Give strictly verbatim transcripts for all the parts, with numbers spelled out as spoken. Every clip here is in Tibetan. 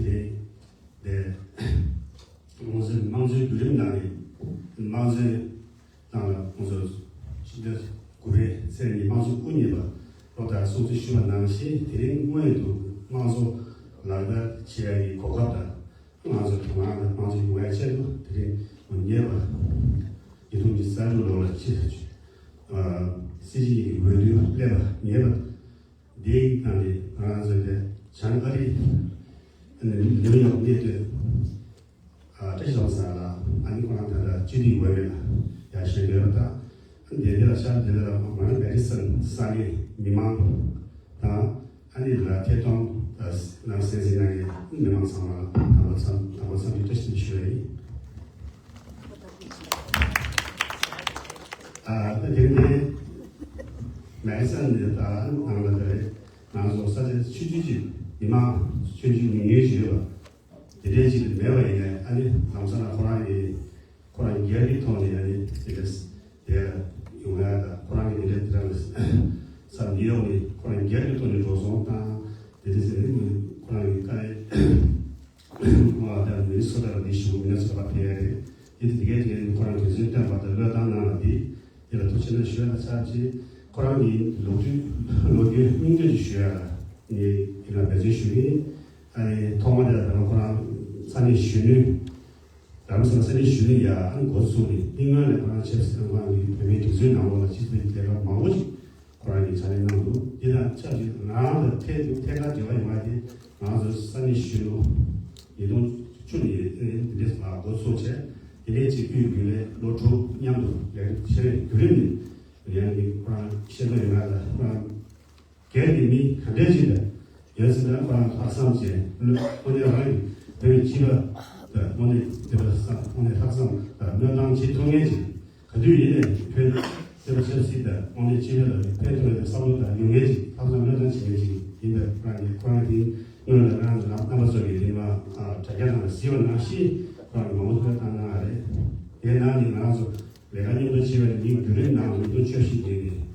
དེ་དེ་ང་ཚོའི་དམངས་གཙོའི་བརྒྱུད་རིམ་ནང་ནས་དམངས་གཙོའི་ནང་ལ་ཁོང་ཚོ་ཕྱི་ཟླ་དགུ་པའི་ཚེས་ཉི་ཤུ་དགུ་ཉིན་པ་སློབ་གྲྭར་སྲུང་བརྩི་ཞུས་པ་ནང་བཞིན། དེ་རིང་སྔོན་དུ་དམངས་གཙོ་ལག་བསྟར་བྱེད་ཡ་གི་གོ་སྐབས་དང་། ང་ཚོ་དོ་སྣང་དང་དམངས་གཙོ་ཡོང་བའི་ཆེད་དུ་དེ་རིང་ཉེ་བར་ཉིས་སྟོང་ཉི་ཤུ་རྩ་དྲུག་ལོ་ལ་ཕྱི་སྲིད་སྤྱི་ཡི་འོས་བསྡུ་སླེབས་པ་ཉེ་བར། འདིའི་ནང་ནས་ང་རང་ཚོ་དེ་བྱང་ཨ་རི་ནིའུ་ཡོག་གནས་སྡོད་བཀྲ་ཤིས་ལྷ་མོ་ཟེར་ལགས། ཨ་ནི་ཁོ་རང་ད་ལྟ་སྤྱི་འཐུས་འོས་མི་ལ་ཡར་བཞེངས་ཡོད་པ་དང་། ཨ་ནི་དེ་དེ་ལ་ཤར་དེ་ལ་ང་རང་མེ་ཌི་སན་ས་གནས་མི་མང་དང་། ཨ་ནི་ལ་ཐད་གཏོང་ནང་གསན་གཟིགས་གནང་མཁན་མི་མང་ཚང་མ་ལ་དང་པོ་འཚམས་དང་པོ་འཚམས་འདྲི་བཀྲ་ཤིས་བདེ་ལེགས་ཞུ་ཡ་ཡིན། ཨ་ད་དེ་ནས་མེ་ཌི་སན་ནས་ད་ནང་ལ་ད་རེས་ང་ཚོ་ས་ཆ་ཆུང་ཆུང་ཅིག་མི་མང་ཆུང་ཆུང་ཉུང་ཉུང་ཅིག་ཡོད་པ། དེ་འདྲའི་ཅིག་མེད་པ་ཡིན་ནའི། ཨ་ནི་ལམ་སང་ལ་ཁོ་རང་གིས་ཁོ་རང་སྒེར་གྱི་ཐོག་ནས་ཨ་ནི་དེ་འདྲ་དེ་ཡོང་ཡ་དང་། ཁོ་རང་གིས་དེ་འདྲ་དེ་འདྲ་ལ་ས་ནིའུ་ཡོག་ནས་ཁོ་རང་སྒེར་གྱི་ཐོག་ནས་འགྲོ་སོང་བཏང་། དེ་འདྲ་ཟེར་ནས་ཁོ་རང་གིས་བཀའ་ཨ་ད་མི་ནི་སོ་ཊ་ལ་འདི་ཞུ། མི་ནི་སོ་ཊ་ལ་ཕེབས་ཡ་རེད། དེ་དེ་གའི་དེ་གའི་ཁོ་རང་དོན་ཚན་བཏོན་པ་དང་བློས་བཏང་གནང་བ་འདི། དེ་ལ་ཐུགས་རྗེ་ཆེ་ཞུ་ཡ་ལ་ཚར་གཅིག་ཁོ་རང་གི་ལོ་རྒྱུས་ལོ་རྒྱུས་སྙིང་བསྡུས་ཤིག་ཞུ་ཡ་ལ་ངས་དེ་ལ་འབད་བརྩོན་ཞུ་གི་ཡིན། ཨ་ནི་ཐོག་མ་དེ་ལ་ད་ལྟ་ཁོ་རང་ས་གནས་གཞོན་ནུ། རྡ་རམ་ས་ལ་ས་གནས་གཞོན་ནུ་ཡ་ཨ་ནི་འགོ་བཙུགས་ནས། དེ་སྔོན་ལ་ཁོ་རང་ཆབ་སྲིད་ལྷན་ཁང་གི་བོད་མིའི་སྒྲིག་འཛུགས་ནང་ལོགས་ལ་སྤྱི་ཚོགས་ལས་ཀ་མང་པོ་ཞིག་ཁོ་རང་གིས་ཕྱག་ལས་གནང་འདུག་དེ་དང་ཆབས་ཅིག་ང་རང་དང་ཐད་ཐད་ཀར་འབྲེལ་བ་ཡོད་པ་དེ། ང་ཚོ་ས་གནས་གཞོན་ནུ་ཉིས་སྟོང་བཅུ་ནས་འདི་འདྲས་ལ་འགོ་ཚུགས་བྱས། དེ་ནས་ཅིག་དབུས་རྒྱུན་ལས་བློ་གྲོས་མཉམ་དུ་ལས་ཀ་བྱས་པའི་བརྒྱུད་རིམ་ནས། ཡང་ནི་ཁོ་རང་ཤེས་ན་ཡོད་ན་ལ་ཁོ་རང་སྒེར་གྱི་མི་ག་འདྲས་ཅིག་དང་ཡོད་ཚེ་ན་ཁོ་རང་ལྷག་བསམ་ཅན། དངོས་གནས་རང་གི་བོད་སྤྱི་པ་དང་། དངོས་གནས་བདེ་བ་བསམ། དངོས་གནས་ལྷག་བསམ་དང་བློས་བཏང་བྱེད་ཐུབ་མཁན་ཅིག་ག་དུས་ཡིན་ནའི་བོད་སྤྱི་པ་ཆབ་སྲིད་དང་དངོས་གནས་སྤྱི་པ་ལ་ཕན་ཐོགས་ཡོད་པའི་བསམ་བློ་དང་ཡོད་མཁན་ཅིག་ལྷག་བསམ་བློས་བཏང་བྱེད་མཁན་ཅིག་ཡིན་པས། ཁོ་རང་གིས་ཁོ་རང་གི་སྔོན་ལ་རང་གི་རྣམ་པ་ཚོ་གིས་དེ་མ་དྲ་རྒྱ་ནང་ལ་གཟིགས་པ་ནང་བཞིན་ཁོ་རང་གིས་མང་པོ་བློས་བཏང་གནང་བ་རེད། དེའི་ནང་ནས་ང་རང་ཚོ་ལས་ཀ་མཉམ་དུ་བྱེད་པའི་མི་བརྒྱུད་རིམ་ནང་ཉིས་སྟོང་བཅུ་བཞི་ནས་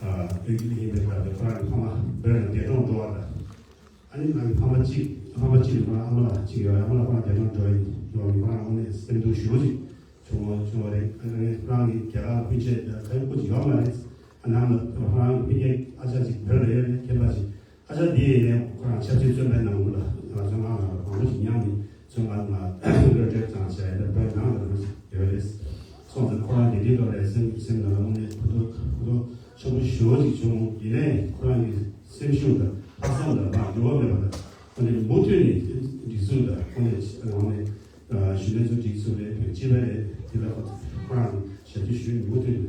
ཨ་བོད་བརྒྱུད་ཡིན་པའི་སྐབས་དེ་ཁོ་རང་གི་ཕ་མ་བོད་ལ་འདས་གྲོངས་འགྲོ་བ་དང་། ཨ་ནི་ང་གི་ཕ་མ་གཅིག་ཕ་མ་གཅིག་ནི་ཁོ་རང་ཨ་མ་ལགས་གཅིག་ཡོད། ཨ་མ་ལགས་ཁོ་རང་འདས་གྲོངས་འགྲོ་ཡི་ཡོད་ནི་ཁོ་རང་དངོས་གནས་སེམས་སྡུག་ཞེ་པོ་ཅིག་བྱུང་བ་བྱུང་བ་རེད། ཨ་ནི་ཁོ་རང་གི་རྒྱ་གར་ལ་སྤུན་མཆེད་དང་ག་ཡོད་པོ་ཅིག་ཡོད་མ་རེད། ཨ་ནང་ལ་ཁོ་རང་གི་སྤུན་མཆེད་ཨ་ཅག་ཅིག་བོད་ལ་ཡོད་རེད། མཁན་པ་ཅིག་ཨ་ཅག་འདི་ཡིན་ནའི་ཁོ་རང་ཆབ་སྲིད་བཙོན་པའི་ནང་ལ་ང་ཚོ་ནང་ལ་མང་པོ་ཞིག་མཉམ་ནས་བཙོན་ཁང་ནང་གློད་གྲོལ་བཏང་བྱས་ཏེ་བོད་ནང་ལ་ཡོད་རེད། སོང་ཙང་ཁོ་རང་གི་འདི་ཐོག་ལ་སེམས་སེམས་ནང་ལ་དངོས་གནས་ཕུ་ཐུག་ཕུ་ཐུག་ཆེན་པོ་ཞེ་པོ་ཅིག་བྱུང་། ཡིན་ནའི་ཁོ་རང་གི་སེམས་ཤུགས་དང་ལྷག་བསམ་དང་མར་འགྱུར་བ་མེད་པ་དང་། ཁོ་ནི་མུ་མཐུད་ནས་སྒྲིག་འཛུགས་དང་ཁོ་ནི་ནང་ནས་གཞོན་ནུ་ཚོ་སྒྲིག་འཛུགས་རེད། བོད་སྤྱི་པ་རེད། དེ་ལ་ཁོ་རང་ཞབས་ཕྱི་ཞུས་མུ་མཐུད་ནས་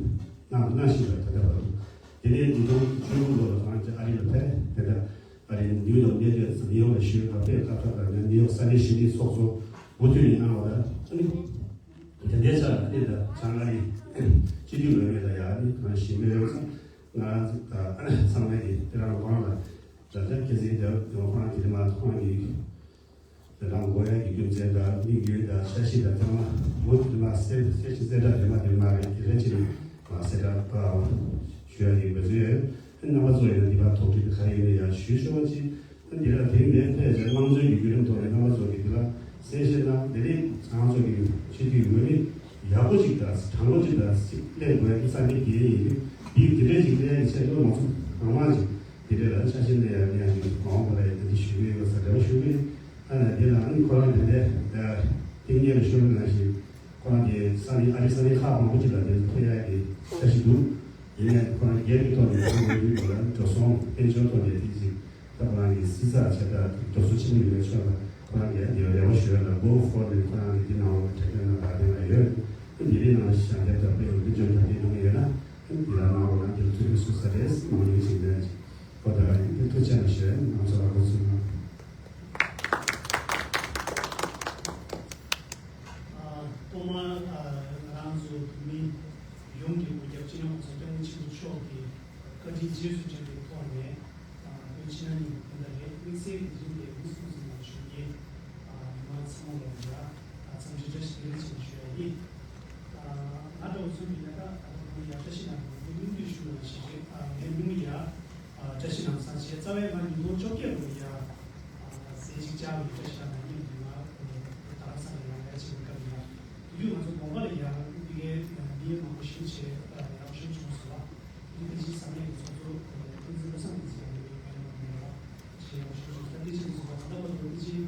གནང་གནང་བཞིན་པ་ད་ལྟ་བར་དུ། དེ་ནས་ཉིས་སྟོང་བཅུ་དགུ་ལོ་ལ་ང་ཚོ་ཨ་རི་ལ་ཕེབས། དེ་ལྟར་ཨ་རིའི་ནིའུ་ཡོག་གནས་སྡོད་ནིའུ་ཡོག་ལ་བཞུགས་སྐབས་ཕེབས་སྐབས་ཐོག་ལ་ནིའུ་ཡོག་ས་གནས་གཞོན་ནུའི་ཚོགས་གཙོ་མུ་མཐུད་ནས་གནང་བ་དང་། ཨ་ནི་དེ་འདྲའི་ཆ་ལ་ཨ་ནི་ད་བྱང་ཨ་རིའི་སྤྱི་འཐུས་འོས་མི་ལ་ཡང་ཨ་ནི་གང་ཞིག་མེད་ཡོད་ཙང་། ང་ཚང་མས་ཀྱི་དེ་རང་ཁོང་ལ་ད་ལྟ་སྐྱེད་སྲིང་དེ་ཁོང་གི་དེ་མ་ཁོང་གི་དེ་རང་དགོས་ཡ་གི་རྒྱུ་མཚན་དང་དམིགས་ཡུལ་དང་འཆར་གཞི་དང་ཚང་མ་མུ་མཐུད་མ་གསལ་གསལ་ཞིང་གསལ་བསྒྲགས་དེ་མ་དེ་མ་རེད། དེ་རེད་ཅེས་མ་གསལ་བསྒྲགས་པ་ཞུ་ཡ་ཡིན་པ་ཚོས་རྣམ་པ་ཚོ་ཡིན་ན་འདི་པར་དོགས་འདྲི་ག་རེ་ཡོད་ན་ཡང་ཞུ་ཆོག་པ་ཅིག་འདི་ལ་དེ་རིང་འདིར་ཕེབས་བྱས་དམངས་གཙོའི་བརྒྱུད་རིམ་ཐོག་ནས་རྣམ་པ་ཚོ་གིས་འདི་ལ་གསལ་བཤད་གནང་། དེ་རིང་ང་ཚོ་གི་སྤྱི་འཐུས་འོས་མི་ཡག་པོ་ཅིག་དང་དྲང་པོ་ཅིག་དང་ཅིག་གླེང་དགོས་ཡ་འདི་ས་གནས་འདིའི་ཡིན་གྱི། འདི་འདི་འདྲས་ཅིག་གླེང་ཡ་གི་ཆེད་དུ་ང་ཚོ་གང་མང་ཅིག་འདི་འདྲས་ལ་ཆ་ཤས་གནས་ཡ་གནས་ཡ་ཅིག་མ་འོངས་པ་ལ་ཡ་འདི་ཞུ་གི་ཡོད་ས་རེ་བ་ཞུ་གི་ཡིན། ཨ་ནི་འདི་ལ་ཨ་ནི་ཁོ་རང་དེ་འདྲས་ཏིང་ངེ་འཛིན་ཞུ་གི་ནང་བཞིན་ཁོ་རང་གི་ས་གནས་ཨ་རི་ས་གནས་ཁག་མང་པོ་ཅིག་ལ་འདི་ཕེབས་ཡ་གི་འཆར་གཞི་འདུག་ཡིན་ནའི་ཁོ་རང་སྒེར་གྱི་ཐོག་ནས་ཁོ་རང་གི་ལ་འགྲོ་སོང་དཔལ་འབྱོར་ཐོག་ནས་དེ་ཅིག་ད་ཁོ་རང་གི་གཟི་རྩ་ཆེ་དྲགས་འགྲོ་སོང་ཆེན་པོ་ཡོད་པའི་ཕྱོགས་ལ་ཁོ་རང་གིས་འདི་རེ་བ་ཞུ་ཡ་ལ་go for it། ཁོ་རང་གི་འདི་ནང་ལ་དྲ་རྒྱ་ནང་ལ་དེ་ལ་ཡོད། འདི་རེ་ནང་ཞལ་འདེབས་དང་དཔེ་འདི་འཇོན་དྲ་རྒྱའི་ནང་ཡོད་ན་འདི་ལ་ནང་ལ་ནང་འདི་ལ་ཐུགས་རྗེ་གཟིགས་ས་རེད། མང་ཉུང་ཞིག་ནས་ཁོ་ད་འདི་ཐུགས་རྗེ་ཆེ་ཞུ་ཡ། ང་ཚོ་ལ་འགོ་ཚུགས་ན། ཐོག་མར་ང་རང་ཚོ་བོད་མི་ཡོངས་ཀྱི་སྐུ་ཚབ་སྤྱི་ནོར་༸གོང་ས་༸སྐྱབས་མགོན་ཆེན་པོ་མཆོག་གི་བཀའ་དྲིན་རྗེས་སུ་དྲན་པའི་ཐོག་ནས། བོད་ཕྱི་ནང་གཉིས་ཀྱི་སྤུན་ཟླ་རེད། དམིགས་བསལ་གྱི་དེ་རིང་འདིར་དབུ་བཟུང་ཟིན་ལ་བཞུགས་མཁན་མི་མང་ཚང་མ་ལ་ཡ་འཚམས་འདྲི་བཀྲ་ཤིས་བདེ་ལེགས་ཞེས་ཞུ་ཡ་ཡིན། ང་འདྲ་བོ་ཚོ་གིས་ཡ་ད་ད་ལྟ་ཁོང་ཡ་བཀྲ་ཤིས་གནང་བ་སྙིང་ཐག་པ་ནས་ཞུ་ཡ་ཞིག་རེད། ངས་སྙིང་ཡ་བཀྲ་ཤིས་གནང་བསམ་བྱས། རྩ་བའི་ང་ཉིས་སྟོང་བཅོ་བརྒྱད་ལོ་ཡ་ཟས་ཅིག་བཅག་པའི་བཀྲ་ ཤ་ན་ཉིན་དུ་ང་ད་ར་ས་ལ་ཡང་ཡ་ཆེ་བའི་སྐབས་ཡ། དུས་རྒྱུན་ང་ཚོ་དགོན་པ་ལ་ཡང་འདི་གའི་འདིའི་མང་པོ་ཞིག་བྱས་ཡག་ཤོས་བྱུང་སོང་བ། འདི་ཕལ་ཆེར་ས་གནས་ཀྱི་ཚོགས་གཙོ་བསྟན་འཛིན་བློ་བཟང་གིས་ཡང་འདི་གའི་ངའི་ནང་ནས་ཡང་བྱས་ཡག་ཤོས་བྱུང་སོང་། ད་འདི་ཕྱིན་ཚོགས་པ་ད་ལྟ་བར་དུ་ཕལ་ཆེར་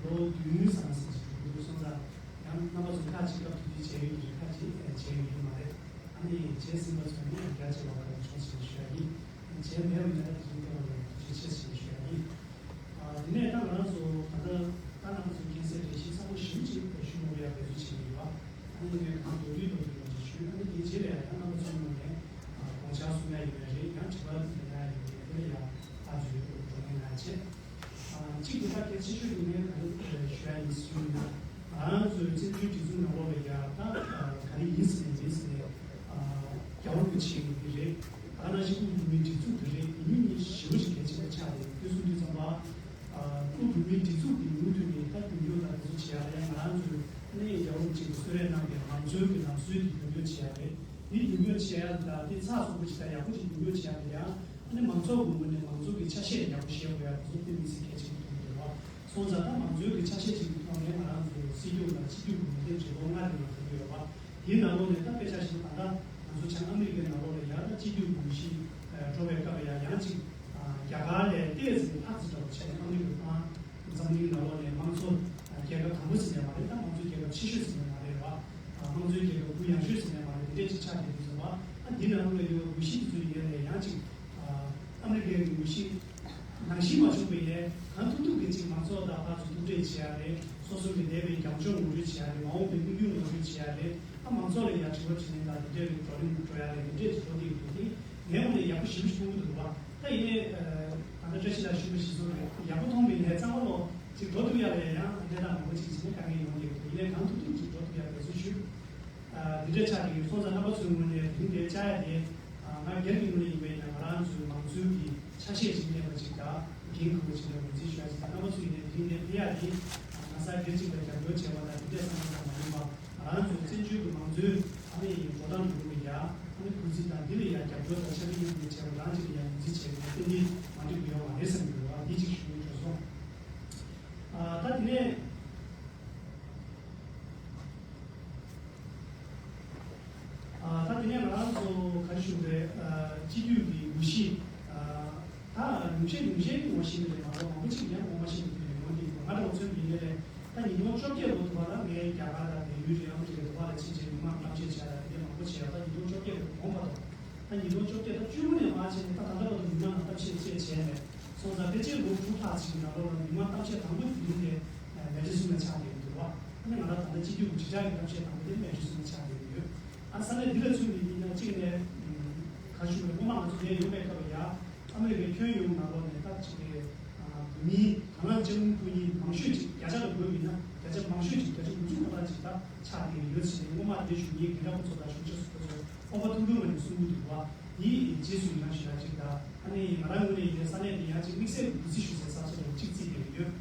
ལོ་བདུན་ཙམ་ཟིན་ཅིག་འགྲོ་གི་འདུག་སོང་ཙང་ཡང་རྣམ་པ་ཚོ་ཁག་ཅིག་སྐབས་དེ་དུས་བྱས་ཡོད་ཀྱི་རེད། ཁག་ཅིག་བྱས་ཡོད་ཀྱི་མ་རེད། ཨ་ནི་བྱས་ཟིན་པ་ཚོ་ནི་རྒྱ་ཆེ་བ་ག་རེ་བྱུང་ཟིན་ཞུ་ཡ་ཡིན། བྱས་མེད་པ་ཡིན་ན་ད་དེ་རིང་ཐོག་ལ་ཐུགས་རྗེ་ཆེ་ཞེས་ཞུ་ཡ་ཡིན། ཨ། དེ་ནས་ད་ང་རང་ཚོ་ད་ལྟ་ད་ང་ཚོ་མཁྱེན་གསལ་རེ་ཞིག་ཚ་པོ་ཞིབ་ཅིག་ཞུ་མ་དགོས་ཡ་འབད་རྩོལ་བྱེད་ཀྱི་ཡོད། ཨ་ནི་ངས་གང་མདོར་བསྡུས་མདོར་བསྡུས་ལ་ཅིག་ཞུས། ཨ་ནི་དེའི་རྗེས་ལ་ཡང་ད་རྣམ་པ་ཚོའི་ངོས་ནས་དགོངས་འཆར་གསུང་ཡ་ཡོད་ན་རེད། ཡང་དྲི་བ་འདྲི་གནང་ཡ་ཡོད་ན་དེ་ལ་ཡང་ཐག་གཅོད་སྒྲོག་གནང་ཡ་བྱེད། ཨ། གཅིག་དེ་ད་གལ་ཆེ་ཤོས་དེ་ངས་ག་རེ་ཞུ་ཡ་ཡིན་ཟེར་ན། ང་རང་ཚོའི་བཙན་བྱོལ་སྒྲིག་འཛུགས་ནང་ལོགས་ལ་ཡ་ད་ག་རེ་ཡིན་ཟེར་ནས་མིན་ཟེར་ནས་རྒྱལ་བ་རིན་པོ་ཆེ་གི་རེད། ད་ག་ནང་བཞིན་དབུ་བོད་མིའི་སྒྲིག་འཛུགས་དེ་རེད། དེ་གཉིས་གཉིས་ཞེ་པོ་ཅིག་གལ་ཆེན་པོ་ཆགས་རེད། དེ་གསུང་དུས་ཙམ་པ། ཨ། དབུ་བོད་མིའི་སྒྲིག་འཛུགས་དེ་མུ་མཐུད་ནས་ད་རྒྱུན་སྐྱོང་དང་དེ་ཚོ་བྱེད་ཡ་ལ་ཡང་ང་རང་ཚོའི་ཨ་ནི་རྒྱལ་བ་རིན་པོ་ཆེ་གིས་གསོལ་རས་གནང་བའི་ང་ཚོའི་གི་ལམ་སྲོལ་དེ་རྒྱུན་སྐྱོང་བྱེད་ཡ་རེད། དེ་རྒྱུན་སྐྱོང་བྱེད་ཡ་དང་དེ་ཚགས་ཚུད་པོ་ཅིག་དང་ཡག་པོ་ཅིག་རྒྱུན་སྐྱོང་བྱེད་ཡ་ལ་ཡང་ཨ་ནི་མང་ཚོགས་ཀྱི་ངོས་ནས་མང་ཚོགས་ཀྱི་ཆ་ཤས་ཡག་པོ་བཞེས་དགོས་ཡ་དེ་ཚོ་དཔེ་མི་སྲིད་གལ་ཆེན་པོ་མཐོང་གི་ཡོད་པ། སོང་ཙང་ད་མང་གཙོའི་གི་ཆ་ཤས་ཅིག་གི་ཐོག་ནས་ང་རང་ཚོའི་སྲིད་སྐྱོང་དང་སྤྱི་འཐུས་ཀྱི་ངོས་འཛིན་བྱེད་སྒོ་ལྔ་རེ་ལ་ཕེབས་ཀྱི་ཡོད་པ། དེའི་ནང་ལོགས་ནས་ད་དཔེ་ཆ་བཞག་ན་ད་ལྟ་ང་ཚོ་བྱང་ཨ་མི་རི་ཀའི་ནང་ལོགས་ལ་ཡ་ད་སྤྱི་འཐུས་གི་འོས་གཞི་འགྲོ་བའི་སྐབས་ལ་ཡ་ཡང་ཅིག་རྒྱ་གར་ལས་ཏོག་ཙམ་ལྷག་ཙམ་འདྲ་བོ་བྱས་ནས་ཨ་མི་རི་ཀའི་ཁོ་རང་འཛམ་གླིང་ནང་ལོགས་ནས་དམངས་གཙོ་རྒྱལ་ཁབ་དང་པོ་ཟེར་ནས་མ་རེད། ད་དམངས་གཙོ་རྒྱལ་ཁབ་ཆེ་ཤོས་ཟེར་ནས་མ་རེད་བ། དམངས་གཙོའི་རྒྱལ་ཁབ་གུ་ཡངས་ཤོས་ཟེར་ནས་མ་རེད། དེ་འདྲས་ཅིག་ཆགས་བསྡད་དུས་ཙམ་པ། ཨ། འདི་ནང་ལོགས་ལ་ཡོད་འོས་གཞི་དེ་ཚོའི་ཡན་ལས་ཡང་ཅིག་ཨ། ཨ་མི་རི་ཀའི་འོས་གཞི་ནང་བཞིན་མ་བྱུང་བའི་ཡན་གང་ཐུབ་ཐུབ་ཀྱིས་ཅིག་མང་ཚོགས་དང་ཕར་ཚུར་ཐུག་འཕྲད་བྱེད་ཡ་རེད། སོ་སོ་གི་འདས་པའི་རྒྱབ་ལྗོངས་ངོ་སྤྲོད་བྱེད་ཡ་རེད། མ་འོངས་པའི་དམིགས་ཡུལ་ངོ་སྤྲོད་བྱེད་ཡ་རེད། ཨ། མང་ཚོགས་ལ་ཡང་དྲི་བ་དྲིས་ལན་དང་དེ་འདྲས་ཀྱི་བགྲོ་གླེང་འགྲོ་ཡ་རེད། དེ་འདྲས་ཀྱི་འགྲོ་བསྡད་ཡོད་དུས་དེ་ངའི་ངོས་ནས་ཡག་པོ་ཞེ་པོ་ཞིག་མཐོང་གི་འདུག་བ། ད་ཡིན་ནའི་ད་ལྟ་བཀྲ་ཤིས་ལགས་ཞུས་པ་བཞིན་སོང་རེད། ཡག་པོ་མཐོང་བའི་ཡན་གཙང་མ་ལོ་ཅིག་འགྲོ་ཐུབ་ཡ་ལ་ཡང་གནས་སྟངས་མང་པོ་ཅིག་བྱས་ནས་དཀའ་ངལ་ཡོང་གི་འདུག་ཡིན་ནའི་གང་ཐུབ་ཐུབ་ཅིག་འགྲོ་ཐུབ་ཡ་འབད་བརྩོན་ཞུ། ཨ། འདི་འདྲ་ཆགས་ཀྱི་ཡོད། སོང་ཙང་རྣམ་པ་ཚོའི་ངོས་ནས་དེ་རིང་འདིར་བཅར་ཡ་དེ། ཨ། ང་སྒེར་གྱི་ངོས་ནས་ཡིན་པ་ཡིན་ན་ང་རང་ཚོའི་མང་གཙོའི་གི་ཆ་ཤས་ཅིག་གནས་པ་ཅིག་དང་འགན་འཁུར་བ་ཅིག་ལ་ངོས་འཛིན་ཞུ་ཡ་ཅིག་དང་། རྣམ་པ་ཚོ་ཡིན་ནའི་དེ་རིང་འདིར་ཕེབས་ཡ་དེ། ཨ། ང་ཚོ་སྒེར་གཅིག་ལ་རྒྱབ་སྐྱོར་བྱས་པ་དང་དེ་འདྲ་བསམ་པ་ཙམ་མ་ཡིན་པ། ང་རང་ཚོའི་བཙན་བྱོལ་གྱི་མང་གཙོའི་ཨ་ནི་འགྲོ་སྟངས་འགྲོ་ལུགས་ལ་ཡ་ཨ་ནི་གུས་བརྩི་དང་། འདི་ལ་ཡ་རྒྱབ་སྐྱོར་དང་ཕྱག་ལས་མཉམ་དུ་བྱས་པ་རང་ཅིག་ལ་ཡ་ངོས་འཛིན་བྱས་པ་ཡིན་ན་ཏན་ཏན་མ་འགྲིག་པ་ཡོད་མ་རེད་བསམ་གྱི་འདུག་བ། འདི་གཅིག་ཞུ་འདོད་སོང་། ཨ། ད་དེ་ནས། ཨ། ད་དེ་ནས་ང་རང་ཚོ་ག་རེ་ཞུ་དགོས་རེད། ཨ། སྤྱི་འཐུས་ཀྱི་འོས་གཞི། ཨ། ད་ཉུང་ཤས་ཉུང་ཤས་ཀྱིས་ངོ་ཤེས་ཀྱི་རེད་མ་གཏོགས་མང་པོ་ཅིག་ཡང་ངོ་མ་ཤེས་ཀྱི་རེད། ཡོང་གི་འདུག་ང་འདྲ་བོ་མཚོན་པ་ཡིན་ན་རེད། ད་ཉིས་སྟོང་བཅོ་བརྒྱད་ལོ་དུ་བ་ལ་ངས་རྒྱ་གར་དང་བལ་ཡུལ་རེད། ཨ་མི་རི་ཀའི་དུ་བ་ལ་ཕྱིན་རྗེས་མི་མང་གཏམ་བཤད་བྱས་ལ་དེ་འདྲ་མང་པོ་བྱས་ཡོད། ད་ཉིས་སྟོང་བཅོ་བརྒྱད་ལོ་གོང་བར་དུ། ད་ཉིས་སྟོང་བཅོ་བརྒྱད་ད་བཅུ་དགུ་ནས་མར་བྱས་ནས་ད་ད་ལྟ་བར་དུ་མི་མང་ལ་གཏམ་བཤད་བཅས་བྱས་ནས་སོང་ཙང་ཕལ་ཆེར་ལོ་དྲུག་ལྷག་ཅིག་གི་ནང་ལོགས་ལ་མི་མང་གཏམ་བཤད་དང་པོ་དེ་རིང་ནས་མལ་གྲོ་གསུམ་ལ་ཆགས་བསྡད་ཡོད་འདུག་བ། ཨ་ནི་ང་རང་ད་ལྟ་སྤྱི་འཐུས་ཀྱི་དྲིལ་བསྒྲགས་ཀྱི་གཏམ་བཤད་དང་པོ་དེ་མལ་གྲོ་གསུམ་ལ་ཆགས་བསྡད་ཡོད། ཨ། ས་གནས་འདི་ལ་མཚོན་པ་ཡིན་ན་གཅིག་ནས་ག་ཞུ་རེད། སྔོན་མ་ང་ཚོ་འདིར་ཡོང་བའི་སྐབས་ལ་ཡ། ཨ་མི་རི་ཀའི་ཁྱོན་ཡོངས་ནང་ལོགས་ནས་ད་ཅིག་གི། ཨ། བོད་མིའི་དང་བླངས་དཔྱ་དངུལ་བསྐུར་མཁན་མང་ཤོས་ཅིག་བརྒྱ་ཆ་ལ་བགོས་པ་ཡིན་ན་བརྒྱ་ཆ་མང་ཤོས་ཅིག་བརྒྱ་ཆ་དགུ་བཅུ་ཐམ་པ་ཅིག་ད་ཆགས་བསྡད་ཡོད་ཟེར་ནས། སྔོན་མ་དེ་ཞུ་མཁན་རྒན་ལགས་ཁོ་ཚོ་དང་གཞུང་ཞབས་སུ་ཁོ་ཚོས་སྤོབས་པ་ཐུང་ཐུང་ངང་ནས་གསུང་གི་འདུག་བ། དེའི་རྗེས་སུ་ཡི་རང་ཞུ་ཡ་ཅིག་དང་། ཨ་ནི་ང་རང་ངོས་ནས་ཡིན་ནའི་ས་གནས་དེ་ཡང་ཅིག་དམིགས་བསལ་གྱི་གུས་བརྩི་ཞུ་སའི་ས་ཆ་འདྲ་བོ་ཅིག་བརྩིས་བསྡད་ཀྱི་ཡོད།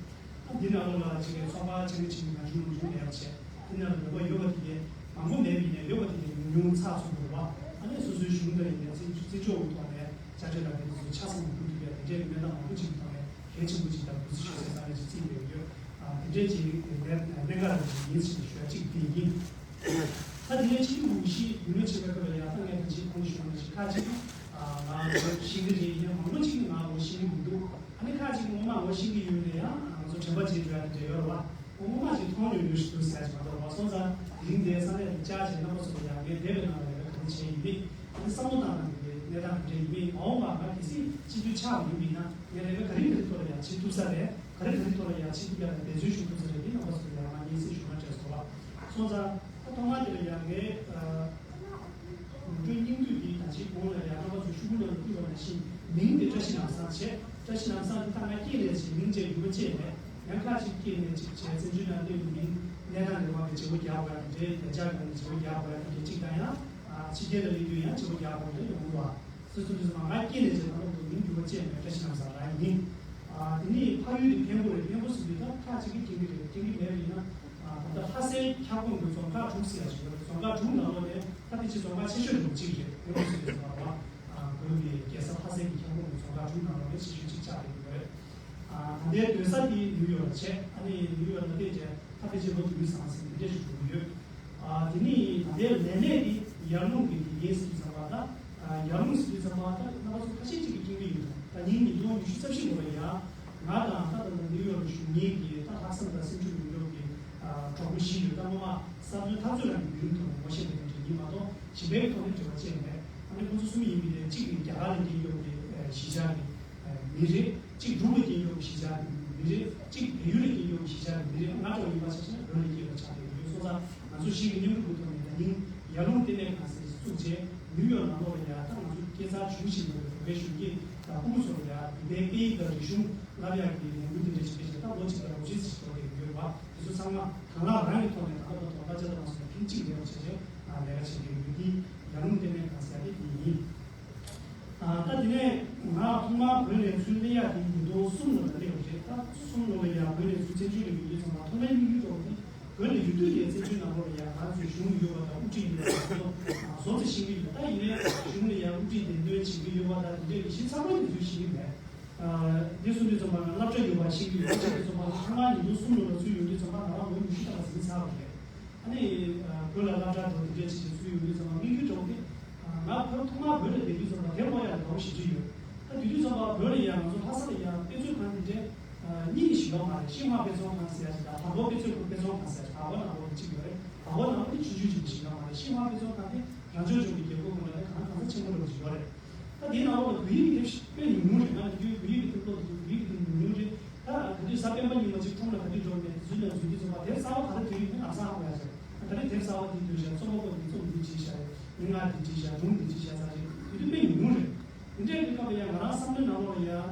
ཨ། འདི་ནང་ལོགས་ལ་ཅིག་གི་ཚོགས་པ་ཆེ་འབྲིང་ཆུང་འབྲིང་ཉུང་ཉུང་ལས་བྱས། འདི་ནང་ལ་ནུས་པ་ཡོད་པ་དེ་གའི་མང་པོ་མེད་པ་ཡིན་ནའི་ཡོད་པ་དེ་གའི་ཉུང་ཉུང་ཚགས་ཚུད་པ་རེད་བ། ཨ་ནི་སོ་སོའི་གཞུང་འདྲ་ཡིན་ནའི་བཙན་བཙན་བྱོལ་གྱི་ཐོག་ནས་བཅའ་ཁྲིམས་དང་དེ་ཚོ་ཆ་ཚང་མ་འགྲུབ་ཐུབ་ཡ་དེ་འདྲའི་གནས་སྟངས་མང་པོ་ཅིག་གི་ཐོག་ནས་གལ་ཆེན་པོ་ཅིག་དང་གུས་བརྩི་ཞུ་སའི་ས་གནས་ཅིག་བརྩིས་ཡོད་ཡོད། ཨ། དེ་འདྲའི་ཅིག་གནད་གནད་འགག་རེད་ཅིག་ཡིན་ཞེས་ཞུ་ཡ་གཅིག་དེ་ཡིན། ད་དེ་ནས་སྤྱི་འཐུས་འོས་གཞི་རྒྱུན་ལས་བྱེད་པའི་སྐབས་ལ་ཡང་ད་ངས་ད་ཅིག་གོང་དུ་ཞུས་པ་ནང་བཞིན་ཁག་ཅིག་ཨ། ང་ངོ་ཤེས་ཀྱི་རེད། ཡིན་ནའི་མང་པོ་ཅིག་ང་ངོ་ཤེས་ཀྱི་མི་འདུག་ཨ་ནི་ཁག་ཅིག་སྔོན་མ་ངོ་ཤེས་ཀྱི་ཡོད་ནའི་ཡང་ང་ཚོ་དྲན་པ་བརྗེད་འགྲོ་ཡ་དེ་འདྲ་ཡོད་རེད་བ། སྔོན་མ་ཅིག་མཐོང་མྱོང་ཡོད་ཞིག་འདུག་ཟེར་ཡ་ཅིག་མ་གཏོགས་བ། སོང་ཙང་དེ་རིང་འདིར་ས་གནས་དེ་བཅར་བྱས་རྣམ་པ་ཚོ་ལ་ཡང་ངས་འདས་པའི་ནང་ལ་ལས་ཀ་ག་རེ་བྱས་ཡིན་མིན། ཨ་ནི་བསམ་བློ་བཏང་སྟངས་དེ་གནས་སྟངས་དེ་འདྲ་ཡིན་མིན། མ་འོངས་པ་ང་གལ་སྲིད་སྤྱི་འཐུས་ཆགས་པ་ཡིན་པ་ཡིན་ན་ངས་ལས་ཀ་ག་རེ་ག་རེ་ཐོག་ལ་ཡང་བྱེད་ཐུབ་ས་རེད། ག་རེ་ག་རེ་ཐོག་ལ་ཡང་བྱེད་ཐུབ་ཡ་ལ་འབད་བརྩོན་ཞུ་ཐུབ་ས་རེད། འདི་རྣམ་པ་ཚོ་ལ་ཡང་ང་སྙན་སེང་ཞུ་མ་སྤྲད་སོང་བ། སོང་ཙང་ད་ཐོག་མར་དེ་ལ་ཡང་ངས། ཨ། ངོ་སྤྲོད་སྙིང་བསྡུས་འདི་ད་ཅིག་གོང་ལ་ཡང་རྣམ་པ་ཚོ་ཤོག་བུ་ནང་ལ་བཏུས་པ་ནང་བཞིན་མིང་དེ་བཀྲ་ཤིས་ལམ་བཟང་བྱས། བཀྲ་ཤིས་ལམ་བཟང་དེ་ད་ང་སྐྱེས་ནས་བྱས་མིང་བྱས་འགྱུར་བ་བྱས་མེད། ཡང་ཁ་ཅིག་སྐྱེས་ནས་ཅིག་བྱས་བཙན་བྱོལ་ནང་སླེབས་ནས་མིང་གནས་སྟངས་རེ་བ་གི་བརྗེ་པོ་རྒྱག་དགོས་ཡ་དེ་འདྲའི་བདེ་འཇགས་ཡོང་ནས་བརྗེ་པོ་རྒྱག་དགོས་ཡ་དེ་འདྲའི་གཅིག་དང་། ཡང་ཕྱི་རྒྱལ་ལ་སླེབས་དུས་ཡང་བརྗེ་པོ་རྒྱག་དགོས་ཡ་དེ་འདྲ་ཡོང་གི་འདུག་བ། སོ་སོ་སོ་སོ་ང་སྐྱེས་ནས་བྱས་ད་ལོ་འདུག་མིང་འགྱུར་བ་བཅས་མེད། བཀྲ་ཤིས་ལམ་བཟང་རང་ཡིན། ཨ། དེ་ནས་ཕ་ཡུལ་དེ་འཕན་པོ་རེད། འཕན་པོ་ཟེར་དུས་ད་ཁག་ཅིག་གིས་མཁྱེན་གྱི་རེད། མཁྱེན་གྱི་མེད་པ་ཡིན་ན། ཨ། ད་ལྟ་ལྷ་སའི་ཁྱབ་ཁོངས་ཀྱི་རྫོང་ཁག་དྲུག་ཟེར་ཡ་ཞིག་ཡོད་རེད། རྫོང་ཁག་དྲུག་ནང་ལོགས་ནས་ད་ཕལ་ཆེར་རྫོང་ཁག་ཆེ་ཤོས་རུ་གཅིག་རེད། འཕན་པོ་ཟེར་བའི་རྫོང་ཁག་རེད་བ། ཨ། བོད་ཀྱི་རྒྱལ་ས་ལྷ་སའི་གི་ཁྱབ་ཁོངས་ཀྱི་རྫོང་ཁག་དྲུག་ནང་ལོགས་ནས་ཆེ་ཤོས་གཅིག་ཆགས་བསྡད་ཀྱི་ཡོད་རེད། ད་ལྟའི་སྡོད་ས་དེ་ནིའུ་ཡོག་ལ་བྱས། ཨ་ནི་ནིའུ་ཡོག་ལ་བསྡད་རྗེས་ད་ཕལ་ཆེར་ལོ་བདུན་ཙམ་ཟིན་འདི་འདྲ་ཞིག་འགྲོ་གི་ཡོད། ཨ་དེ་ནི་ད་ལྟའི་ལས་གནས་དེ་ཡར་ཀླུང་གི་དགེ་རྒན་ཟེར་དུས་ཙམ་པ། ད་ཡར་ཀླུང་ཟེར་དུས་ཙམ་པ་ད་རྣམ་པ་ཚོ་ཁ་ཤས་ཅིག་གིས་མཁྱེན་གྱི་ཡོད། ད་ཉིན་ཉིས་སྟོང་ཉི་ཤུ་རྩ་བཞི་ལོ་ལ་ཡ་ང་དང་ད་ད་ལྟ་ནིའུ་ཡོག་ལ་བཞུགས་མཁན་གྱི་ད་ལྷག་བསམ་དང་སེམས་ཤུགས་ཡོད་མཁན་གྱི་གྲོགས་པོ་བཞི་ཡོད། ད་སྔོན་མ་གསར་འཛུལ་འཐབ་རྩོད་རང་གི་ཡུན་དུ་ངོ་ཤེས་པའི་གྲས་ཡིན་མ་གཏོགས་གཞན་པའི་ཐོག་ནས་འབྲེལ་བ་བཅད་མེད། ཨ་ནི་ཁོང་ཚོ་གསུམ་ཡིན་པའི་ནས་གཅིག་གིས་རྒྱ་གར་ལ་སྐྱེས་ཡོད་པའི་གཞིས་ཆགས་ཀྱི་མི་རེད། གཅིག་འབྲུག་ལ་སྐྱེས་ཡོད་པའི་གཞིས་ཆགས་ཀྱི་མི་རེད། གཅིག་བལ་ཡུལ་ལ་སྐྱེས་ཡོད་པའི་གཞིས་ཆགས་ཀྱི་མི་རེད། ང་འདྲ་བོ་ཡིན་པ་ཆ་བཞག་ན་བོད་ལ་སྐྱེས་པ་ཆགས་བསྡད་ཡོད། སོང་ཙང་ང་ཚོ་གཞིས་ཀྱི་མཉམ་རུབ་ཀྱི་ཐོག་ནས་ད་ཉིན་ཡར་ཀླུང་ལྟེ་གནས་ཁང་ཟེར་བཙུགས་རྗེས་ནིའུ་ཡོག་ནང་ལོགས་ལ་ཡ་ད་ང་ཚོ་སྐྱེས་ཚར་བྱུང་བཞིན་པའི་བོད་པའི་གཞོན་སྐྱེས་དང་ཕྲུ་གུ་ཚོ་ལ་ཡ་བོད་པའི་སྐད་ཡིག་དང་རིག་གཞུང་བསླབ་ཡག་གི་ལས་འགུལ་དེ་འདྲ་ཞིག་སྤེལ་བྱས་ད་ལོ་གཅིག་དང་ལོ་གཅིག་ཙམ་འགྲོ་བསྡད་ཡོད་པ་དེ་ཚོ་ཚང་མ་དང་བླངས་རང་གི་ཐོག་ནས་ད་ལྟ་བར་དུ་གླ་ཆ་དང་མ་སོང་ཕིང་གཅིག་ལེན་བྱས་རྗེས་ལས་ཀ་བྱེད་ཀྱི་ཡོད། དེ་ཡར་ཀླུང་ལྟེ་གནས་ཁང་ཟེར་ཡ་དེ་དེ་ཡིན། ད་དེ་ནས་ང་ཐོག་མར་བོད་ལ་ཚུར་སླེབས་ཡག་དེ་ཉིས་སྟོང་གསུམ་ལོ་ལ་སླེབས་པ་རེད། ད་གསུམ་ལོ་ལ་ཡ་བོད་ལ་ཚུར་བཙན་བྱོལ་ལ་ཡོང་དུས་ཙམ་པ་ཐོག་མའི་དམིགས་ཡུལ་འདྲ་བོ་དེ་བོད་ལ་ཡོད་དུས་ནས་བཙན་བྱོལ་ནང་ལོགས་ལ་ཡ་ང་ཚོའི་གཞུང་ཡོད་པ་དང་དབུ་ཁྲིད་ཡོད་པ་དེ་ཚོ་བཟོ་ཚེ་ཤེས་ཀྱི་ཡོད། ད་ཡིན་ནའི་གཞུང་ལ་ཡ་དབུ་ཁྲིད་འདེམས་ཐོན་བྱེད་ཀྱི་ཡོད་པ་དང་དེ་འདྲའི་གཞི་ཚང་མ་དེ་ཚོ་ཤེས་ཀྱི་མེད། འདི་གསུང་དུས་ཙམ་པ་ང་སློབ་གྲྭ་ཡོད་པ་ཤེས་ཀྱི་ཡོད། ཤེས་དུས་ཙམ་པ་ཐོག་མར་ཉིས་སྟོང་གསུམ་ལོ་ལ་ཚུར་ཡོང་དུས་ཙམ་པ་ང་རང་ལོ་ཉི་ཤུ་ལྷག་ཟིན་ཚར་བ་རེད། ཨ་ནི་བོད་ལ་སློབ་གྲྭ་འགྲོ་དེ་འདྲས་བྱེད་བྱེད་ཚུར་ཡོང་དུས་ཙམ་པ་དམིགས་ཡུལ་འདྲ་བོ་དེ། ང་བོད་ཐོག་མར་བོད་ལ་བསྡད་དུས་ཙམ་པ་དེབ་ཀློག་ཡག་ལ་དགའ་པོ་ཞེ་པོ་ཅིག་ཡོད། ད་དེ་དུས་ཙམ་པ་བོད་ལ་ཡང་ང་ཚོ་ལྷ་ས་ལ་ཡང་དཔེ་མཛོད་ཁང་དེ་འདྲས་གཉིས་ཤིག་ཡོད་མ་རེད། ཤིན་ཧྭ་དཔེ་ཚོང་ཁང་ཟེར་ཡག་ཅིག་དང་བལ་པོ་དཔེ་མཛོད་ཁང་དཔེ་ཚོང་ཁང་ཟེར་ཡག་ཅིག་བལ་པོ་ནང་ལོགས་ལ་གཅིག་ཡོད་རེད། བལ་པོ་ནང་ལོགས་ནི་ཆུང་ཆུང་ཅིག་ཞིག་ཡོད་མ་རེད། ཤིན་ཧྭ་དཔེ་ཚོང་ཁང་དེ་རང་སྐྱོང་ལྗོངས་ཀྱི་རྒྱབ་ཁུག་ཁོངས་ལ་ནི་གང་གང་ཚ་ཆེན་པོ་འདྲ་བོ་ཅིག་ཡོད་རེད། ད་དེའི་ནང་ལོགས་ལ་བོད་ཡིག་གི་དེབ་དཔེ་ཉུང་ཉུང་རེད། ང་ལ་དུས་བོད་ཡིག་གི་དེབ་ཀློག་དུས་བོད་ཡིག་གི་དེབ་ཉུང་ཉུང་རེད། ད་ག་དུས་གཟའ་སྤེན་པ་ཉི་མ་གཅིག་ཁྲོམ་ལ་ག་དུས་འགྲོ་མེད་དེ་ཚོའི་ནང་འཛུལ་དུས་ཙམ་པ་དེབ་གསར་པ་ག་རེ་འདུག་ཡོད་མེད་ལམ་སང་ཧ་གོ་ཡག་ཅིག་ད་རེས་དེབ་གསར་པ་འདི་འདུག་ཤག་རྩོམ་པ་པོ་འདི་རྩོམ་འདི་བྲིས་ཤག་མི་ང་འདི་བྲིས་ཤག་སྒྲུང་འདི་བྲིས་ཤག་ཙང་རེད། དེ་དུས་དཔེ་ཉུང་ཉུང་རེད། དེ་འདྲའི་དུས་སྐབས་ལ་ཡང་ང་རང་བསམ་བློའི་ནང་ལོགས་ལ་ཡང་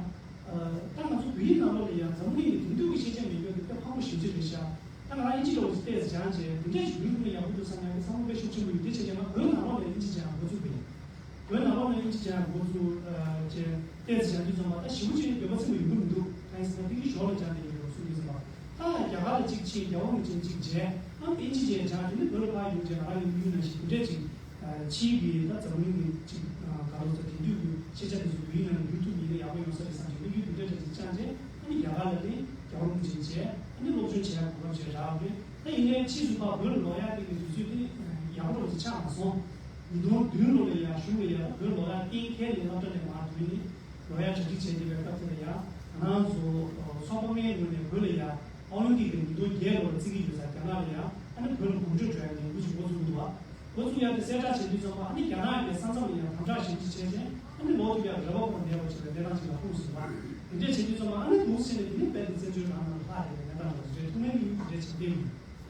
ད་ང་ཚོ་བོད་ཡིག་ནང་ལོགས་ལ་ཡང་འཛམ་བུ་གླིང་གི་དེང་དུས་ཀྱི་ཤེས་བྱ་མེད་རྒྱུ་དེ་དཔེ་ཕངས་པོ་ཞེ་པོ་ཅིག་རེད་ཤག་ད་ང་རང་ཨིན་ཇི་ལོ་ཅིག་ཏོག་ཙམ་སྦྱངས་བྱས་དེ་འདྲས་ཅིག་ཡུལ་ཁུངས་ལ་ཡག་པོ་འདུག་བསམ་ཡག་གི་བསམ་བློ་དཔེ་ཤུགས་ཆེན་པོ་ཡོད། དེ་བྱས་ཀྱང་ང་བོད་ནང་ལོགས་ལ་ཨིན་ཇི་སྦྱང་འགོ་བཙུགས་པ་ཡིན། བོད་ནང་ལོགས་ནས་ཨིན་ཇི་སྦྱང་འགོ་བཙུགས་བྱས་ཏོག་ཙམ་སྦྱང་དུས་ཙམ་པ་ད་ཞེ་པོ་ཅིག་འདོད་པ་ཚིམ་པ་ཡོང་གི་མི་འདུག་གང་ཡིན་ཟེར་ན་དེ་གི་ཞོར་ལ་སྦྱང་བསྡད་ཡོད་རེད་གསུང་དུས་ཙམ་པ། ད་རྒྱ་གར་ལ་གཅིག་ཕྱིན། རྒྱལ་བ་རིན་པོ་ཆེ་གཅིག་མཇལ། ཨ་ནི་ཨིན་ཇི་བྱས་སྦྱངས་དེ་ནི་བོད་ལ་ཕར་ཡོང་རྗེས་ང་རང་གི་དམིགས་ཡུལ་ནང་བཞིན་དེ་འདྲས་ཅིག་ཕྱིའི་གི་ད་འཛམ་གླིང་གི་ཅིག་ག་ལོ་ཟེར་དེང་དུས་ཀྱི་ཤེས་བྱ་དེ་ཚོ་བོད་ཡིག་ནང་ལ་བསྒྱུར་ཐུབ་མིན་ན་ཡག་པོ་ཡོང་ས་རེད་བསམ་གྱི་དམིགས་ཡུལ་དེ་འདྲས་འདྲ་ཅིག་བཅངས་རྗེས་ཨ་ནི་རྒྱ་གར་ལ་ནི་རྒྱལ་བ་རིན་པོ་ཆེ་མཇལ། ཨ་ནི་སློབ་སྦྱོང་བྱེད་ཡག་གོ་སྐབས་ཅིག་རག་པ་རེད། ད་ཡིན་ནའི་ཕྱིས་སུ་ཕར་བོད་ལ་ལོག་ཡག་དེ་གི་དུས་ཚོད་དེ་ཡག་པོ་འདྲ་པོ་ཅིག་ཆགས་མ་སོང་། ཉིས་སྟོང་བདུན་ལོ་ལ་ཡ་གཞུང་ལ་ཡ་ད་བོད་ལོག་ཡ་གཏན་འཁེལ་ནས་སློབ་གྲྭ་ནས་མར་བཏོན་ནས་ལོག་ཡ་གྲ་སྒྲིག་བྱས་བསྡད་པའི་སྐབས་དེ་ལ་ཡ་ང་རང་ཚོ་ཚོགས་པ་ལྔའི་ངོས་ནས་བོད་ལ་ཡ་ཨོ་ལིམ་པིག་དེ་ཉིས་སྟོང་བརྒྱད་ལོ་ལ་བརྩི་གི་ཡོད་ཙང་རྒྱ་ནག་ལ་ཡ་ཨ་ནི་བོད་ལ་གོམ་བགྲོད་འགྲོ་ཡ་ལས་འགུལ་ཞིག་འགོ་བཙུགས་འདུག་བ། འགོ་བཙུགས་ཡ་དེ་གསལ་བསྒྲགས་བྱེད་དུས་ཙམ་པ་ཨ་ནི་རྒྱ་ནག་གི་ས་མཚམས་ལ་ཡ་དམ་དྲག་ཞེ་པོ་ཅིག་བྱས་རྗེས་ཨ་ནི་ལོག་ཐུབ་ཡ་རེ་བ་ཁོ་མེད་པ་བྱས་པའི་གནས་སྟངས་ཅིག་ལ་ལྷུང་སོང་བ། དེ་འདྲས་བྱེད་དུས་ཙམ་པ་ཨ་ནི་འདུག་ཟེར་ནས་དེ་ནི་རྦད་དེ་བཙན་བྱོལ་རང་ནང་ལ་ལྷག་བསྡད་པའི་གནས་སྟངས་ལ་རེད། ཐུགས་སྨོན་གྱི་དམིགས་ཡུལ་དེ་འདྲས་བྱེད་བསྡད་ཡོད།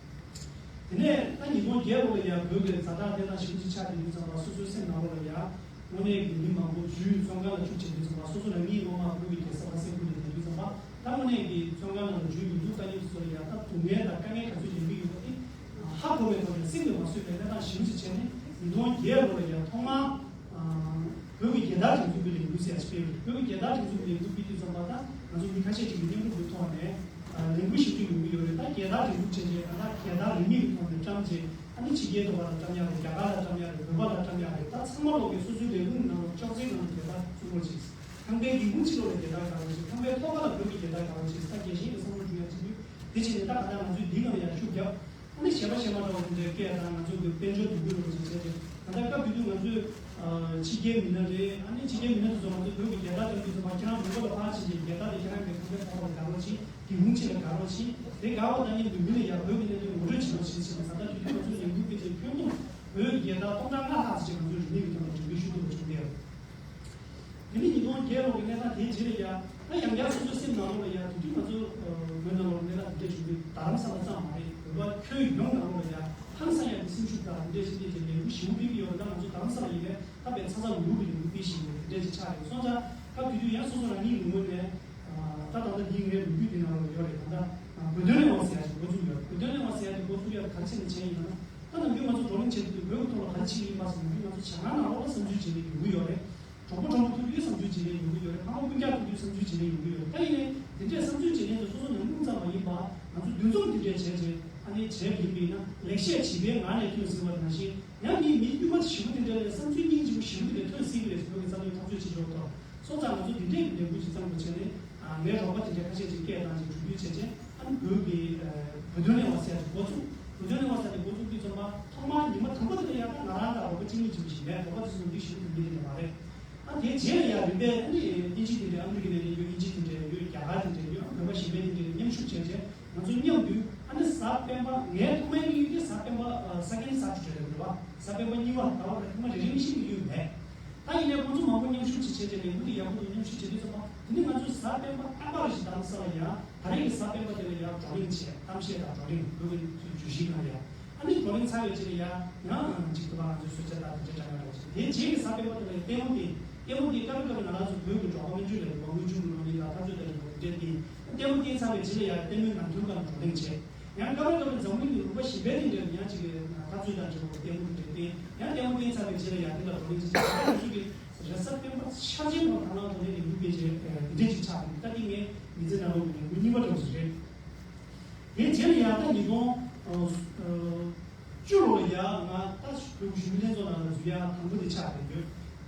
དེ་ནས་ད་ཉིས་སྟོང་བརྒྱད་ལོ་ལ་ཡང་བོད་ཀྱི་ཛ་དྲག་གནས་སྟངས་ཞེ་པོ་ཅིག་ཆགས་དེ་དུས་ཙམ་པ་སོ་སོའི་སེམས་ནང་ལོགས་ལ་ཡང་དངོས་གནས་ཀྱི་མི་མང་པོ་འཇུས་བཙོན་ཁང་ལ་བཅུག་བྱས་དུས་ཙམ་པ་སོ་སོ་རང་ཉིད་སྔོན་མ་བོད་ཀྱི་རྒྱལ་ས་ལ་སེམས་ཁུར་ནས་བསྡད་དུས་ཙམ་པ་ད་དངོས་གནས་ཀྱི་བཙོན་ཁང་ནང་ལ་འཇུས་མི་འདུག་ལྟ་མཁན་ཚོ་ལ་ཡང་ད་སྡུག་བསྔལ་དང་དཀའ་ངལ་ག་ཚོད་ཡོང་གི་ཡོད་པ་དེ་ཧ་གོ་བའི་ཐོག་ནས་སེམས་ཀྱིས་མ་བཟོད་པའི་གནས་སྟངས་ཞེ་པོ་ཅིག་བྱས་ནས་ཉིས་སྟོང་བརྒྱད་ལོ་ལ་ཡང་ཐོག་མར། བོད་ཀྱི་རྒྱལ་དར་སྒྲེང་འཛུགས་ཀྱི་ལས་འགུལ་ཟེར་ཡག་ཅིག་སྤེལ་བ་རེད། བོད་ཀྱི་རྒྱལ་དར་སྒྲེང་འཛུགས་ཀྱི་ལས་འགུལ་སྤེལ་དུས་ཙམ་པ་ད་ང་ཚོ་མི་ཁ་ཤས་ཅིག་གིས་མཉམ་རུབ་ཀྱི་ཐོག་ནས་ལས་འགུལ་ཞིག་སྤེལ་ཡོང་གི་ཡོད་རེད། ད་རྒྱལ་དར་སྒྲེང་འཛུགས་བྱས་རྗེས་ད་ལྟ་རྒྱལ་དར་རིན་མེད་ཀྱི་ཐོག་ནས་བཀྲམ་རྗེས་ཨ་ནི་ཕྱི་རྒྱལ་དུ་བ་ལ་བཀྲམ་ཡག་རེད། རྒྱ་གར་ལ་བཀྲམ་ཡག་རེད། བོད་པ་ལ་བཀྲམ་ཡག་རེད། ད་ཚང་མ་ལོག་གིས་སོ་སོའི་ལས་ཁུངས་ནང་ལ་ཅོག་ཙེའི་ནང་ལ་རྒྱལ་དར་བཙུགས་རོགས་བྱེད། ཁང་པའི་སྒེའུ་ཁུང་ཕྱི་ལོགས་ལ་རྒྱལ་དར་དགའ་རོགས་བྱེད། ཁང་པའི་ཐོག་ཁ་ལ་བོད་ཀྱི་རྒྱལ་དར་དགའ་རོགས་བྱེད། ད་རྒྱལ་ཞེན་གྱི་བསམ་བློ་འཁྲུག་ཡག་ཅིག་ཡོད། དེ་བྱས་ནས་ད་ག་ད་ང་ཚོས་འདི་ནང་ལ་ཡང་ཤུགས་བརྒྱབ། ཨ་ནི་གཞས་པ་གཞས་མ་འདྲ་བ་དེ་འདྲའི་སྐད་དང་ང་ཚོ་གི་དཔལ་འབྱོར་འདུ་འགོད་རོགས་ཅིག་བྱས་ཏེ་ད་ལྟ་སྐབས་དེ་དུས་ང་ཚོས་ཕྱི་རྒྱལ་མི་སྣ་རེད། ཨ་ནི་ཕྱི་རྒྱལ་མི་སྣ་དེ་ཚོ་ང་ཚོས་བོད་ཀྱི་རྒྱལ་དར་བཀྲམ་དུས་ཙམ་པ་ཁྱེད་རང་མོན་གྷོ་ལ་ཕར་ཕྱིན་རྗེས་རྒྱལ་དར་དེ་ཁྱེད་རང་གི་ཁང་པའི་ཐོག་ལ་དགའ་རོགས་བྱེད། སྒེའུ་ཁུང་ཕྱི་ལ་དགའ་རོགས་བྱེད། དེ་དགའ་བ་དང་མཉམ་དུ་མི་ལ་ཡང་བོད་ཀྱི་གནད་དོན་ངོ་སྤྲོད་བྱེད་རོགས་བྱེད་ཟེར་ནས་ད་ལྟ་དུས་དུས་ང་ཚོས་ལས་འགུལ་སྤེལ་རྗེས་ཁྱོན་བསྡོམས་བོད་ཀྱི་རྒྱལ་དར་སྟོང་ཕྲག་ལྔ་ལྷག་ཙམ་ཅིག་ང་ཚོས་རིན་མེད་ཀྱི་ཐོག་ནས་སྒྲིག་འགལ་ཞུ་ཐུབ་པ་བྱུང་བསྡད་ཡོད། དེ་ནི་ཉིས་སྟོང་བརྒྱད་ལོ་གི་གནས་སྟངས་དེའི་རྗེས་ལ་ཡ། ད་ཡང་བསྐྱར་སོ་སོའི་སེམས་ནང་ལོགས་ལ་ཡ་དེ་དུས་ང་ཚོ་བོད་ནང་ལོགས་གནས་སྟངས་དེ་འདྲ་བྱུང་དུས་རྡ་རམ་ས་ལ་ཙམ་མ་རེད། བོད་པ་ཁྱོན་ཡོངས་ནང་ལོགས་ལ་ཡ་ཧང་སང་ཡ་གི་སེམས་ཤུགས་དང་དེ་འདྲ་ཞིག་སྐྱེས་ཏེ་ལས་འགུལ་ཞེ་པོ་སྤེལ་གྱི་ཡོད་པ། ད་ང་ཚོ་རྡ་རམ་ས་ལ་ཡིན་ནའི་ད་དཔེ་ཚ་ཚ་འུར་འུར་གྱི་ལས་འགུལ་སྤེལ་བཞིན་ཡོད། དེ་འདྲ་ཞིག་ཆགས་ཡོད་སོང་ཙང་སྐབས་དེ་དུས་ཡང་སོ་སོ་རང་ཉིད་ཀྱི་ངོས་ནས་ད་ད་ལྟ་འདི་ངའི་ལོ་རྒྱུས་འདི་ནང་ལ་ཡོད་རེད། ད་ལྟ་བོད་དོན་ལས་དབང་ཟེར་ཡ་ཞིག་འགོ་བཙུགས་ཡོད། བོད་དོན་ལས་དབང་ཟེར་ཡ་དེ་འགོ་བཙུགས་ཡ་ག་རེ་བྱས་ནས་བྱས་ཡིན་ན། ད་ནམ་རྒྱུན་ང་ཚོ་བགྲོ་གླེང་བྱེད་དུས་བོད་ཀྱི་ཐོག་ལ་ག་རེ་བྱེད་ཀྱི་ཡིན་པ་ཟེར་ན་ནམ་རྒྱུན་ང་ཚོ་བྱ་ངང་ནང་ལོགས་ལ་བསམ་ཚུལ་བརྗེ་ལེན་ཡོང་གི་ཡོད་རེད། གྲོགས་པོ་གྲོགས་མོ་ཐུག་དུས་བསམ་ཚུལ་བརྗེ་ལེན་ཡོང་གི་ཡོད་རེད། ཕ་མ་སྤུན་ཀྱག་ཐུག་དུས་བསམ་ཚུལ་བརྗེ་ལེན་ཡོང་གི་ཡོད་རེད། ད་ཡིན་ནའི་འདི་འདྲའི་བསམ་ཚུལ་བརྗེ་ལེན་དེ་སོ་སོ་ནང་སྙིང་ཙམ་མ་ཡིན་པ་ང་ཚོ་འདུ་འཛོམས་འདི་འདྲའི་བྱས་རྗེས་ཨ་ནི་བྱས་པ་ཡིན་པ་ཡིན་ན་ལེགས་བཤད་བྱིས་པའི་ངག་ནས་ཐོན་ཟིན་པ་ནང་བཞིན་ཡང་མི་མི་དཀྱུས་མ་ཞེ་པོ་དེ་འདྲ་ལས་བསམ་ཚུལ་སྙིང་རྗེ་པོ་ཞེ་པོ་དེ་འདྲ་ཐོན་སྲིད་ཀྱི་རེད་ཟེར་བོད་ཀྱི་བསམ་བློའི་འཐབ་རྩོད་བྱེད་ཆོག་ཐོག་སོང་ཙང་ང་ཚོ་འདི་འདྲའི་གི་ལས་འགུལ་ཅིག་བརྩམས་དགོས་བྱས་ནས་ ངའི་རོགས་པ་དེ་འདྲ་ཁ་ཤས་ཅིག་སྐད་བཏང་ཅིག་གྲོས་བསྡུར་བྱས་རྗེས། ཨ་ནི་བོད་ཀྱི་བོད་དོན་ལས་དབང་ཟེར་ཡ་ཅིག་འགོ་ཚུགས། བོད་དོན་ལས་དབང་ཟེར་ཡ་འགོ་ཚུགས་དུས་ཙམ་པ་ཐོག་མར་ཉི་མ་དང་པོ་དེ་ལ་ཡ་ད་ང་རང་དང་རོགས་པ་གཅིག་མིན་གཅིག་མིན་ཞིག་མེད། རོགས་པ་དེ་ཚོ་འདི་ཞིག་དུ་མི་དེ་འདྲ་མ་རེད། ཨ་དེའི་རྗེས་ལ་ཡ་རིམ་པས་ཨ་ནི་དབྱིན་ཇི་དེ་འདྲ་ཨ་མི་རི་ཀའི་ནས་ཡོད། དབྱིན་ཇི་དེ་འདྲ་ཡོད། རྒྱ་གར་དེ་འདྲ་ཡོད། བོད་པ་གཞན་པ་དེ་འདྲ་མཉམ་ཞུགས་བྱས་རྗེས་ང་ཚོ་མཉམ་དུ་ཨ་ནི་གཟའ་སྤེན་པ། ངའི་ཐོག་མའི་དམིགས་ཡུལ་དེ་གཟའ་སྤེན་པ་ཨ་ས་གན་གཟའ་དྲུག་རེད་འདུག་བ། གཟའ་སྤེན་པ་གཉིས་པ་ཟླ་བ་རེ་ཐོག་མ་རེ་རེ་གཉིས་ཤིག་དམིགས་ཡུལ་མེད། ད་ཡིན་ནའི་ཁོང་ཚོ་མང་པོ་མཉམ་ཞུགས་ཅིག་བྱས་རྗེས་ལས་འགུལ་དེ་ཡག་པོ་འདུག་མཉམ་ཞུགས་བྱེད་དུས་ཙམ་པ་དེ་ནི་ང་ཚོས་གཟའ་སྤེན་པ་རྟག་པར་རེ་ཞིག་རྡ་རམ་ས་ལ་ཡ་ད་རེས་ཀྱི་གཟའ་སྤེན་པ་དེ་ལ་ཡ་བགྲོ་གླེང་བྱས། གཏམ་བཤད་དང་བགྲོ་གླེང་བོད་ཀྱི་བརྗོད་གཞིའི་སྒང་ལ་ཡ། ཨ་ནི་བགྲོ་གླེང་ཚར་བའི་རྗེས་ལ་ཡ་ཡང་ཅིག་ཏུ་བ་ང་ཚོས་གསོལ་ཇ་དང་དེ་འདྲའི་སྤྲང་ཡ་འདྲ་བོ་བྱས། དེའི་རྗེས་ཀྱི་གཟའ་སྤེན་པ་དེ་ལ་ཡ་ལྟད་མོ་བལྟས། ལྟད་མོ་དེ་སྐབས་རེ་སྐབས་རེ་ང་རང་ཚོ་བོད་ཀྱི་འབྲོག་པ་སྨན་བཅོས་ལས་རིགས་པ་དངུལ་ཆུ་དངུལ་ལོ་གཉིས་དང་འཐབ་རྩོད་ལས་རིགས་པ་དེ་འདྲས་བལྟས། ལྟད་མོ་དེ་ཚར་བའི་རྗེས་ལ་ཡ་ལྟད་མོའི་ནང་དོན་སྒང་ལ་བགྲོ་གླེང་བྱས། ཡང་སྐབས་རེ་སྐབས་རེ་འཛམ་གླིང་གི་ལུང་པ་གཞན་པའི་སྟེང་འདྲ་ཡང་ཅིག་གི་འཐབ་རྩོད་དང་འབྲེལ་བའི་ལྟད་མོ་དེ་འདྲ་བསྟན། ཡང་ལྟད་མོ་བསྟན་ཚར་བའི་རྗེས་ལ་ཡང་དེ་ལ་བགྲོ་གླེང་ཅིག་བྱས། ང་ཚོ་གི་རེས་གཟའ་སྤེན་པ་ཆར་ཆེན་པོ་ཐང་ལང་དུ་ནས་ལས་འགུལ་སྤེལ་བྱས་དེ་འདྲ་ཅིག་ཆགས་འདུག་ད་འདི་ངས་མི་ཚེ་ནང་ལོགས་ཀྱི་ལས་འགུལ་གཉིས་པ་འདྲ་བོ་ཞིག་རེད། དེའི་རྗེས་ལ་ཡང་ད་ཉིས་སྟོང་བཅུ་ལོ་ལ་ཡང་ང་ད་བོད་གཞོན་ནུ་ལྷན་ཚོགས་ནང་ལ་འཛུལ་ཡ་དང་པོ་དེ་ཆགས་བསྡད་ཡོད།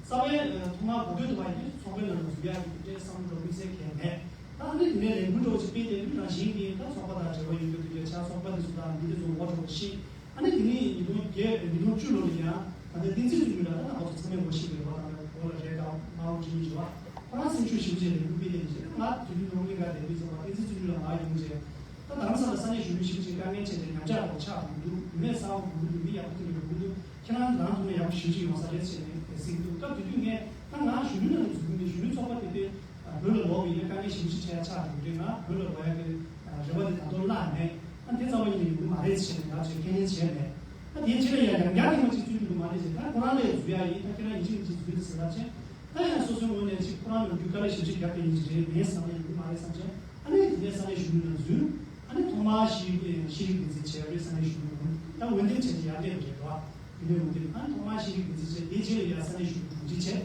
རྩ་བའི་ཐོག་མར་གོ་ཐོས་དུ་བ་ཡིན་ཚོགས་པའི་ནང་ལ་འཛུལ་ཡ་གི་དེ་འདྲའི་བསམ་བློ་འགྲོ་དམིགས་བསལ་གང་ཡང་མེད། ད་ཨ་ནི་དེ་ནས་ལས་འགུལ་འདྲ་བོ་ཞིག་སྤེལ་བསྡད་དུས་རང་བཞིན་གྱིས་ད་ཚོགས་པ་དང་འབྲེལ་བ་ཡོད་རྒྱུ་དེ་འདྲ་ཆགས། ཚོགས་པ་དེ་ཚོ་དང་མི་དེ་ཚོ་ངོ་འཕྲོད་པ་ཤེས། ཨ་ནི་དེ་ནས་ཉིས་སྟོང་བརྒྱད་ཉིས་སྟོང་བཅུ་ལོ་ལ་ཡང་ད་ལྟ་བསྟན་འཛིན་བརྩོན་འགྲུས་ལགས་ད་ལྟ་ང་ཚོ་ཚང་མས་ངོ་ཤེས་པའི་རེད་བ། ད་ལྟ་གོ་ལ་རེད་དང་མ་འོང་ཅི་མི་འཇུ་བ། ཁོ་རང་སེམས་ཤུགས་ཞེ་པོ་ཅིག་ལས་འགུལ་སྤེལ་བསྡད་ནས་བྱས་ན། ང་དུས་རྒྱུན་ནང་མི་འགའ་བསྡད་དུས་ཙམ་པ་བསྟན་འཛིན་བརྩོན་འགྲུས་ལགས་མར་ཡོང་རྗེས། ད་དྷ་རམ་ས་ལ་ས་གནས་གཞོན་ནུ་ཞེ་པོ་ཅིག་དཀའ་ངལ་འཕྲད་དེ་ཉམས་ཆག་འདྲ་བོ་ཆགས་འགྲོ་གི་འདུག་རྒྱུ་མཚན་གསར་པ་གོ་གི་འདུག་མི་ཡག་པོ་ཐོན་འགྲོ་གི་འདུག་ཁྱེད་རང་རང་ཐོག་ནས་ཡག་པོ་ཞེ་པོ་ཅིག་ཡོང་ས་རེད་ཟེར་ནས་གཟིགས་འདུག་སྐབས་དེ་དུས་ངས་ད་ང་གཞོན་ནུ་ནང་ལ་འཛུལ་གི་མེད། གཞོན་ནུ་ཚོགས་པ་དེ་དེ་བོད་ལ་ལོག་པ་ཡིན་ན་དཀའ་ངལ་ཞེ་པོ་ཅིག་འཕྲད་ཡ་ཆགས་འགྲོ་གི་རེད། ང་བོད་ལ་ལོག་ཡ་གི་རེ་བ་དེ་ད་དུང་བརླག་མེད། ཨ་དེ་རྩ་བ་ཉིད་ནས་ཡོང་གི་མ་རེད་ཟེར་ནས་ང་ཚོས་ཁས་ལེན་བྱས་མེད། ཨ་དེའི་རྗེས་ལ་ཡང་ཡང་བསྐྱར་ཐེངས་མ་གཅིག་བཙུན་འགྲོ་གི་མ་རེད་ཟེར། ད་ཁོ་རང་ལ་ཡང་འཛུལ་ཡ་ཡིན། ད་ཁྱེད་རང་ཡིན་གཅིག་མིན་གཅིག་འཛུལ་ཟེར་ལབ་བྱས། ད་ཡང་སོ་སོའི་ངོས་ནས་ཅིག་ཁོ་རང་ལ་འགྲུལ་དཀའ་ལས་ཞེ་པོ་ཅིག་བརྒྱབ་པ་ཡིན་གྱི་རེད། ངའི་བསམ་ན་ཡོང་གི་མ་རེད་བསམ་བྱས། ཨ་ནི་དེ་ནས་ས་གནས་གཞོན་ནུ་ནང་འཛུལ། ཨ་ནི་ཐོག་མར་ཤེས་རིག་ཤེས་རིག་སྒྱུ་རྩལ་བྱས་རེད། ས་གནས་གཞོན་ནུ་ནང་ད་འོས་འདེམས་བྱས་ཏེ་ཡར་སླེབས་པ་རེད་དོ། ཡུན་ནས་འོས་འདེམས། ཨ་ནི་ཐོག་མར་ཤེས་རིག་སྒྱུ་རྩལ་བྱས། དེའི་རྗེས་ལ་ཡང་ས་གནས་གཞོན་ནུ་དྲུང་ཆེ་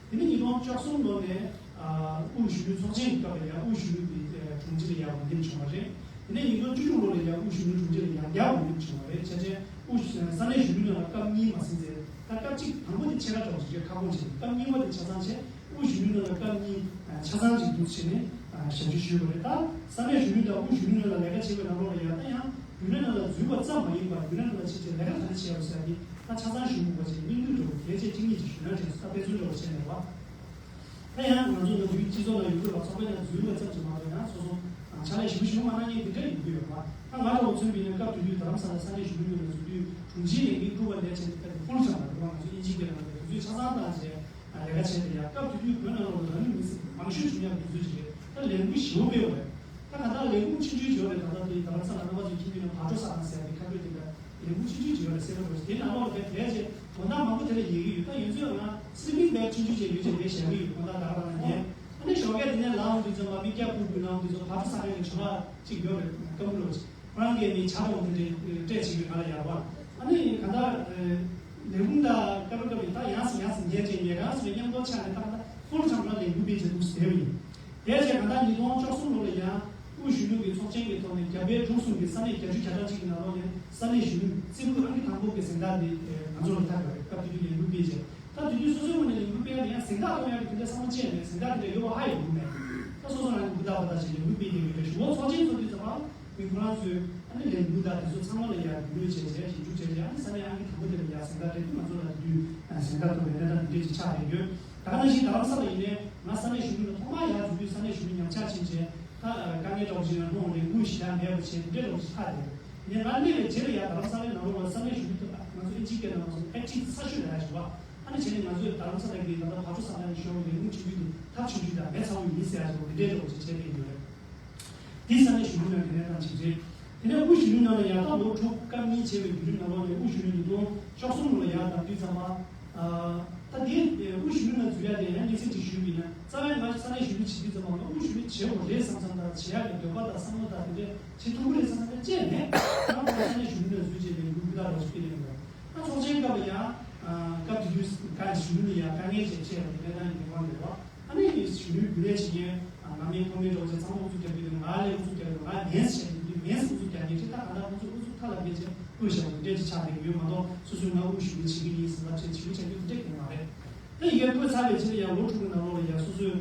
བྱས། དེ་ནས་ཉིས་སྟོང་བཅུ་གསུམ་ལོ་ནས་ཨ་དབུས་གཞོན་ནུ་ཚོགས་ཆེན་གྱི་སྐབས་ལ་ཡང་དབུས་གཞོན་ནུ་གི་ཨ་དྲུང་ཆེ་ལ་ཡང་འོས་འདེམས་བྱུང་བ་རེད། དེ་ནས་ཉིས་སྟོང་བཅུ་དྲུག་ལོ་ལ་ཡང་དབུས་གཞོན་ནུ་དྲུང་ཆེ་ལ་ཡང་བསྐྱར་འོས་འདེམས་བྱུང་བ་རེད། བྱས་ཙང་དབུས་ས་གནས་གཞོན་ནུ་ནང་ལ་སྐབས་གཉིས་མ་ཟིན་ཚེ། ད་སྐབས་གཅིག་དང་པོ་དེ་ཆེ་ཁ་གྲགས་ཅིག་རེད། ཁ་སྐོང་བྱས། སྐབས་གཉིས་པ་དེ་ཆ་ཚང་བྱས། དབུས་གཞོན་ནུ་ནང་ལ་སྐབས་གཉིས་ཆ་ཚང་ཅིག་འདུག་བྱས་ནས་ཞབས་ཞུ་ཞུས་པ་རེད། ད་ས་གནས་གཞོན་ནུ་དང་དབུས་གཞོན་ནུ་ནང་ལ་ལས་ཀ་བྱེད་པའི་ནང་ལོགས་ལ་ཡང་ད་ཡང་རྒྱུན་ལས་ནང་ལ་འཛུལ་བ་ཙམ་མ་ཡིན་པར་རྒྱུན་ལས་ནང་ལ་ཕྱིན་ཆད་ལས་ཀ་ག་རེ་བྱས་ཡོད་ཟེར་ཡ་དེ་ད་ཆ་ཚང་ཞུ་དགོས་པ་ཅིག་སྙིང་བསྡུས་འདྲ་བོ་གལ་ཆེ་གཅིག་གཉིས་ཅིག་ཞུས་ན་འགྲིག་སོང་། ད་དཔེ་མཚོན་འདྲ་བོ་བྱས་ནས་བ། ད་ཡང་ང་ཚོ་ནམ་རྒྱུན་སྤྱི་ཚོགས་ནང་ཡོད་དགོས་པ། ཚོགས་པའི་ནང་འཛུལ་བ་ཙམ་གྱིས་མ་གཏོགས་ཡང་སོ་སོ་ཕྱག་ལས་ཞེ་པོ་ཞིག་མ་གནང་མཁན་དེ་འདྲ་ཡོང་གི་ཡོད་པ། ད་ང་འདྲ་བོ་མཚོན་པ་ཡིན་ན་སྐབས་དེ་དུས་དྷ་རམ་ས་ལ་ས་གནས་གཞོན་ནུ་ཡོད་ན་འཛུལ་དུས་དྲུང་ཆེའི་ལས་འགན་འཁུར་བ་ལས་བྱས་ཏེ་ཕུལ་ཊའིམ་ལ་འགྲོ་བ། ང་ཚོ་དབྱིན་ཇིའི་སྐད་ནང་ལ་དུས་ཚོད་ཆ་ཚང་བཏང་བྱས་ལས་ཀ་བྱས་ཏེ་ཡ། སྐབས་དེ་དུས་བོད་ནང་ལོགས་ལ་རང་ལུས་མེར་སྲེག་མང་ཤོས་བྱུང་ཡག་དུས་ཚོད་ཅིག་རེད། ད་ལས་འགུལ་ཞེ་པོ་སྤེལ་བ་རེད། ད་ག་ད་ལས་ཁུངས་ཆུང་ཆུང་ཅིག་ཡོད་རེད། ད་ལྟ་དེ་དྷ་རམ་ས་ལ་རྣམ་པ་ཚོས་མཁྱེན་མཁན་ནང་བག་གྲོ་ཟ་ཁང་ཟེར་ཡ་དེ་ཁ་སྤྲོད་དེ་འདྲ་ལས་ཁུངས་ཆུང་ཆུང་ཅིག་ཡོད་རེད། སེ་ར་བྲོ་ཞིག་དེ་ནང་ལོགས་ལ་དེ་དེ་རྗེས་དོན་དག་མང་པོ་དེ་ལ་ཡོད་ཀྱི་ཡོད། ད་ཡོད་ཚད་ང་སི་ལི་པིང་བེག་ཆུང་ཆུང་ཅིག་ཡོད་ཅིག་དེ་བཞག་གི་ཡོད། དོན་དག་ད་ག་རང་ལ་ཉལ། ཨ་ནི་ཞོགས་ཀས་དེ་ནས་ལངས་དུས་ཙམ་པ་མི་སྐྱ་ཕྲུ་གུ་ལངས་དུས་ཙམ་བག་གྲོ་ཟ་མཁན་གྱི་ཇོ་ལགས་ཅིག་ཡོད་རེད། སྐམ་པོ་འདྲ་བོ་ཅིག་ཁོ་རང་གིས་མི་ཇ་འདྲ་བོ་དེ་འདྲ་སྤྲད་བྱེད་ཀྱི་ང་ལ་ཡག་པ། ཨ་ནི་གང་ལྟར་ལས་ཁུངས་དང་སྐབས་རེ་སྐབས་རེ་ད་ཡང་སེ་ཡང་སེ་ཉལ་བྱས་ཉལ་གང་སེ་མཉམ་དུ་ཆགས་ནས་ད་ད་ཧྥུལ་ཊའིམ་ལ་ལས་འགུལ་སྤེལ་བྱེད་འདུག་ཟེར་བ་ཡིན། དེ་བྱས་གང་ལྟར་ཉིས་སྟོང་བཅུ་གསུམ་ལོ་ལ་ཡང་དབུས་གཞོན་ནུ་གི་ཚོགས་ཆེན་གྱི་ཐོག་ནས་རྒྱ་བལ་འབྲུག་གསུམ་གྱི་ས་གནས་བརྒྱད་ཅུ་གྱ་གྲངས་ཅིག་གི་ནང་ལོགས་ནས་ས་གནས་གཞོན་ནུ་རྩེ་ཕུད་ཨང་ཀི་དང་པོ་གི་གཟེངས་རྟགས་དེ་ང་ཚོ་ལ་ཐོབ་པ་རེད། སྐབས་དེ་དུས་ལས་འགུལ་སྤེལ་བྱས། ད་དེ་དུས་སོ་སོའི་ངོས་ནས་ལས་འགུལ་སྤེལ་ཡ་དེ་ཡང་གཟེངས་རྟགས་ཐོབ་ཡ་གི་དེ་འདྲ་བསམ་བློ་ཅི་ཡང་མེད། གཟེངས་རྟགས་དེ་འདྲ་ཡོད་པ་ཧ་ཡང་གོ་མེད། ད་སོ་སོ་རང་གི་ཧུར་ཐག་པ་ཐག་བྱས་ལས་འགུལ་སྤེལ་བསྡད་ཡོད་རེད། གཞུག་གུ་ཚོགས་ཆེན་ཚོགས་དུས་ཙམ་པ་མི་ཁོ་རང་ཚོས་ཨ་ནི་ལས་འགུལ་དང་དེ་ཚོ་ཚང་མ་ལ་ཡ་རྒྱུས་ལོན་བྱས་རྗེས་ཞིབ་འཇུག་བྱས་རྗེས་ཨ་ནི་ས་གནས་ཨང་ཀི་དང་པོ་དེ་ལ་ཡ་གཟེངས་རྟགས་སྤྲད་དུས་ང་ཚོ་ལ་དེ་དུས་གཟེངས་རྟགས་ཐོབ་པའི་གནས་སྟངས་དེ་འདྲས་ཅིག་ཆགས་བསྡད་ཡོད། ད་ག་ནང་བཞིན་རྡ་རམ་ས་ལ་ཡིན་ནའི་ང་ས་གནས་གཞོན་ནུ་ལ་ཐོག་མར་ཡར་འཛུལ་དུས་ས་གནས་གཞོན་ནུ་ཉམས་ཆག་ཕྱིན་བྱས་ད་དཀའ་ངལ་འདྲ་བོ་ཞིག་ཡང་སློང་། ལས་འགུལ་ཞེ་དྲག་མེད་པ་བྱས་དེ་འདྲས་འདྲ་བོ་ཞིག་ཆགས་བསྡད་ཡོད། ཡིན་ནའི་ང་སླེབས་པའི་རྗེས་ལ་ཡ་རྡ་རམ་ས་ལའི་ནང་ལོགས་ལ་ས་གནས་གཞོན་ནུ་དང་ང་ཚོ་ཨིན་ཇིའི་སྐད་ནང་ང་ཚོ་ཨེག་ཊིབ་གསར་ཤོས་ལ་ཡ་བྱུང་བ། ཨ་ནི་བྱས་ནས་ང་ཚོས་རྡ་རམ་ས་ལ་གི་ད་ལྟ་བག་གྲོ་ཟ་ཁང་ནས་ཤོར་བའི་ལས་ཁུངས་ཆུང་ཆུང་དེ་ཐབས་ཆུང་ཆུང་དང་མེད་ཚར་བ་ཡིན་ཟེར་ཡ་ཅིག་འདི་འདྲའི་འདྲ་བོ་ཅིག་བྱས་བསྡད་ཡོད་རེད། འདི་ས་གནས་གཞོན་ནུ་ནང་གི་གནས་སྟངས་ཅིག་རེད། དེ་ནས་དབུས་གཞོན་ནུ་ནང་ལ་ཡང་ད་ལོ་དྲུག་སྐབས་གཉིས་བྱས་པའི་བརྒྱུད་རིམ་ནང་ལོགས་ནས་དབུས་གཞོན་ནུ་ཉིས་སྟོང་བཅུ་གསུམ་ལོ་ལ་ཡར་བསྡད་དུས་ཙམ་པ། ད་དེ་དབུས་གཞོན་ནུ་ནང་འཛུལ་ཡ་དེ་ཡང་གནས་ཚུལ་ཅིག་ཞུས་པ་ཡིན་ན། རྩ་བའི་ང་ས་གནས་གཞོན་ནུ་བྱེད་དུས་ཙམ་པ་ང་དབུས་གཞོན་ནུ་བྱེད་དགོས་རེད་བསམ་བསམ་དང་། བྱེད་ཡ་གི་འདོད་པ་དང་བསམ་བློ་དང་དེ་འདྲས་བྱེད་ཐུབ་ཀྱི་རེད་བསམ་བསམ་དེ་ཅི་ཡང་མེད། ང་ས་གནས་གཞོན་ནུ་ནང་འཛུལ་བྱས་ནས་འགུལ་སྐྱོད་ལ་རོགས་ཞུ་གི་ཡིན་པ། ད་ཚོགས་ཆེན་སྐབས་ལ་ཡང་སྐབས་དེ་དུས་ག་གཞོན་ནུ་ལ་ཡང་དཀའ་ངལ་ཅིག་འཕྲད་པ་དེ་གནས་སྟངས་ཡིན་པ་རེད་བ། ཨ་ནི་གཞོན་ནུའི་རྒྱུན་ལས་བྱེད་མཁན་ང་མིན་ཁོ་མིན་འདྲ་བོ་ཅིག་ཚང་མ་ཨུ་ཚུགས་རྒྱག་གི་འདུག་ང་ལས་ཨུ་ཚུགས་རྒྱག་གི་འདུག་ང་མེད་ཟེར་གྱི་འདུག་མེད་ཨུ་ཚུགས་རྒྱག་མཁན་ཅིག་ད་ག་ད་ཁོ་ཚོས་ཨུ་ཚུགས་ཐབས་ལ་འབད་བྱས་ཨུ་བཞག་པ་འདྲ་ཅིག་ཆགས་བསྡད་ཡོད་མ་གཏོགས། སོ་སོས་ང་ཨུ་ཞུ་མི་བྱེད་ཀྱི་ཡིན་ཟེར་ལབ་བྱས་བྱེད་ཀྱི་བྱ་རྒྱུ་འདྲ་གང་མ་རེད། ད་ཡི་གེ་བཀོད་ཚར་བའི་རྗེས་ལ་ཡང་ལོ་དྲུག་གི་ནང་ལོགས་ལ་ཡང་སོ་སོས་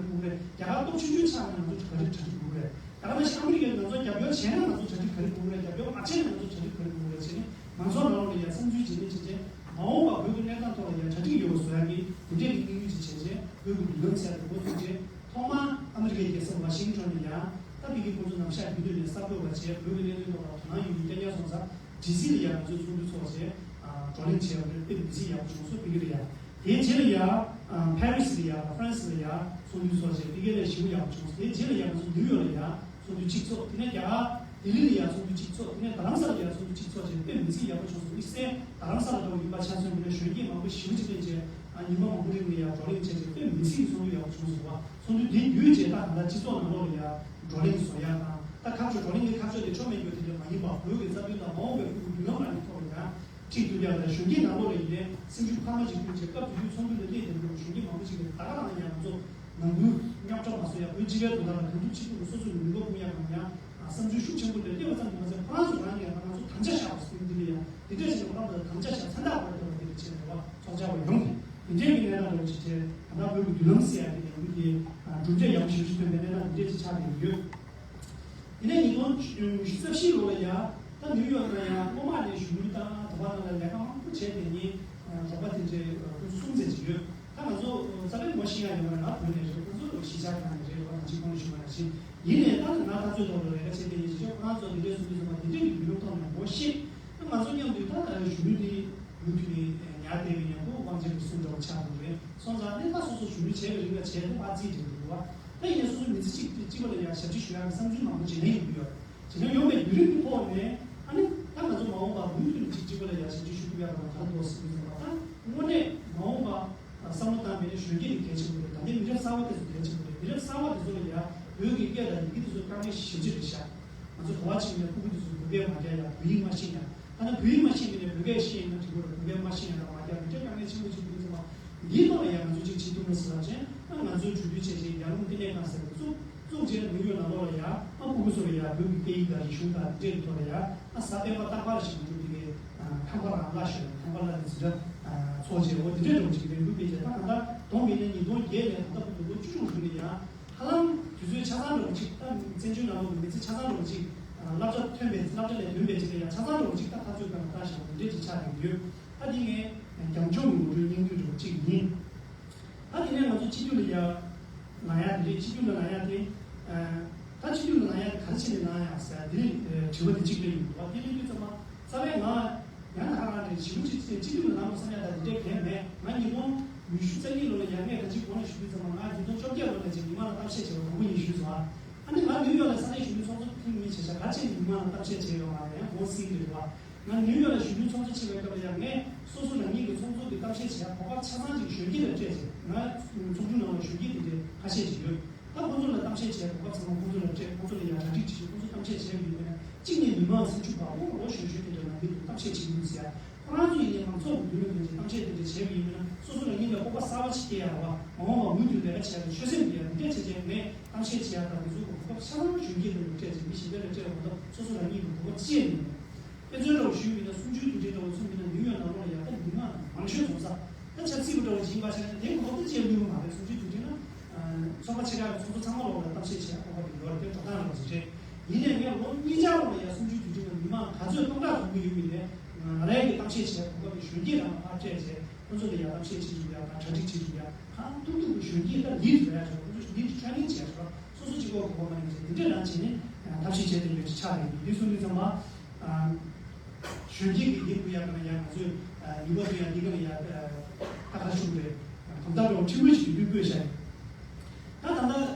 རེ་དགོས་རེད། རྒྱ་གར་སྟོབས་ཆུང་ཆུང་ཆགས་ན་ང་ཚོ་ག་རེ་གྲ་སྒྲིག་དགོས་རེད། ད་ག་ནང་བཞིན་ཨ་མི་རི་ཀས་ང་ཚོ་རྒྱབ་སྐྱོར་བྱས་ན་ང་ཚོ་གྲ་སྒྲིག་ག་རེ་དགོས་རེད། རྒྱབ་སྐྱོར་མ་བྱས་ན་ང་ཚོ་གྲ་སྒྲིག་ག་རེ་དགོས་རེད་བྱས་ནས་མང་ཚོགས་ནང་ལོགས་ལ་ཡ་བསམ་ཚུལ་བརྗེ་ལེན་བྱས་རྗེས་མ་འོངས་པ་བོད་ཀྱི་གནས་སྟངས་ཐོག་ལ་ཡ་གྲ་སྒྲིག་ཡོད་པ་བཟོ་ཡ་གི་དེ་འདྲས་ཀྱི་དམིགས་ཡུལ་ཅིག་བྱས་རྗེས་བོད་ཀྱི་མདུན་ལམ་གསལ་དུ་འགོ་བཙུགས་རྗེས། ཐོག་མར་ཨ་མི་རི་ཀའི་རྒྱལ་ས་ཝ་ཤིང་ཊོན་ནས་ཡང་། ད་ཕ་གི་ཁོང་ཚོ་ནམ་ཞག་རྒྱུན་དུ་ནས་གསར་འགོད་པ་བྱས། བོད་ཀྱི་གནད་དོན་ཐོག་ལ་དོ་སྣང་ཡོད་མཁན་རྐྱང་རྐྱང་སོང་ཙང་། ཌི་སི་ལ་ཡང་ང་ཚོས་ཚོགས་འདུ་ཚོགས་བྱས། ཨ། བགྲོ་གླེང་བྱས་པ་རེད། དཔེ་མི་སྲིད་ཡག་པོ་བྱུང་སོང་། ཕ་གི་ལ་ཡང་། དེའི་རྗེས་ལ་ཡང་། ཨ། ཕ་རི་སི་ལ་ཡང་། ཧྥ་རན་སི་ལ་ཡང་ཚོགས་འདུ་ཚོགས་བྱས། དེ་ག་ལས་ཞེ་པོ་ཡག་པོ་བྱུང་སོང་། དེའི་རྗེས་ལ་ཡང་ང་ཚོ་ནིའུ་ཡོག་ལ་ཡང་ཚོགས་འདུ་གཅིག་ཚོགས། དེ་ནས་རྒྱ་གར་ལྡི་ལི་ལ་ཡང་ཚོགས་འདུ་གཅིག་ཚོགས། དེ་ནས་རྡ་རམ་ས་ལ་ལ་ཡང་ཚོགས་འདུ་གཅིག་ཚོགས་བྱས། དཔེ་མི་སྲིད་ཡག་པོ་བྱུང་སོང་། དམིགས་བསལ་རྡ་རམ་ས་ལ་འདྲ་བོ་ཡིན་པ་ཆ་མཚོན། དེ་ནས་གཞོན་སྐྱེས་མང་པོ་ཞེ་པོ་ཅིག་སླེབས་བྱས། ཨ། ཉི་མ་མང་པོ་རིང་ལ་ཡང་བགྲོ་གླེང་བྱས་བྱས། དཔེ་མི་སྲིད་ཀྱི་ཚོགས་འདུ་ཡག་པོ་བྱུང་སོང་བ། ཚོགས་འདུ་དེ་བརྒྱུད་བྱས་ད་གང་ལྟར་སྤྱི་ཚོགས་ནང་ལོགས་ལ་ཡང་བགྲོ་གླེང་བཟོ་ཡག་དང་། ད་ཁ་ཕྱོགས་བགྲོ་གླེང་གི་ཁ་ཕྱོགས་དེ་ཆོ་མེད་རྒྱུ་དེ་འདྲ་མ་ཡིན་པ། བོད་ཀྱི་རྩ་དོན་དང་མ་འོངས་པའི་ཁུལ་གྱི་མདུན་ལམ་རང་གི་ཐོག་ལ་ཡང་ཁྲིད་ཐུབ་ཡག་དང་། གཞོན་སྐྱེས་ནང་ལོགས་ལ་ཡིན་ནའི་སེམས་ཤུགས་འཕར་མ་ཅིག་བསྐྲུན་བྱས། སྐབས་དེ་དུས་ཚོགས་འདུ་ལ་སླེབས་བསྡད་འདུག་གཞོན་སྐྱེས་མང་པོ་ཅིག་གིས་ད་ག་རང་ཡང་ང་ཚོ་ནང་ཁུལ་རྙོག་དྲ་མ་བཟོ་ཡག་བོད་སྤྱི་པའི་དོན་དག་ལ་གང་ཐུབ་ཅི་ཐུབ་ཀྱིས་སོ་སོའི་ནུས་པ་སྤུངས་ཡག་གང་ཡང་། ཨ། བསམ་ཚུལ་ཤུགས་ཆེན་པོ་དེ་སླེབས་པ་ཙམ་གྱིས་མ་ཟད། ཁོ་རང་ཚོ་རང་གིས་ཡང་ང་ཚོ་དམ་བཅའ་བཞག་པ་སྲིད་འདི་ལ་ཡང་དེ་འདྲ་བྱས་ནས་ཁོ་རང་ཚོ་ལ་དམ་བཅའ་བཞག་མཚན་རྟགས་འཁོར་ཐུབ་པ་དེ་རེད་བྱས་ནས་རེད་བ། ཚོགས་བཅར་བ་ཡོངས་ཀྱིས་དེ་འདྲའི་གི་གནས་སྟངས་འདྲ་བོ་ཅིག་བྱས། ད་ལྟ་བོད་ཀྱི་མདུན་ལམ་ཟེར་ཡག་དེ་ལས་འགུལ་དེ་གྲུབ་འབྲས་ཡག་པོ་ཞེ་པོ་ཅིག་ཐོན་པའི་གནས་སྟངས་དེ་འདྲ་ཅིག་ཆགས་བསྡད་ཡོད། དེ་ནས་ཉིས་སྟོང་ཉི་ཤུ་རྩ་བཞི་ལོ་ལ་ཡང་ད་ནིའུ་ཡོག་ནང་ཡང་སྔོན་མ་ནས་གཞོན་ནུ་དང་དེ་བ་ནང་ལ་ལས་ཀ་མང་པོ་བྱས་བསྡད་མཁན་རོགས་པ་དེ་འདྲའི་ཁོང་ཚོ་གསུམ་ཙམ་ཅིག་ཡོད། ད་ང་ཚོ་རྩ་བའི་ངོ་ཤེས་ཡག་ཡོད་མ་རེད། ང་བོད་ནས་རེད། ཁོང་ཚོ་གཞིས་ཆགས་གང་ནས་རེད། རོགས་ང་གཅིག་གོང་ནས་ཞུ་བ་ནང་བཞིན་ཡིན་ནའི། ད་ང་ད་ཚོད་ཐོག་ལ་ལས་ཀ་བྱས་བསྡད་མཁན་ཞིག་ཆགས། ཁོ་རང་ཚོ་དེ་འདྲའི་གསུམ་དུ་ཚང་མ་དེ་འདྲའི་གི་མདུན་ལམ་ཐོག་ནས་ངོ་ཤེས། ད་ང་ཚོ་མཉམ་དུ་ད་གཞོན་ནུ་དེ་མུ་མཐུད་ནས་ཉར་བསྡད་པའི་ཉམས་པོ་དབང་ཆེན་གྱི་གསུང་འདྲ་བོ་ཆགས་འདུག་རེད། སོང་ཙང་ནི་ད་སོ་སོ་གཞོན་ནུ་བྱས་པའི་རིང་ལ་བྱས་ཏེ་ཕར་རྩིས་དྲན་འདུག་བ། ད་ཡིན་ནའི་སོ་སོ་མི་ཚེ་གཅིག་གཅིག་པ་ལ་ཡང་ཞབས་ཕྱི་ཞུ་ཡག་གི་བསམ་ཚུལ་མང་པོ་བྱེད་མཁན་ཡོང་གི་ཡོད་རེད། བྱེད་མཁན་ཡོང་བའི་བརྒྱུད་རིམ་གྱི་ཐོག་ནས། ཨ་ནི་ད་ང་ཚོ་མ་འོངས་པར་མུ་མཐུད་ནས་གཅིག་གཅིག་པ་ལ་ཡང་ཞབས་ཕྱི་ཞུ་ཐུབ་ཡག་གི་ལམ་ག་རེ་འདུག་ཟེར་དུས་ཙམ་པ། ད་དངོས་གནས་མ་འོངས་པ་བསམ་བློ་བཏང་བ་ཡིན་ན་གཞོན་སྐྱེས་ནི་གལ་ཆེན་པོ་རེད། ད་ལྟའི་མི་རབས་གསར་པ་དེ་ཚོ་གལ་ཆེན་པོ་རེད། མི་རབས་གསར་པ་དེ་ཚོ་ལ་ཡང་བོད་ཀྱི་སྐད་དང་ཡི་གེ་དེ་ཚོ་དཀའ་ངལ་ཞེ་པོ་ཅིག་རེད་ཤག་ང་ཚོ་ག་བ་ཅིག་ནས་ཕྲུ་གུ་དེ་ཚོ་བོད་སྐད་མ་རྒྱག་ཡ། བོད་ཡིག་མ་ཤེས་ཡ། ད་ནི་བོད་ཡིག་མ་ཤེས་མཁན་ནས་བོད་སྐད་ཤེས་ཡིན་ན་འགྲིག་གི་རེད། བོད་སྐད་མ་ཤེས་ཡ་དང་མ་རྒྱག་དེ་འདྲའི་དཀའ་ངལ་ཆེན་པོ་ཅིག་འདུག་ཙང་མ། འདིའི་ཐོག་ལ་ཡང་ང་ཚོ་ཅིག་བྱེད་ཐུབ་ན་ཟེར་བ་ཅན། ང་ཚོའི་གྲོས་བསྡུར་བྱས་རྗེས་ཡར་ཀླུང་བསྟི་གནས་ཁང་ཟེར་བ་བཙུགས། ཚོགས་རྗེས་ནིའུ་ཡོག་ནང་ལོགས་ལ་ཡང་ཨ་ཕྲུ་གུ་ཚོ་ལ་ཡང་བོད་ཀྱི་སྐད་ཡིག་དང་རིག་གཞུང་དང་འདི་འདྲའི་ཐོག་ལ་ཡང་ཨ་གཟའ་སྤེན་པ་རྟག་པར་ཞིག་འགྲོ་དེ་གའི་ཁང་པ་རང་བླ་ཞོན་ཁང་པ་བླ་དེ་ཚོ་འདྲ་ཚོགས་རྗེས་འོ་དེ་འདྲའི་འགྲོ་ཅིག་ལས་འགུལ་སྤེལ་བྱས། ད་གང་ལྟར་དོན་མེད་ནས་ཉིས་སྟོང་བརྒྱད་ནས་ད་ལྟ་བར་དུ་ལོ་བཅུ་དྲུག་རིང་ལ་ཡང་ཧ་ལམ་དུས་ཚོད་ཆ་ཚང་འདྲ་བོ་ཅིག་ད་བཙན་བྱོལ་ནང་ལོགས་ཀྱི་མི་ཚེ་ཆ་ཚང་འདྲ་བོ་ཅིག་བསླབ་གྲྭ་ཐོན་པའི་བསླབ་གྲྭ་ལས་ཐོན་པའི་ཅིག་ལ་ཡང་ཆ་ཚང་འདྲ་བོ་ཅིག་ད་ཐག་གཅོད་པ་ལ་ལྟ་ཞིག་འདི་འདྲའི་ཅིག་ཆགས་ཡོང་གི་ཡོད། ད་འདི་ངས་རྒྱབ་ལྗོངས་ཀྱི་ངོ་སྤྲོད་སྙིང་བསྡུས་འདྲ་བོ་ཅིག་ཡིན། ད་དེ་ནས་ང་ཚོ་སྤྱི་འཐུས་ལ་ཡ་ལངས་ཡ་དེ་རེད། སྤྱི་འཐུས་ལ་ལངས་ཡ་དེ། ད་སྤྱི་འཐུས་ལ་ལངས་ཡ་དེ་ག་རེ་བྱས་ནས་ལངས་ཡ་ཟེར་ཡ་དེ་དྲི་བ་དེ་གཅིག་སླེབས་ཡོང་འདུག་དེ་སླེབས་དུས་ཙམ་པ་རྩ་བའི་ང་ཡང་ད་ག་རང་རེད། ཞེ་པོ་ཅིག་སྤྱི་འཐུས་ལ་ལངས་དགོས་བསམ་ཡ་ད་དེ་འདྲའི་གལ་མེད། ང་ཉིས་སྟོང་ཉི་ཤུ་རྩ་གཉིས་ལོ་ལ་ཡ་ངས་ད་ཅིག་གོང་ནས་ཞུ་དུས་ཙམ་པ་ང་ཉིས་སྟོང་བཅོ་བརྒྱད་ལོ་ནས་ཅིག་མི་མང་ལ་གཏམ་བཤད་བྱས་པ་དང་པོ་ཡིན་ཞུས་སོང་ཨ། ཨ་ནི་ང་ནིའུ་ཡོག་ལ་ས་གནས་གཞོན་ནུ་ཚོགས་གཙོ་ཐེངས་གཉིས་བྱས་ཤག་ག་རེ་བྱས་ནས་མི་མང་ལ་གཏམ་བཤད་བྱས་ཡོད་མ་རེད། ཡང་གོང་སིང་རེད་བ། ང་ནིའུ་ཡོག་ལ་གཞོན་ནུ་ཚོགས་གཙོ་ཆེ་བའི་སྐབས་ལ་ཡང་ངས་སོ་སོ་རང་ཉིད་ཀྱི་ཚོགས་གཙོ་གི་གཏམ་བཤད་བྱས་གོ་སྐབས་ཆ་ཚང་ཅིག་གཞོན་སྐྱེས་ལ་སྤྲད་བྱས། ང་ཚོགས་ཆུང་ནང་ལ་གཞོན་སྐྱེས་དེ་འདྲའི་ཁ་ཤས་ཅིག་ཡོད། ད་ཁོ་ཚོ་ལ་གཏམ་བཤད་བྱས་གོ་སྐབས་ཚང་མ་ཁོ་ཚོ་ལ་སྤྲད། ཁོ་ཚོ་ལ་ཡང་གྲ་སྒྲིག་བྱེད་ཤིག་ཁོ་ཚོ་གཏམ་བཤད་བྱས་ཡོད་མེད་ན་གཅིག་ནས་མི་མང་སེམས་ཤུགས་བར་དབང་ལོ་གཞོན་གཞོན་དེ་འདྲ་ནང་མི་འདུག་གཏམ་བཤད་བྱེད་ཀྱི་འདུག་ཟེར་ཡ། ཁོ་རང་ཚོ་ཡིན་ནའི་མང་ཚོགས་ཀྱི་མདུན་ལ་ཐོན་ཅིག་གཏམ་བཤད་དེ་འདྲ་བྱས་པ་ཡིན་མིན་ན་སོ་སོ་རང་ཉིད་ལ་སྤོབས་པ་གསར་པ་ཞིག་སྐྱེ་ཡ་རེད་བ། མ་འོངས་པ་མུ་མཐུད་ལས་ཀ་བྱེད་ཡ་དང་ཆོད་སེམས་སྐྱེ་ཡ་འདི་འདྲ་བྱས་བྱས་ངས་གཏམ་བཤད་བྱེད་ཡ་དང་དེ་ཚོ་གི་གོ་སྐབས་ཆ་ཚང་གཞོན་སྐྱེས་དེ་ལ་སྤྲད་ཅིག་མི་གཞན་པ་ལ་སྤྲད་པ་དང་སོ་སོ་རང་ཉིད་ཀྱི་གོ་སྐབས་ཅི་ཡང་མེད། དཔེ་མཚོན་འདྲ་བོ་ཞུས་པ་ཡིན་ན་གསུམ་བཅུའི་དུས་དྲན་འདྲ་བོ་མཚོན་པ་ཡིན་ན་ནིའུ་ཡོག་ནང་ལོགས་ལ་ཡ་ད་མི་མང་མང་ཤོས་འཛོམས་ས་ད་ཆབ་སྲིད་པ་འདྲ་བོ་ཅིག་ཡིན་པ་ཤེས་ན་དེ་གོ་སྐབས་ད་ཅི་ཡང་མི་ཡོང་མ་རེད། གསུམ་བཅུའི་དུས་དྲན་ན་ཚོགས་པ་ཆེ་ཁག་གི་ཚོགས་གཙོ་ཚང་མ་ལོག་ལ་གཏམ་བཤད་བྱེད་ཡ་གོ་སྐབས་ཡོད་རེད། དེ་འགྲོ་སྟངས་རེད་བ་ཟེར་བྱས། ཡིན་ནའི་ངས་ལོ་གཉིས་ཆར་ལོག་ལ་ཡ་གསུམ་བཅུའི་དུས་དྲན་ལ་མི་མང་ག་ཚོད་སྟོང་ཕྲག་འཛོམས་ཀྱི་ཡོད་མེད་ལས་ང་རང་གི་གཏམ་བཤད་བྱས་གོ་སྐབས་ཀྱི་གཞོན་སྐྱེས་རང་ལ་ཕར་སྤྲད་བྱས་ཁོ་ཚོ་ལ་ཡ་གཏམ་བཤད་བྱེད་བཅུག་ཡ་དང་གྲ་སྒྲིག་བྱེད་བཅུག་ཡ་གང་ཐུབ་ཐུབ་ཀྱི་གཞོན་སྐྱེས་ད་ལིཌ་རེད་ཡ་ཁོ་ཚོ་ལིཌ་ཊེ་རེ་ནིང་བྱས་སོ་སོ་གཅིག་པོ་གོ་བ་མ་ཡིན་ཟེར་འདི་འདྲས་རང་བྱས་ནས་ཐབས་ཤེས་བྱས་ཏེ་ཡོད་ཅེས་ཆགས་རེད། འདི་གསུང་དུས་ཙམ་པ། གཞོན་སྐྱེས་ཀྱི་འདི་བུ་ཡ་ག་ན་ཡ་ང་ཚོས་ནུས་པ་བཏོན་ཡ་འདི་ག་ན་ཡ་ད་ག་ཤུགས་རེད། གོམ་སྟབས་རོགས་ཁྲིམས་དཔོན་ཞིག་གི་ལུས་སྤོས་བཞག་ཡོད། ད་ད་ལྟ་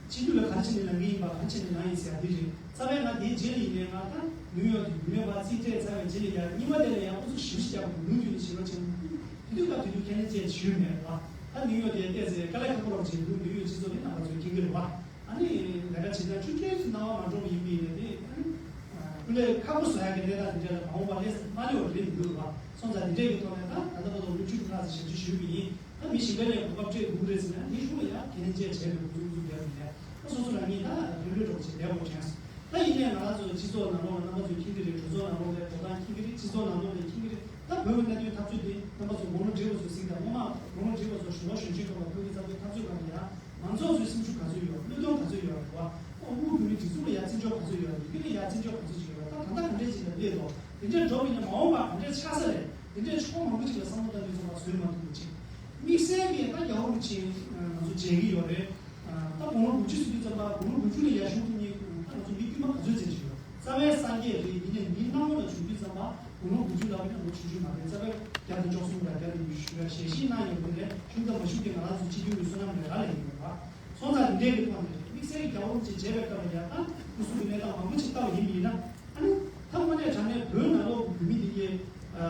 སྤྱི་འཐུས་ལ་ག་རེ་བྱས་ནས་ལངས་ཀྱི་ཡིན་པ་ག་རེ་བྱས་ནས་ལངས་ཡིན་ཟེར་ཡ་འདི་རེད། རྩ་བའི་ང་དེའི་རྗེས་ལ་ཡིན་ནའི་ང་ད་ནིའུ་ཡོག་གི་བུད་མེད་པ་རྩིས་སྤྲད་ཚར་བའི་རྗེས་ལ་ཡ་གཉིས་པ་དེ་ལ་ཡ་ཨུ་ཚུགས་ཞེ་པོ་ཞིག་རྒྱག་དགོས་མུ་མཐུད་ནས་བྱེད་རོགས་བྱེད། དེ་དུས་སྐབས་དེ་དུས་ཁས་ལེན་བྱས་ཞུས་མེད་པ། ད་ནིའུ་ཡོག་དེ་བལྟས་ཚེ་དཀའ་ལས་ཁག་པོ་རོགས་བྱེད་འདུག་ནིའུ་ཡོག་སྤྱི་ཚོགས་ནི་རྣམ་པ་ཚོས་མཁྱེན་གྱི་རེད་བ། ཨ་ནི་ལས་ཀ་བྱེད་སྟངས་ཆུང་ཆུང་ཞིག་སྣང་བ་མ་འགྲོ་བ་ཡིན་པ་ཡིན་ན་དེ་ཨ་ནི་ཀུན་ལས་ཁག་པོ་བཟོ་ཡག་གི་གནས་སྟངས་དེ་འདྲ་ལ་མ་འོངས་པ་སླེབས་མ་སླེབས་པ་རེད་མི་འདུག་རེད་བ། སོང་ཙང་དེ་འདྲས་ཀྱི་ཐོག་ནས་ད་ད་ལྟ་བར་དུ་ལོ་བཅུ་དྲུག་ལྷག་ཙམ་ཞབས་ཕྱི་ཞུས་པ་ཡིན། ད་མི་གཞན་པ་ལས་གོ་སྐབས་སྤྲད་དགོས་ཀྱི་རེད་ཟེར་ན་དེ་གཞུང་ལ་ཡང་ཁས་ལེན་བཅས་བྱས་པའི་གོ་སྐབས་ཚུར་རྒྱབ་ཡིན་ལས་ད་སོ་སོ་རང་ཉིད་ད་རེ་ལུས་རོགས་བྱས་བསྡད་དགོས་དྲན་སོང་། ད་ཡིན་ནའི་ང་རང་ཚོ་སྤྱི་ཚོགས་ནང་ལོགས་ལ་རྣམ་པ་ཚོས་མཁྱེན་གྱི་རེད། གྲོས་ཚོགས་ནང་ལོགས་ལ་འགྲོ་སྟངས་མཁྱེན་གྱི་རེད། སྤྱི་ཚོགས་ནང་ལོགས་ལ་མཁྱེན་གྱི་རེད། ད་བོད་ཀྱི་གནད་དོན་འཐབ་རྩོད་དེ་རྣམ་པ་ཚོ་དགུང་ལོ་བགྲེས་པ་ཚོ་གཟིགས་དང་། སྔོན་མ་དགུང་ལོ་བགྲེས་པ་ཚོ་གཞོན་པ་གཞོན་གཞོན་སྐབས་ལ་བོད་ཀྱི་རྩ་དོན་འཐབ་རྩོད་སྒང་ལ་ཡང་མང་ཚོགས་ཚོའི་སེམས་ཤུགས་ག་ཚོད་ཡོད། བློས་གཏོང་ག་ཚོད་ཡོད་རེད་བ། ཨོ་དབུས་བོད་མིའི་སྒྲིག་འཛུགས་ལ་ཡ་བརྩི་འཇོག་ག་ཚོད་ཡོད་རེད། ཡུ་ཀེ་ལ་ཡ་བརྩི་འཇོག་ག་ཚོད་ཅིག་ཡོད་རེད། ད་ད་ལྟ་ག་འདྲས་ཅིག་ལ་སླེབས་འདུག་དེ་འདྲས་འགྲོ་བ་ཡིན་ན་མ་འོངས་པ་ག་འདྲས་ཆགས་ས་རེད། དེ་འདྲས་ཕྱོགས་མང་པོ་ཅིག་ལ་བསམ་བློ་བཏང་དུས་ཙམ་པ་བཟོད་མ་ཐུབ་པ་ཅིག་དམིགས་བསལ་གྱིས་ད་རྒྱལ་བ་རིན་པོ་ཆེ་ང་ཚོ་མཇལ་གྱི་ཡོད་རེད། ད་དགུང་ལོ་དགུ་བཅུ་ཟིན་དུས་ཙམ་པ་དགུང་ལོ་དགུ་བཅུ་ལ་ཡར་བཞུགས་ཐུབ་མཁན་ད་ང་ཚོ་མི་དཀྱུས་མ་ག་ཚོད་ཙམ་ཞིག་ཡོད། རྩ་བའི་སངས་རྒྱས་རེད། ཡིན་ནའི་མི་སྣང་བ་ལ་བྱུང་དུས་ཙམ་པ་དགུང་ལོ་དགུ་བཅུ་ལ་བས་ན་ལོ་ཆུང་ཆུང་མ་རེད། རྩ་བའི་བརྒྱ་དང་བཅུ་གསུམ་དང་བརྒྱ་དང་ཉི་ཤུ་ཞེས་བཞིན་གནང་ཡོད་པ་དེ་ལས་བཞུགས་དང་མ་བཞུགས་དེ་ང་རང་ཚོ་སྤྱི་འཐུས་ཀྱི་བསོད་ནམས་ལས་རག་ལས་ཡིན་པ། སོང་ཙང་འདི་འདྲའི་གི་ཐོག་ནས་དམིགས་བསལ་རྒྱལ་བ་རིན་པོ་ཆེ་མཇལ་བའི་སྐབས་ལ་ཡང་ད་སྐུ་གཟུགས་ཀྱི་གནས་སྟངས་མང་པོ་ཅིག་ལྟ་བ་ཡིན་པ་ཡིན་ན། ཨ་ནི་ད་དངོས་གནས་དྲང་གནས་བོད་ནང་ལོགས་ཀྱི་བོད་མི་དེ་གའི་ད་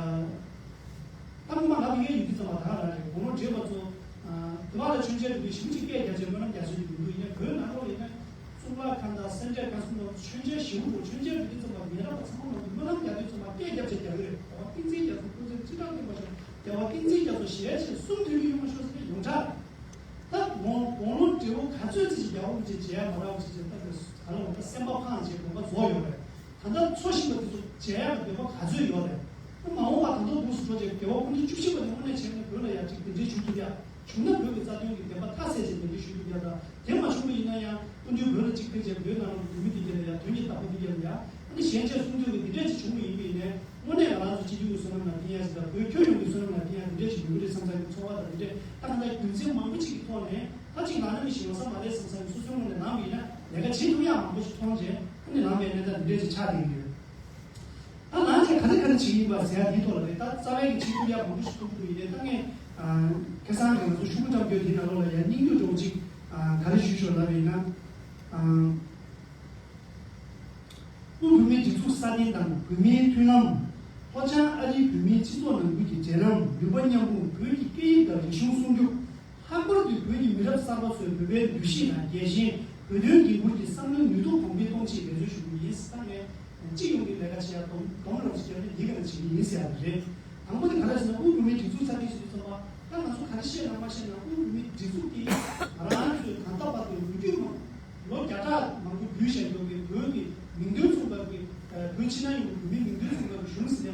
སྔོན་མ་ང་ཕ་གིར་ཡོད་དུས་ཙམ་པ་ད་ག་རང་རེད། དགུང་ལོ་བགྲེས་པ་ཚོ་དེ་བ་ལ་མཆོད་མཇལ་དུ་དུས་ཞིབ་ཅིག་སྐད་རྒྱབ་བྱས་སྨོན་ལམ་རྒྱག་སྲོལ་ཞིག་མི་འདུག་ཡིན་ནའི་བོད་ནང་ལོགས་ལ་ཡིན་ན་གཙུག་ལག་ཁང་དང་སེ་འབྲས་དཀར་གསུམ་ལ་མཆོད་མཇལ་ཞེ་པོ་འགྲོ། མཆོད་མཇལ་དུ་དུས་ཙམ་པ་ཉེ་རབས་པ་ཚང་མ་ལ་སྨོན་ལམ་རྒྱག་དུས་ཙམ་པ་སྐད་རྒྱབ་བྱས་རྒྱག་གི་རེད། རྒྱལ་བ་ཏིང་འཛིན་རྒྱ་མཚོ་སྐུ་ཚེ་ཁྲི་ཕྲག་བརྟན་པར་ཤོག་རྒྱལ་བ་ཏིང་འཛིན་རྒྱ་མཚོ་ཞལ་ཆེ་གསུམ་མཐུན་གྱི་ཡོང་བ་ཤོག་ཟེར་ནས་ཡོངས་གྲགས་རེད། ད་དགུང་དགུང་ལོ་བགྲེས་པོ་ག་ཚོད་ཅིག་ཅིག་རྒྱལ་བ་རིན་པོ་ཆེ་མཇལ་ཡ་མ་རག་པ་ཅིག་ཅིག་ད་ག་ལ་བ་ད་སེམས་པ་ཕངས་བྱས་དགོངས་པ་རྫོགས་ཡོད་རེད། ད་ལྟ་འཚོ་བཞིན་པ་དེ་ཚོ་མཇལ་ཡག་གི་འདོད་པ་ག་ཚོད་ཡོད་རེད། ད་མ་འོངས་པ་ད་དུང་འདུག་སུ་འགྲོ་བྱས་རྒྱལ་བ་སྐུ་ཕྲེང་བཅུ་བཞི་པ་དེ་དངོས་གནས་བྱས་ན་བོད་ལ་ཡ་ཅིག་དེ་འདྲའི་ཞུ་ཐུབ་ཡ། བྱུང་ན་བོད་ཀྱི་རྩ་དོན་གྱི་བདེན་པ་མཐའ་གསལ་བྱས་དེ་འདྲའི་ཞུ་ཐུབ་ཡ་དང་། དེ་མ་བྱུང་བ་ཡིན་ན་ཡང་སྐུ་མདུན་བོད་ལ་གཅིག་ཕེབས་བྱས་བོད་ནང་ལ་བོད་མི་དེ་ག་ལ་ཡ་དོན་གྱི་བདག་པོ་དེ་ག་ལ་ཡ་ཨ་ནི་ཞལ་མཇལ་གསུང་ཐོས་ཀྱི་དེ་འདྲས་ཅིག་བྱུང་བ་ཡིན་པ་ཡིན་ནའི། དངོས་གནས་ང་རང་ཚོ་སྤྱི་འཐུས་ཀྱི་བསོད་ནམས་ལ་བརྟེན་ཡ་ཞིག་དང་བོད་ཁྱོན་ཡོངས་ཀྱི་བསོད་ནམས་ལ་བརྟེན་ཡ་དེ་འདྲ་ཞིག་ཡོང་གི་རེད་བསམ་ས་ཡོད། ཚོར་བ་དང་དེ་འདྲས་ད་གང་ལྟར་རྒྱུ་མཚན་མང་པོ་ཅིག་གི་ཐོག་ནས་ད་ཅིག་ལངས་ན་མི་ཞིག་ཡོང་ས་མ་རེད་བསམ་ས་ཡོད། སོ་སོའི་ངོས་ནས་ལངས་པ་ཡིན་ན་ལས་ཀ་བྱེད་ཐུབ་ཡ་མང་པོ་ཞིག་མཐོང་རྗེས་ཨ་ནི་ལངས་པའི་གནས་སྟངས་དེ་འདྲས་ཞིག་ཆགས་བསྡད་ཀྱི་ཡོད། ད་ལངས་རྗེས་ག་རེ་ག་རེ་བྱེད་ཀྱི་ཡིན་པ་ཟེར་ཡ་འདིའི་ཐོག་ལ་རེད། ད་རྩ་བའི་གི་བྱེད་ཐུབ་ཡ་མང་པོ་ཞིག་ཐུབ་ཀྱི་ཡོད་ནས་ད་ངས་ཁ་སང་གི་ང་ཚོ་ཤོག་གུ་བཀྲམ་རྒྱུ་དེའི་ནང་ལོགས་ལ་ཡ་སྙིང་བསྡུས་འདྲ་བོ་ཅིག་ག་རེ་ཞུས་ཞོར་ལབ་པ་ཡིན་ན། དབུས་བོད་མིའི་སྒྲིག་འཛུགས་སྲ་བརྟན་དང་བོད་མིའི་མཐུན་ལམ། ལྷོ་བྱང་ཨ་རིའི་བོད་མིའི་སྤྱི་ཚོགས་ནང་ཁུལ་གྱི་འབྲེལ་ལམ། ནུས་པ་མཉམ་སྤུངས། བོད་ཀྱི་སྐད་ཡིག་དང་རིག་གཞུང་སྲུང་སྐྱོབ། ལྷག་པར་དུ་བོད་ཀྱི་མི་རབས་གསར་པ་ཚོས་བོད་པའི་འདུ་ཤེས་དང་རྒྱལ་ཞེན། བོད་དོན་འགན་འཁུར་གྱི་བསམ་བློའི་ནུས་སྟོབས་གོང་འཕེལ་གཏོང་ཆེད་འབད་བརྩོན་ཞུ་རྒྱུ་ཡིན། ད་ངས་སྤྱི་ཡོངས་ཀྱི་ལས་ཀ་བྱེད་ཡ་སྡོམ་སྡོམ་རོགས་ཞེས་བྱས་ནས་འདི་ག་ལ་བྱེད་ཀྱི་ཡིན་ཟེར་ཡ་རེད། དང་པོ་དེ་ག་རེ་ཟེར་ན་དབུས་བོད་མིའི་སྒྲིག་འཛུགས་ས་ཁུལ་ཞིག་ཚོགས་པ་ད་ང་ཚོ་ག་རེ་བཤད་ན་མ་བཤད་ན་དབུས་བོད་མིའི་སྒྲིག་འཛུགས་དེ་ང་རང་ཚོའི་ད་ལྟ་བར་དུ་ལོ་རྒྱུས་མང་ལོ་བརྒྱ་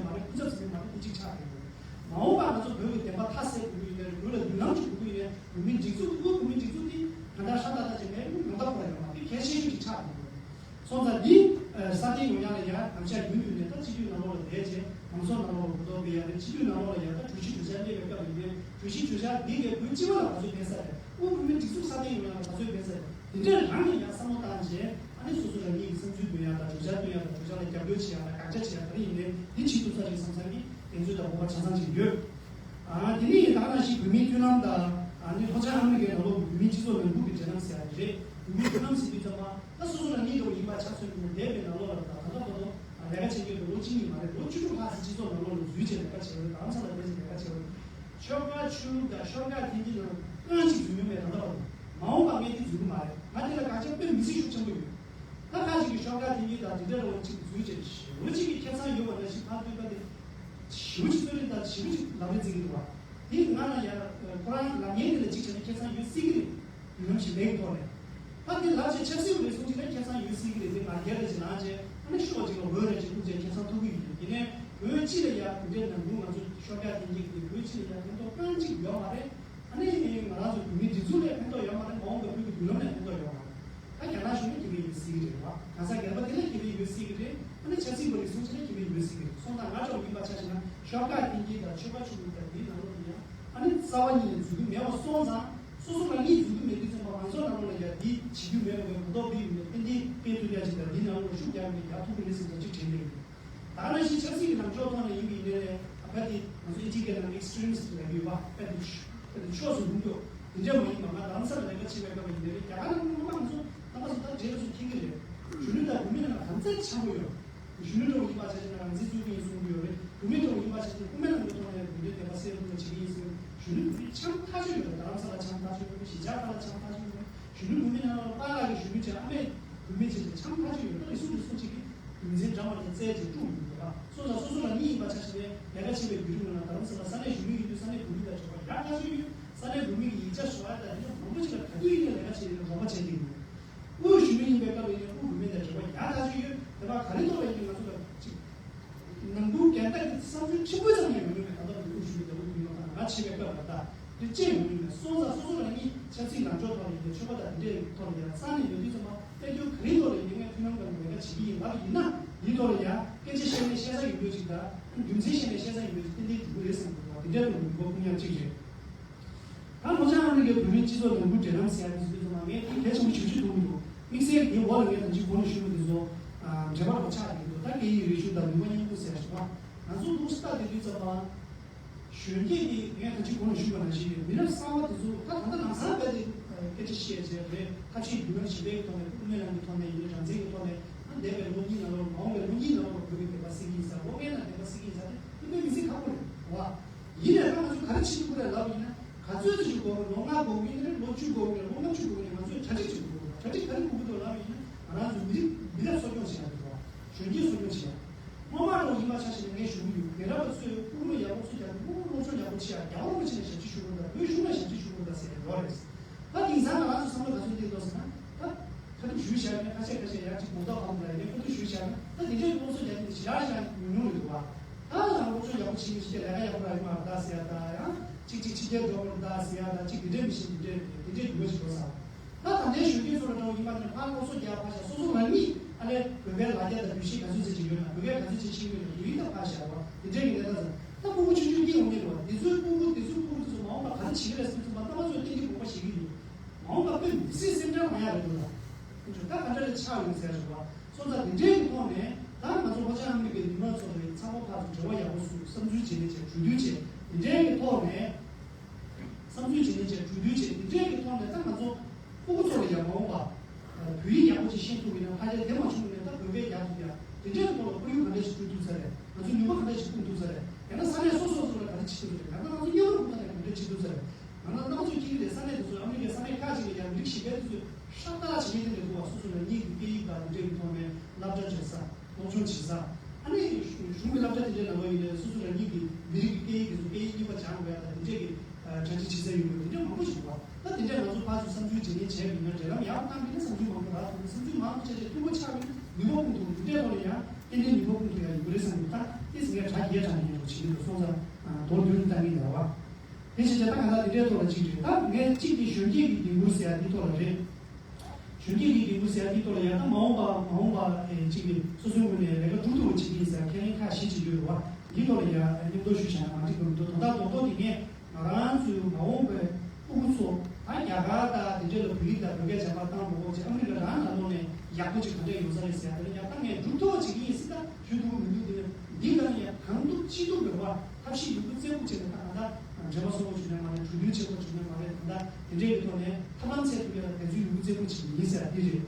མ་རེད། སྐུ་ཚབ་ཟེར་མཁན་མ་རེད། དེ་གཅིག་ཆགས་ཡོད་རེད། མ་འོངས་པར་ང་ཚོ་བོད་ཀྱི་བདེན་པ་མཐའ་གསལ་དགོས་ཀྱི་ཡོད་རེད། བོད་ལ་མདུན་ལམ་ཅིག་དགོས་ཀྱི་ཡོད་རེད། བོད་མིའི་སྒྲིག་འཛུགས། དབུས་བོད་མིའི་སྒྲིག་འཛུགས་དེ་གང་ལྟར་ཧྲ་ཏག་ཏག་ཅིག་མེད་ན་ཡོང་ཐབས་ཁོ་རང་ཡོད་མ་རེད། དེ་གལ་ཆེ་ཤོས་ཅིག་ཆགས་ཡོད་རེད། སོང་ཙང་འདི་ཨ་སྲ་བརྟན་ཡོང་ཡག་ལ་ཡ་ང་ཚོ་རྒྱུན་དུ་ནས་ད་སྤྱི་འཐུས་ནང་ལོགས་ལ་བསྡད་བྱས། མང་ཚོགས་ནང་ལོགས་ལ་གོ་རྟོགས་སྤེལ་ཡག་རེད། སྤྱི་འཐུས་ནང་ལོགས་ལ་ཡ་ད་གྲོས་གཞི་གྲོས་འཆར་སླེབས་པའི་སྐབས་ཡིན་ནའི་གྲོས་གཞི་གྲོས་འཆར་འདི་གའི་བོད་སྤྱི་པ་ལ་ག་ཚོད་ཕན་ས་རེད། དབུས་བོད་མིའི་སྒྲིག་འཛུགས་སྲ་བརྟན་ཡོང་ཡག་ལ་ག་ཚོད་ཕན་ས་རེད། དེ་འདྲ་རང་ལ་ཡ་བསམ་བློ་བཏང་བྱས། ཨ་ནི་སོ་སོ་རང་ཉིད་ཀྱི་བསམ་ཚུལ་འདོན་ཡག་དང་། གྲོས་འཆར་བཏོན་ཡག་དང་། གྲོས་འཆར་ལ་རྒྱབ་སྐྱོར་བྱེད་ཡག་དང་། དགག་བྱ་བྱེད་ཡག་ག་རེ་ཡིན་ནའི་འདི་བྱེད་ཐུབ་ས་རེད་བསམ་བསམ་གྱི་དེ་ཚོའི་ད་དགོངས་པ་ཆ་ཚང་ཅིག་ཡོད། ཨ་དེ་ནས་ད་ག་ནང་བཞིན་བོད་མིའི་མཐུན་ལམ་དང་། ཨ་ནི་ལྷོ་བྱང་ཨ་མི་རི་ཀའི་ནང་ལོགས་བོད་མིའི་སྤྱི་ཚོགས་ནང་ཁུལ་གྱི་འབྲེལ་ལམ་ཟེར་ཡག་རེད། བོད་མིའི་མཐུན་ལམ་ཟེར་དུས་ཙམ་པ་ད་སོ་སོ་རང་ཉིད་འདྲ་བོ་ཡིན་པ་ཆ་མཚོན་ནས་འདས་པའི་ནང་ལོགས་ལ་ད་ད་ལྟ་བར་དུ་ལས་ཀ་བྱེད་མཁན་དེ་ལོ་གཅིག་གཉིས་མ་རེད། ལོ་བཅུ་དྲུག་ལྷག་ཙམ་སྤྱི་ཚོགས་ནང་ལོགས་ལ་འཛུལ་བྱས་ལས་ཀ་བྱས་པ་རེད། རྡ་རམ་ས་ལ་བསྡད་བྱས་ལས་ཀ་བྱས་པ་རེད། ཆོལ་ཁ་ཆོས་ལུགས་དང་ཤོག་ཁག་འཐེན་གྱི་ནང་རྐང་གཅིག་འཛུལ་མྱོང་མེད། ད་ལྟ་བར་དུ། མ་འོངས་པ་ངས་འདི་འཛུལ་གྱི་མ་རེད། ང་དེ་ལ་དགག་བྱ་དཔེ་མི་སྲིད་ཤུགས་ཆེན་པོ་ཡོད། ད་ཁ་ཅིག་གིས་ཤོག་ཁག་འཐེན་གྱི་དང་དེ་འདྲ་རང་གཅིག་འཛུལ་བྱས་ཞེ་པོ་ཅིག་གི་ཁེ་བཟང་ཡོད་པ་ནང་བཞིན་ཕར་ཕུད་པ་དེ་ཞེ་པོ་ཅིག་གསོད་རེས་དང་ཞེ་པོ་ཅིག་ལམ་རིམ་བརྩི་གི་འདུག་བ། དེ་ང་ལ་ཡང་ཁོ་རང་ལབ་མཁན་དེ་ལ་གཅིག་བྱས་ན་ཁེ་བཟང་ཡོད་སྲིད་ཀྱི་རེད། མདུན་ལམ་ཞིག་མེད་ཀྱི་ཐོག་ནས། ད་དེ་ལབ་བྱས་ཆབ་སྲིད་པ་རེ་ཟུང་ཅིག་ལ་ཁེ་བཟང་ཡོད་སྲིད་ཀྱི་རེད། དེ་ང་རྒྱལ་རེ་ཅིག་ལངས་བྱས་ཨ་ནི་ཤོག་ཅིག་ལ་འོས་རེ་ཅིག་བླུགས་བྱས་ཁེ་བཟང་ཐོབ་ཀྱི་ཡོད། དེ་ནས་བོད་སྤྱི་ལ་ཡང་དེ་འདྲའི་ནང་ཁུལ་ང་ཚོ་ཤོག་ཁག་འཐེན་གྱི་དེ་བོད་སྤྱི་ལ་ཡང་ཕན་ཐོགས་རྐང་གཅིག་ཡོད་མ་རེད། ཨ་ནི་ང་རང་ཚོ་བོད་མིའི་སྒྲིག་འཛུགས་ལ་ཕན་ཐོགས་ཡོད་མ་རེད། མ་འོངས་པའི་བོད་ཀྱི་མདུན་ལམ་ལ་ཕན་ཐོགས་ཡོད་མ་རེད། ད་རྒྱ་ནག་གཞུང་ལ་ཁེ་ཕན་ཡོད་སྲིད་ཀྱི་རེད་བ། གང་ཟག་སྒེར་པ་དེ་ལ་ཁེ་ཕན་ཡོད་སྲིད་ཀྱི་རེད། ཨ་ནི་ཆབ་སྲིད་པ་རེ་ཟུང་ཅིག་ལ་ཁེ་ཕན་ཡོད་སྲིད་ཀྱི་རེད། སོང་ཙང་ང་འདྲ་བོ་ཡིན་པ་ཆ་བཞག་ན་ཤོག་ཁག་འཐེན་གྱི་དང་ཆོལ་ཁ་ཆོས་ལུགས་དང་དེའི་ནང་ལོགས་ལ་ཡང་ཨ་ནི་རྩ་བ་ཉིད་ནས་འཛུལ་རྒྱུ་མེད་པ་སོང་ཙང་། སོ་སོ་རང་ཉིད་འཛུལ་རྒྱུ་མེད་དུས་ཙམ་པ་མང་ཚོགས་ནང་ལོགས་ལ་ཡང་འདི་བྱེད་རྒྱུ་མེད་པ་གི་གོ་རྟོགས་སྤེལ་ཡོང་ནས་ཏན་ཏན་སྤེལ་ཐུབ་ཡ་ཅིག་དང་། འདི་ནང་ལོགས་ཤུགས་རྒྱག་དགོས་ན་རྒྱག་ཐུབ་ཀྱི་རེད་བསམ་ས་ཅིག་དྲན་གྱི་ཡོད། ད་ནང་བཞིན་ཆབ་སྲིད་ཀྱི་ལངས་ཕྱོགས་ཐོག་ནས་ཡིན་པ་ཡིན་ནའི་ལས་ཨ་ཕ་དེ་ང་ཚོ་ཨི་ཊི་ཀའི་ནང་ཨེག་སི་ཊི་རི་མི་སི་ཊི་ལབ་ཀྱི་ཡོད་པ། ཨ་ཕ་དེ་ཕ་དེ་ཕྱོགས་སུ་ལྷུང་རྒྱུ་དེ་འདྲ་མ་ཡིན་པ། ང་རྡ་རམ་ས་ལ་ལས་ཀ་བྱེད་པའི་སྐབས་ཡིན་ནའི་རྒྱ་གར་ནང་ཁུལ་ང་ཚོ་རྣམ་པ་ཚོ་ད་རྗེས་ལ་ཚོ་མཁྱེན་གྱི་རེད། གཞོན་ནུ་དང་བུད་མེད་ནང་ལ་གང་ཚད་འཆམ་པོ་ཡོད། གཞོན་ནུ་འདྲ་བོ་ཡིན་པ་ཆ་བཞག་ན་རང་བཙན་རྩོད་མཁན་གསུང་གི་ཡོད་རེད། བུད་མེད་འདྲ་བོ་ཡིན་པ་ཆ་བཞག་ན་དབུ་མའི་ལམ་གྱི་ཐོག་ནས་བུད་མེད་བདེན་པ་གསལ་སྟོན་བྱེད་ཀྱི་ཡིན་ཟེར། གཞོན་ནུ་བུད་མེད་འཆམ་ཐག་ཆོད་ཡོད་རེད། རྡ་རམ་ས་ལ་འཆམ་ཐག་ཆོད་ཡོད་རེད། གཞིས་ཆགས་ཁག་ལ་འཆམ་ཐག་ཆོད་ཡོད་རེད། གཞོན་ནུ་བུད་མེད་ནང་ལ་པཱ་ལགས་ཀྱི་གཞོན་ནུ་བྱས། ཨ་མའི་བུད་མེད་བྱས་ཏེ་འཆམ་ཐག་ཆོད་ཡོད་རེད། ད་རེ་ཟུང་རེ་ཟུང་ཅིག་གིས་རྒྱུ་མཚན་འདྲ་མ་འདྲ་བཙལ་བྱས་དཀྲུགས་ཡོང་གི་འདུག་ག་སོང་ཙང་སོ་སོ་རང་ཉིད་ཡིན་པ་ཆ་བཞག་ནས་ལས་ཀ་བྱེད་པའི་བརྒྱུད་རིམ་ནང་ལ་རྡ་རམ་ས་ལ་ས་གནས་གཞོན་ནུ་ཡིན་དུས་ས་གནས་བུད་མེད་དང་འབྲེལ་བ་ཡག་ཐག་ཆོད་ཡོད། ས་གནས་བུད་མེད་ཀྱི་ཡིག་ཆ་ཞུ་བ་དང་དེ་འདྲ་མང་པོ་ཅིག་ལ་ག་དུས་ཡིན་ན་ལས་ཀ་བྱེད་ཡོད། རོགས་པ་བྱེད་ཀྱི་ཡོད། དབུས་གཞོན་ནུ་ཡིན་པའི་སྐབས་ལ་ཡིན་ན་དབུས་བུད་མེད་དང་འབྲེལ་བ་ཡག་ཐག་ཆོད་ཡོད། དེ་བ་ག་རེ་ཐོག་ལ་ཡིན་ན་ང་ཚོ་ལ་ཅིག་ནང་ཁུལ་འགལ་ཟླ་གི་བསམ་ཚུལ་ཕྲན་བུ་ཙམ་ཡང་ཡོང་མྱོང་མེད། ད་ལྟ་བར་དུ་དབུས་གཞོན་ནུ་དང་དབུས་བུད་མེད་དང་ང་བྱེད་པའི་སྐབས་ལ་ད་དེ་ཅི་ཡང་ཡོང་མྱོང་མེད། སོང་ཙང་སོ་སོ་རང་ཉིད་ཆབ་སྲིད་ལངས་ཕྱོགས་ཐོག་ལ་ཡིན་ན་ཆོལ་ཁ་དང་དེ་འདྲའི་ཐོག་ལ་ཡང་རྩ་ནས་ཡོད་དུས་ཙམ་པ་དཔལ་འབྱོར་ག་རེའི་ཐོག་ལ་ཡིན་ན་ངས་མཐུན་ལམ་དང་ལས་ཀ་བྱེད་ཀྱི་ཡིན་ལབ་ཡིན་ན། དེའི་ཐོག་ལ་ཡང་སྐད་ཆ་བཤད་ནས་བཤད་ས་ཡོད་རྒྱུ་ཅིག་དང་རྒྱུ་མཚན་བཤད་ནས་བཤད་ས་ཡོད་རྒྱུ་ཅིག་ཏན་ཏན་འགྲིག་གི་རེད་བསམ་གྱི་འདུག་དེ་འདྲའི་ཐོག་ནས་མི་གོ་ཁུངས་ཡང་གཅིག་རེད། ད་ལྷོ་བྱང་ཨ་མི་རི་ཀའི་བོད་མིའི་སྤྱི་ཚོགས་ནང་ཁུལ་འབྲེལ་ལམ་ཟེར་ཡ་དེ་ཚོ་དུས་ཚོད་མ་ངས་དེ་གལ་ཆེན་པོ་ཞེ་པོ་ཅིག་མཐོང་གི་འདུག་དམིགས་བསལ་དེའི་འོག་ལ་ངས་ད་ཅིག་གོང་ནས་ཞུས་པ་དེ་ཚོ་འབྲེལ་བ་རོགས་ཆགས་ཀྱི་འདུག་ད་སྐད་ཡིག་རིག་གཞུང་དང་ནུས་པ་སྙིང་པོ་ཟེར་ཡ་ཞིག་པ། ང་ཚོ་ལུགས་སྲོལ་ལྟ་དེ་དུས་ཙམ་པ། གཞོན་སྐྱེས་ཀྱི་ངས་ད་ཅིག་གོང་ནས་ཞུས་པ་ནང་བཞིན་རེད། མི་རབས་གསར་པ་དེ་ཚོ་ད་ད་ལྟ་ལམ་སང་རྦད་དེ་སྐད་ཆ་བཤད་བྱས་རེད། ཐབས་ཤེས་རྒྱུན་ལམ་ཞིག་པའི་ཐོག་ནས་དབུ་མའི་ལམ་གྱི་ཐོག་ནས་ཡིན་ན་རང་བཙན་གྱི་ཐོག་ནས་ཨ་འདས་པའི་ལོ་གཉིས་ནང་ལོགས་མ་འོངས་པའི་ལོ་གཉིས་ནང་ལོགས་བོད་ཀྱི་བདེན་པ་གསལ་གྱི་ཡིན་ས། ལོ་ལྔའི་ནང་བདེན་པ་གསལ་གྱི་ཡིན་ས་དེ་དཔེ་མི་སྲིད་ཁག་པོ་རེད་བ། ཡིན་ནའི་ད་ང་ཚོ་ག་རེ་བྱེད་ཐུབ་ཀྱི་རེད་ལབ་པ་ཡིན་ན། ག་ཚོད་ཅིག་འགོར་གི། ལོ་ལྔ་འགོར་གི་ཡིན་ནའི་ལོ་བཅུ་འགོར་གི་ཡིན་ནའི་ལོ་ལྔ་བཅུ་འགོར་གི་ཡིན་ནའི་ང་ཚོས་གྲ་སྒྲིག་ཅིག་དགོས་གི། གྲ་སྒྲིག་ག་རེ་དགོས་ཀྱི་འདུག་ལབ་པ་ཡིན་ན་ང་རང་ཚོ་མི་རིགས་མི་རབས་གསོ་སྐྱོང་བྱེད་ཡ་རེད་བ། གཞོན་སྐྱེས་གསོ་སྐྱོང་བྱེད་ཡ། སྔོན་མ་འདྲ་བོ་ཡིན་པ་ཆ་བཞག་ན་ངས་ཞུ་གི་ཡོད། རྒན་རབས་པ་ཚོས་ཕྲུ་གུ་ལ་ཡག་པོ་ཚུལ་རྒྱག་དུས་སློབ་སློབ་སྦྱོང་ཡག་པོ་བྱེད་ཡ། རྒྱལ་བ་རིན་པོ་ཆེ་ལ་ཞབས་ཕྱི་ཞུ་དགོས་རེད་ད། བོད་གཞུང་ལ་ཞབས་ཕྱི་ཞུ་དགོས་རེད་ད་ཟེར་ཡ་ཡོད་རེད། ད་དེང་སང་ང་རང་ཚོ་བསམ་བློ་ག་ཚོད་གཏིང་འདོགས་ཟེར་ན། ད་ཁ་ཐུག་ཞུས་བཞག་ན་ཁ་ཤས་ཁ་ཤས་ཡང་ཅིག་གོ་རྟོགས་ཨང་དང་ཡང་ཁ་ཐུག་ཞུས་བཞག་ན། ད་དེ་འདྲའི་སློབ་གསོ་རྒྱག་མཁན་དེ་ཞེ་དྲག་ཞིག་ཉུང་ཉུང་རེད་འདུག་བ། ད་ཡང་སློབ་སྦྱོང་ཡག་པོ་བྱེད་མི་ཤེས། ལས་ཀ་ཡག་པོ་རག་གི་མ་རེད་ད་ཟེར་ཡ་ད། ཡང་ཅིག་ཅིག་ཕྱི་རྒྱལ་འགྲོ་དགོས་རེད་ད་ཟེར་ཡ་ད། ཅིག་དེ་འདྲའི་མི་ཤེས། དེ་འདྲའི་དེ་འདྲའི་འགྱུར་བ་ཞིག་འགྲོ་ས། ད་ད་ལྟའི་གཞོན་སྐྱེས་ཚོ་ལ་འདྲ་བོ་ཡིན་པ་ནི་ཕར་སློབ་གསོ་རྒྱག་ཕར་བཞག་སོ་སོ་རང་ཉིད་ཨ་ལས་བོད་པའི་ལ་རྒྱ་དང་འདུ་ཤེས་ག་ཚོད་ཙམ་ཅིག་ཡོད་ན། བོད་སྐད་ག་ཚོད་ཅིག་ཤེས་ཡོད་ན། བོད་ཡིག་ད་ཕར་བཞག་པ་དེ་འདྲའི་གི་གནས་སྟངས་ཙམ། ད་ཕྲུ་གུ་ཆུང་ཆུང་སྐྱེ་ཡོང་གི་རེད་བ། དེ་ཚོའི་ཕྲུ་གུ་དེ་ཚོའི་ཕྲུ་གུ་དེ་ཚོ་མ་འོངས་པ་ག་རེ་བྱེད་ཀྱི་རེད་ཟེར་དུས་ཙམ་པ་རྣམ་པ་ཚོས་ཏན་ཏན་དགོངས་པ་བཞེས་ཀྱི་ཡོད། མ་འོངས་པ་དཔེ་མི་སྲིད་སེམས་ཁྲལ་མ་ཡག་རེད་འདུག་ལ། ཁོ་ཚོ་ད་ག་འདྲ་རེ་ཆགས་ཡོད་ཟེར་བ། སོང་ཙང་དེ་འདྲའི་གི་ཐོག་ནས་ད་ང་ཚོ་ལྷོ་བྱང་ཨ་མི་རི་ཀའི་མི་མང་ཚོ་རེད། ཚང་མ་ཕར་ཚུར་འབྲེལ་བ་ཡག་པོ་བཟོ། བསམ་ཚུལ་བརྗེ་ལེན་བྱས། གྲོས་བསྡུར་བྱས། དེ་འདྲའི་གི་ཐོག་ནས། བསམ་ཚུལ་བརྗེ་ལེན་བྱས། གྲོས་བསྡུར་བྱས། དེ་འདྲའི་གི་ཐོག་ནས་ད་ང་ཚོ་ཕྲུ་གུ་ཚོ་ལ་ཡང་མ་འོངས་པ་བོད་ཡིག་ཡག་པོ་ཅིག་ཤེས་ཐུབ་ཡིན་ན། ཕལ་ཆེར་དེ་མ་བྱུང་ན་ད་བོད་སྐད་རྒྱག་ཐུབ་ཡ། དེ་འདྲའི་གི་ཐོག་ལ་ཁོར་ཡུག་ག་འདྲ་ཞིག་བསྐྲུན་ཐུབ་ས་རེད། ང་ཚོ་ནུས་པ་ག་འདྲ་ཞིག་སྤུངས་ཐུབ་ས་རེད། ཡང་ན་ས་གནས་སོ་སོ་སོ་ལ་ག་རེ་བྱེད་ཐུབ་ས་རེད། ཡང་ན་ང་ཚོ་མཉམ་རུབ་ཁོ་ན་ནས་ག་འདྲ་བྱེད་ཐུབ་ས་རེད། ང་རང་རྣམ་པ་ཚོས་ཁྱེད་ཀྱི་ལས་ས་གནས་དེ་ཚོ་ཨ་མི་རི་ཀའི་ས་གནས་ཁག་ཅིག་ལ་ཡང་མི་རིགས་ཞིབ་པ་དེ་ཚོས་ཧྲ་ཏག་ཏག་བྱེད་མཁན་དེ་འདྲ་འདུག་བ། སོ་སོ་རང་ཉིད་ཀྱི་སྐད་ཡིག་དང་དེ་འདྲའི་གི་ཐོག་ནས་སློབ་གྲྭ་འབྱོར་ས། སློབ་སྦྱོང་བྱེད་ས། ཨ་ནི་གཞུང་གི་སློབ་གྲྭ་དེ་འདྲའི་ནང་ལོགས་ཡིན་ནའི་སོ་སོ་རང་ཉིད་ཀྱི་མི་རིགས་ཀྱི་སྐད་ཡིག་དེ་ཚོ་སྐད་ཡིག་གཉིས་པ་སྦྱང་དགོས་ཡ་དང་དེ་འདྲའི་གི་གྲ་སྒྲིག་བྱེད་ས་ཡོད་དགོས། དེ་འདྲ་མང་པོ་ཞིག་འདུག་བ། ད་དེ་འདྲའི་ང་ཚོ་ཕར་ཚུར་བསམ་ཚུལ་བརྗེ་ལེན་བྱས་པ་ཡིན་ན། འབྲེལ་ལམ་ཡག་པོ་བཏང་པ་ཡིན་ན་བསམ་ཚུལ་མང་པོ་རག་ཐུབ། བསམ་ཚུལ་མང་པོ་བྱས་བྱས་ཐུགས་ཁུར་ཆག་པ་ཡིན་ན་ནུས་པ་སྤུངས་ཐུབ། དེ་འདྲའི་ཐོག་ལ་ཡང་ཏན་ཏན་ནུས་པ་སྤུངས་ཐུབ་ཡ་ཡོད་རེད་བསམ་གྱི་འདུག་ད། ཏིས་ངས་གྲ་རྒྱས་དྲགས་ནས་ཡོང་བྱེད་ཀྱི་འདུག་སོང་ཙང་། མདོར་བསྡུས་ནས་བཏང་གི་ཡིན་རེད་བ། དེ་བྱས་ཙང་ད་ག་ད་འདི་འདྲའི་ཐོག་ལ་གཅིག་རེད། ད་ངས་གཅིག་དེ་གཞོན་སྐྱེས་ཀྱི་འགན་འཁུར་ཟེར་ཡ་འདི་ཐོག་ལ་རེད། གཞོན་སྐྱེས་ཀྱི་འགན་འཁུར་ཟེར་ཡ་འདི་ཐོག་ལ་ཡ། ད་མ་འོངས་པ་མ་འོངས་པ་ཨེ་གཅིག་གི་སོ་སོའི་ངོས་ནས་ལས་ཀ་སྒྲུབ་ཐུབ་པ་བྱེད་ཀྱི་ཡིན་ཟེར་ཡ་ཁས་ལེན་ཁག་བཞི་བྱེད་ཀྱི་ཡོད་རེད་བ། འདི་ཐོག་ལ་ཡ་མཉམ་དུ་ཞུ་བྱས་ན་མ་འགྲིག་གི་མི་འདུག་དོན་དག་རྡོག་རྡོག་དེ་ངས་ང་རང་ཚོའི་མ་འོངས་པའི་ཕྲུ་གུ་ཚོ་ད་རྒྱ་གར་དང་དེ་འདྲ་ལ་བོད་ཡིག་དང་བོད་སྐད་སྦྱང་བ་བཏང་མ་དགོས་ཅིག་ཨ་མི་རི་ཀ་རང་ནང་ལོགས་ནས་ཡག་པོ་ཅིག་ག་འདྲ་ཡོང་ས་རེད་ཟེར་ཡ་དེ་ལ་ཡ། ད་ངས་སྒྲུབ་ཐུབ་པ་བྱེད་ཀྱི་ཡིན་ཟེར། ད་ཞུ་ཐུབ་ཀྱི་མི་འདུག་དེ་ལ་འདི་ལ་ཡ་གང་ཐུབ་ཅི་ཐུབ་ཡོད་པ་ཐབས་ཤེས་ཡོད་རྒུ་རྩལ་སྤུངས་བྱས་ནས། ད་ག་ད་འགྲེལ་པ་གསུང་བ་བྱུང་ན་མ་རེད། གྲོས་མཐུན་ཆེན་པོ་བྱུང་ན་མ་རེད། ད་ད་དེ་འདྲའི་གི་ཐོག་ནས་ཐབས་ལམ་ཚད་མཐོན་པོ་ལ་འབད་བརྩོན་ཡོད་རྒུ་རྩལ་སྤུངས་བྱེད་ཀྱི་ཡིན་ཟེར་ཡ་འདི་རེད།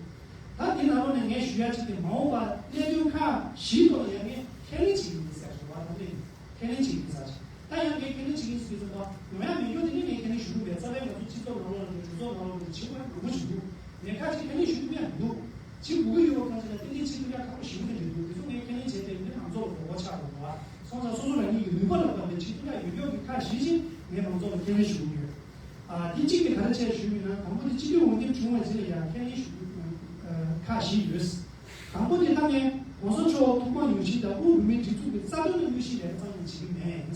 ད་དེ་ནང་ལོགས་ནས་ངས་ཞུ་ཡ་གཅིག་དེ་མ་འོངས་པ་གནད་དོན་ཁག་བཞིའི་ཐོག་ལ་ཡ་ངས་ཁས་ལེན་བྱེད་ཀྱི་ཡིན་ཟེར་ཞུ་བ་དང་ལེན། ཁས་ལེན་བྱེད་ཀྱི་ཡིན་ཟེར་ཅིག་ད་ཡང་ངས་ཁས་ལེན་བྱེད་ཀྱི་ཡིན་ཟེར་དུས་ཙམ་པ་ཡོང་ཡ་མེད་རྒྱུ་དེ་ནི་ངས་ཁས་ལེན་ཞུ་གི་མེད། རྩ་བའི་ང་ཚོ་སྤྱི་ཚོགས་ནང་ལོགས་ལ་འགྲོ། གྲོས་ཚོགས་ནང་ལོགས་ལ་འགྲོ། བྱེད་དགོས་ཡ་མང་པོ་ཞིག་འདུག་ངས་ཁ་ཅིག་ཁས་ལེན་ཞུ་གི་མེད་མི་འདུག་བྱེད་དགོས་ཀྱི་ཡོད་པ་གང་ཅི་ལ་ཏན་ཏན་བྱེད་ཐུབ་ཡ་ཁག་པོ་ཞེ་པོ་ཅིག་རེད་འདུག་དེ་ཚོ་ངས་ཁས་ལེན་བྱས་ཏེ་ནི་མང་ཚོགས་ལ་དགོས་མཁོ་ཆགས་དགོས་པ། སོང་ཙང་སོ་སོ་རང་ཉིད་ཀྱི་ནུས་པ་ལ་བརྟེན་ཏེ་བྱེད་ཐུབ་ཡ་ཡོད་ཡོད་ཀྱི་ཁག་བཞི་ཅིག་ངས་མང་ཚོགས་ལ་ཁས་ལེན་ཞུ་གི་ཡོད། ཨ། འདི་གཅིག་དེ་ག་རེ་བྱས་ཞུས་ཡོད་ན། དང་པོ་དེ་སྤྱི་འཐུས་འོས་འདེམས་བྱུང་བའི་རྗེས་ལ་ཡང་ཁས་ལེན་ཞུ་རྒྱུ་ཁག་བཞི་ཡོད། དང་པོ་དེ་ད་ངས་གོང་ས་མཆོག་ཐུགས་ཕམ་ཡོང་ཆེད་དང་དབུས་བོད་མིའི་སྒྲིག་འཛུགས་ཀྱི་རྩ་དོན་ལ་གནོད་གཞི་ལས་ཀ་རྩ་ནས་བྱེད་ཀྱི་མེད།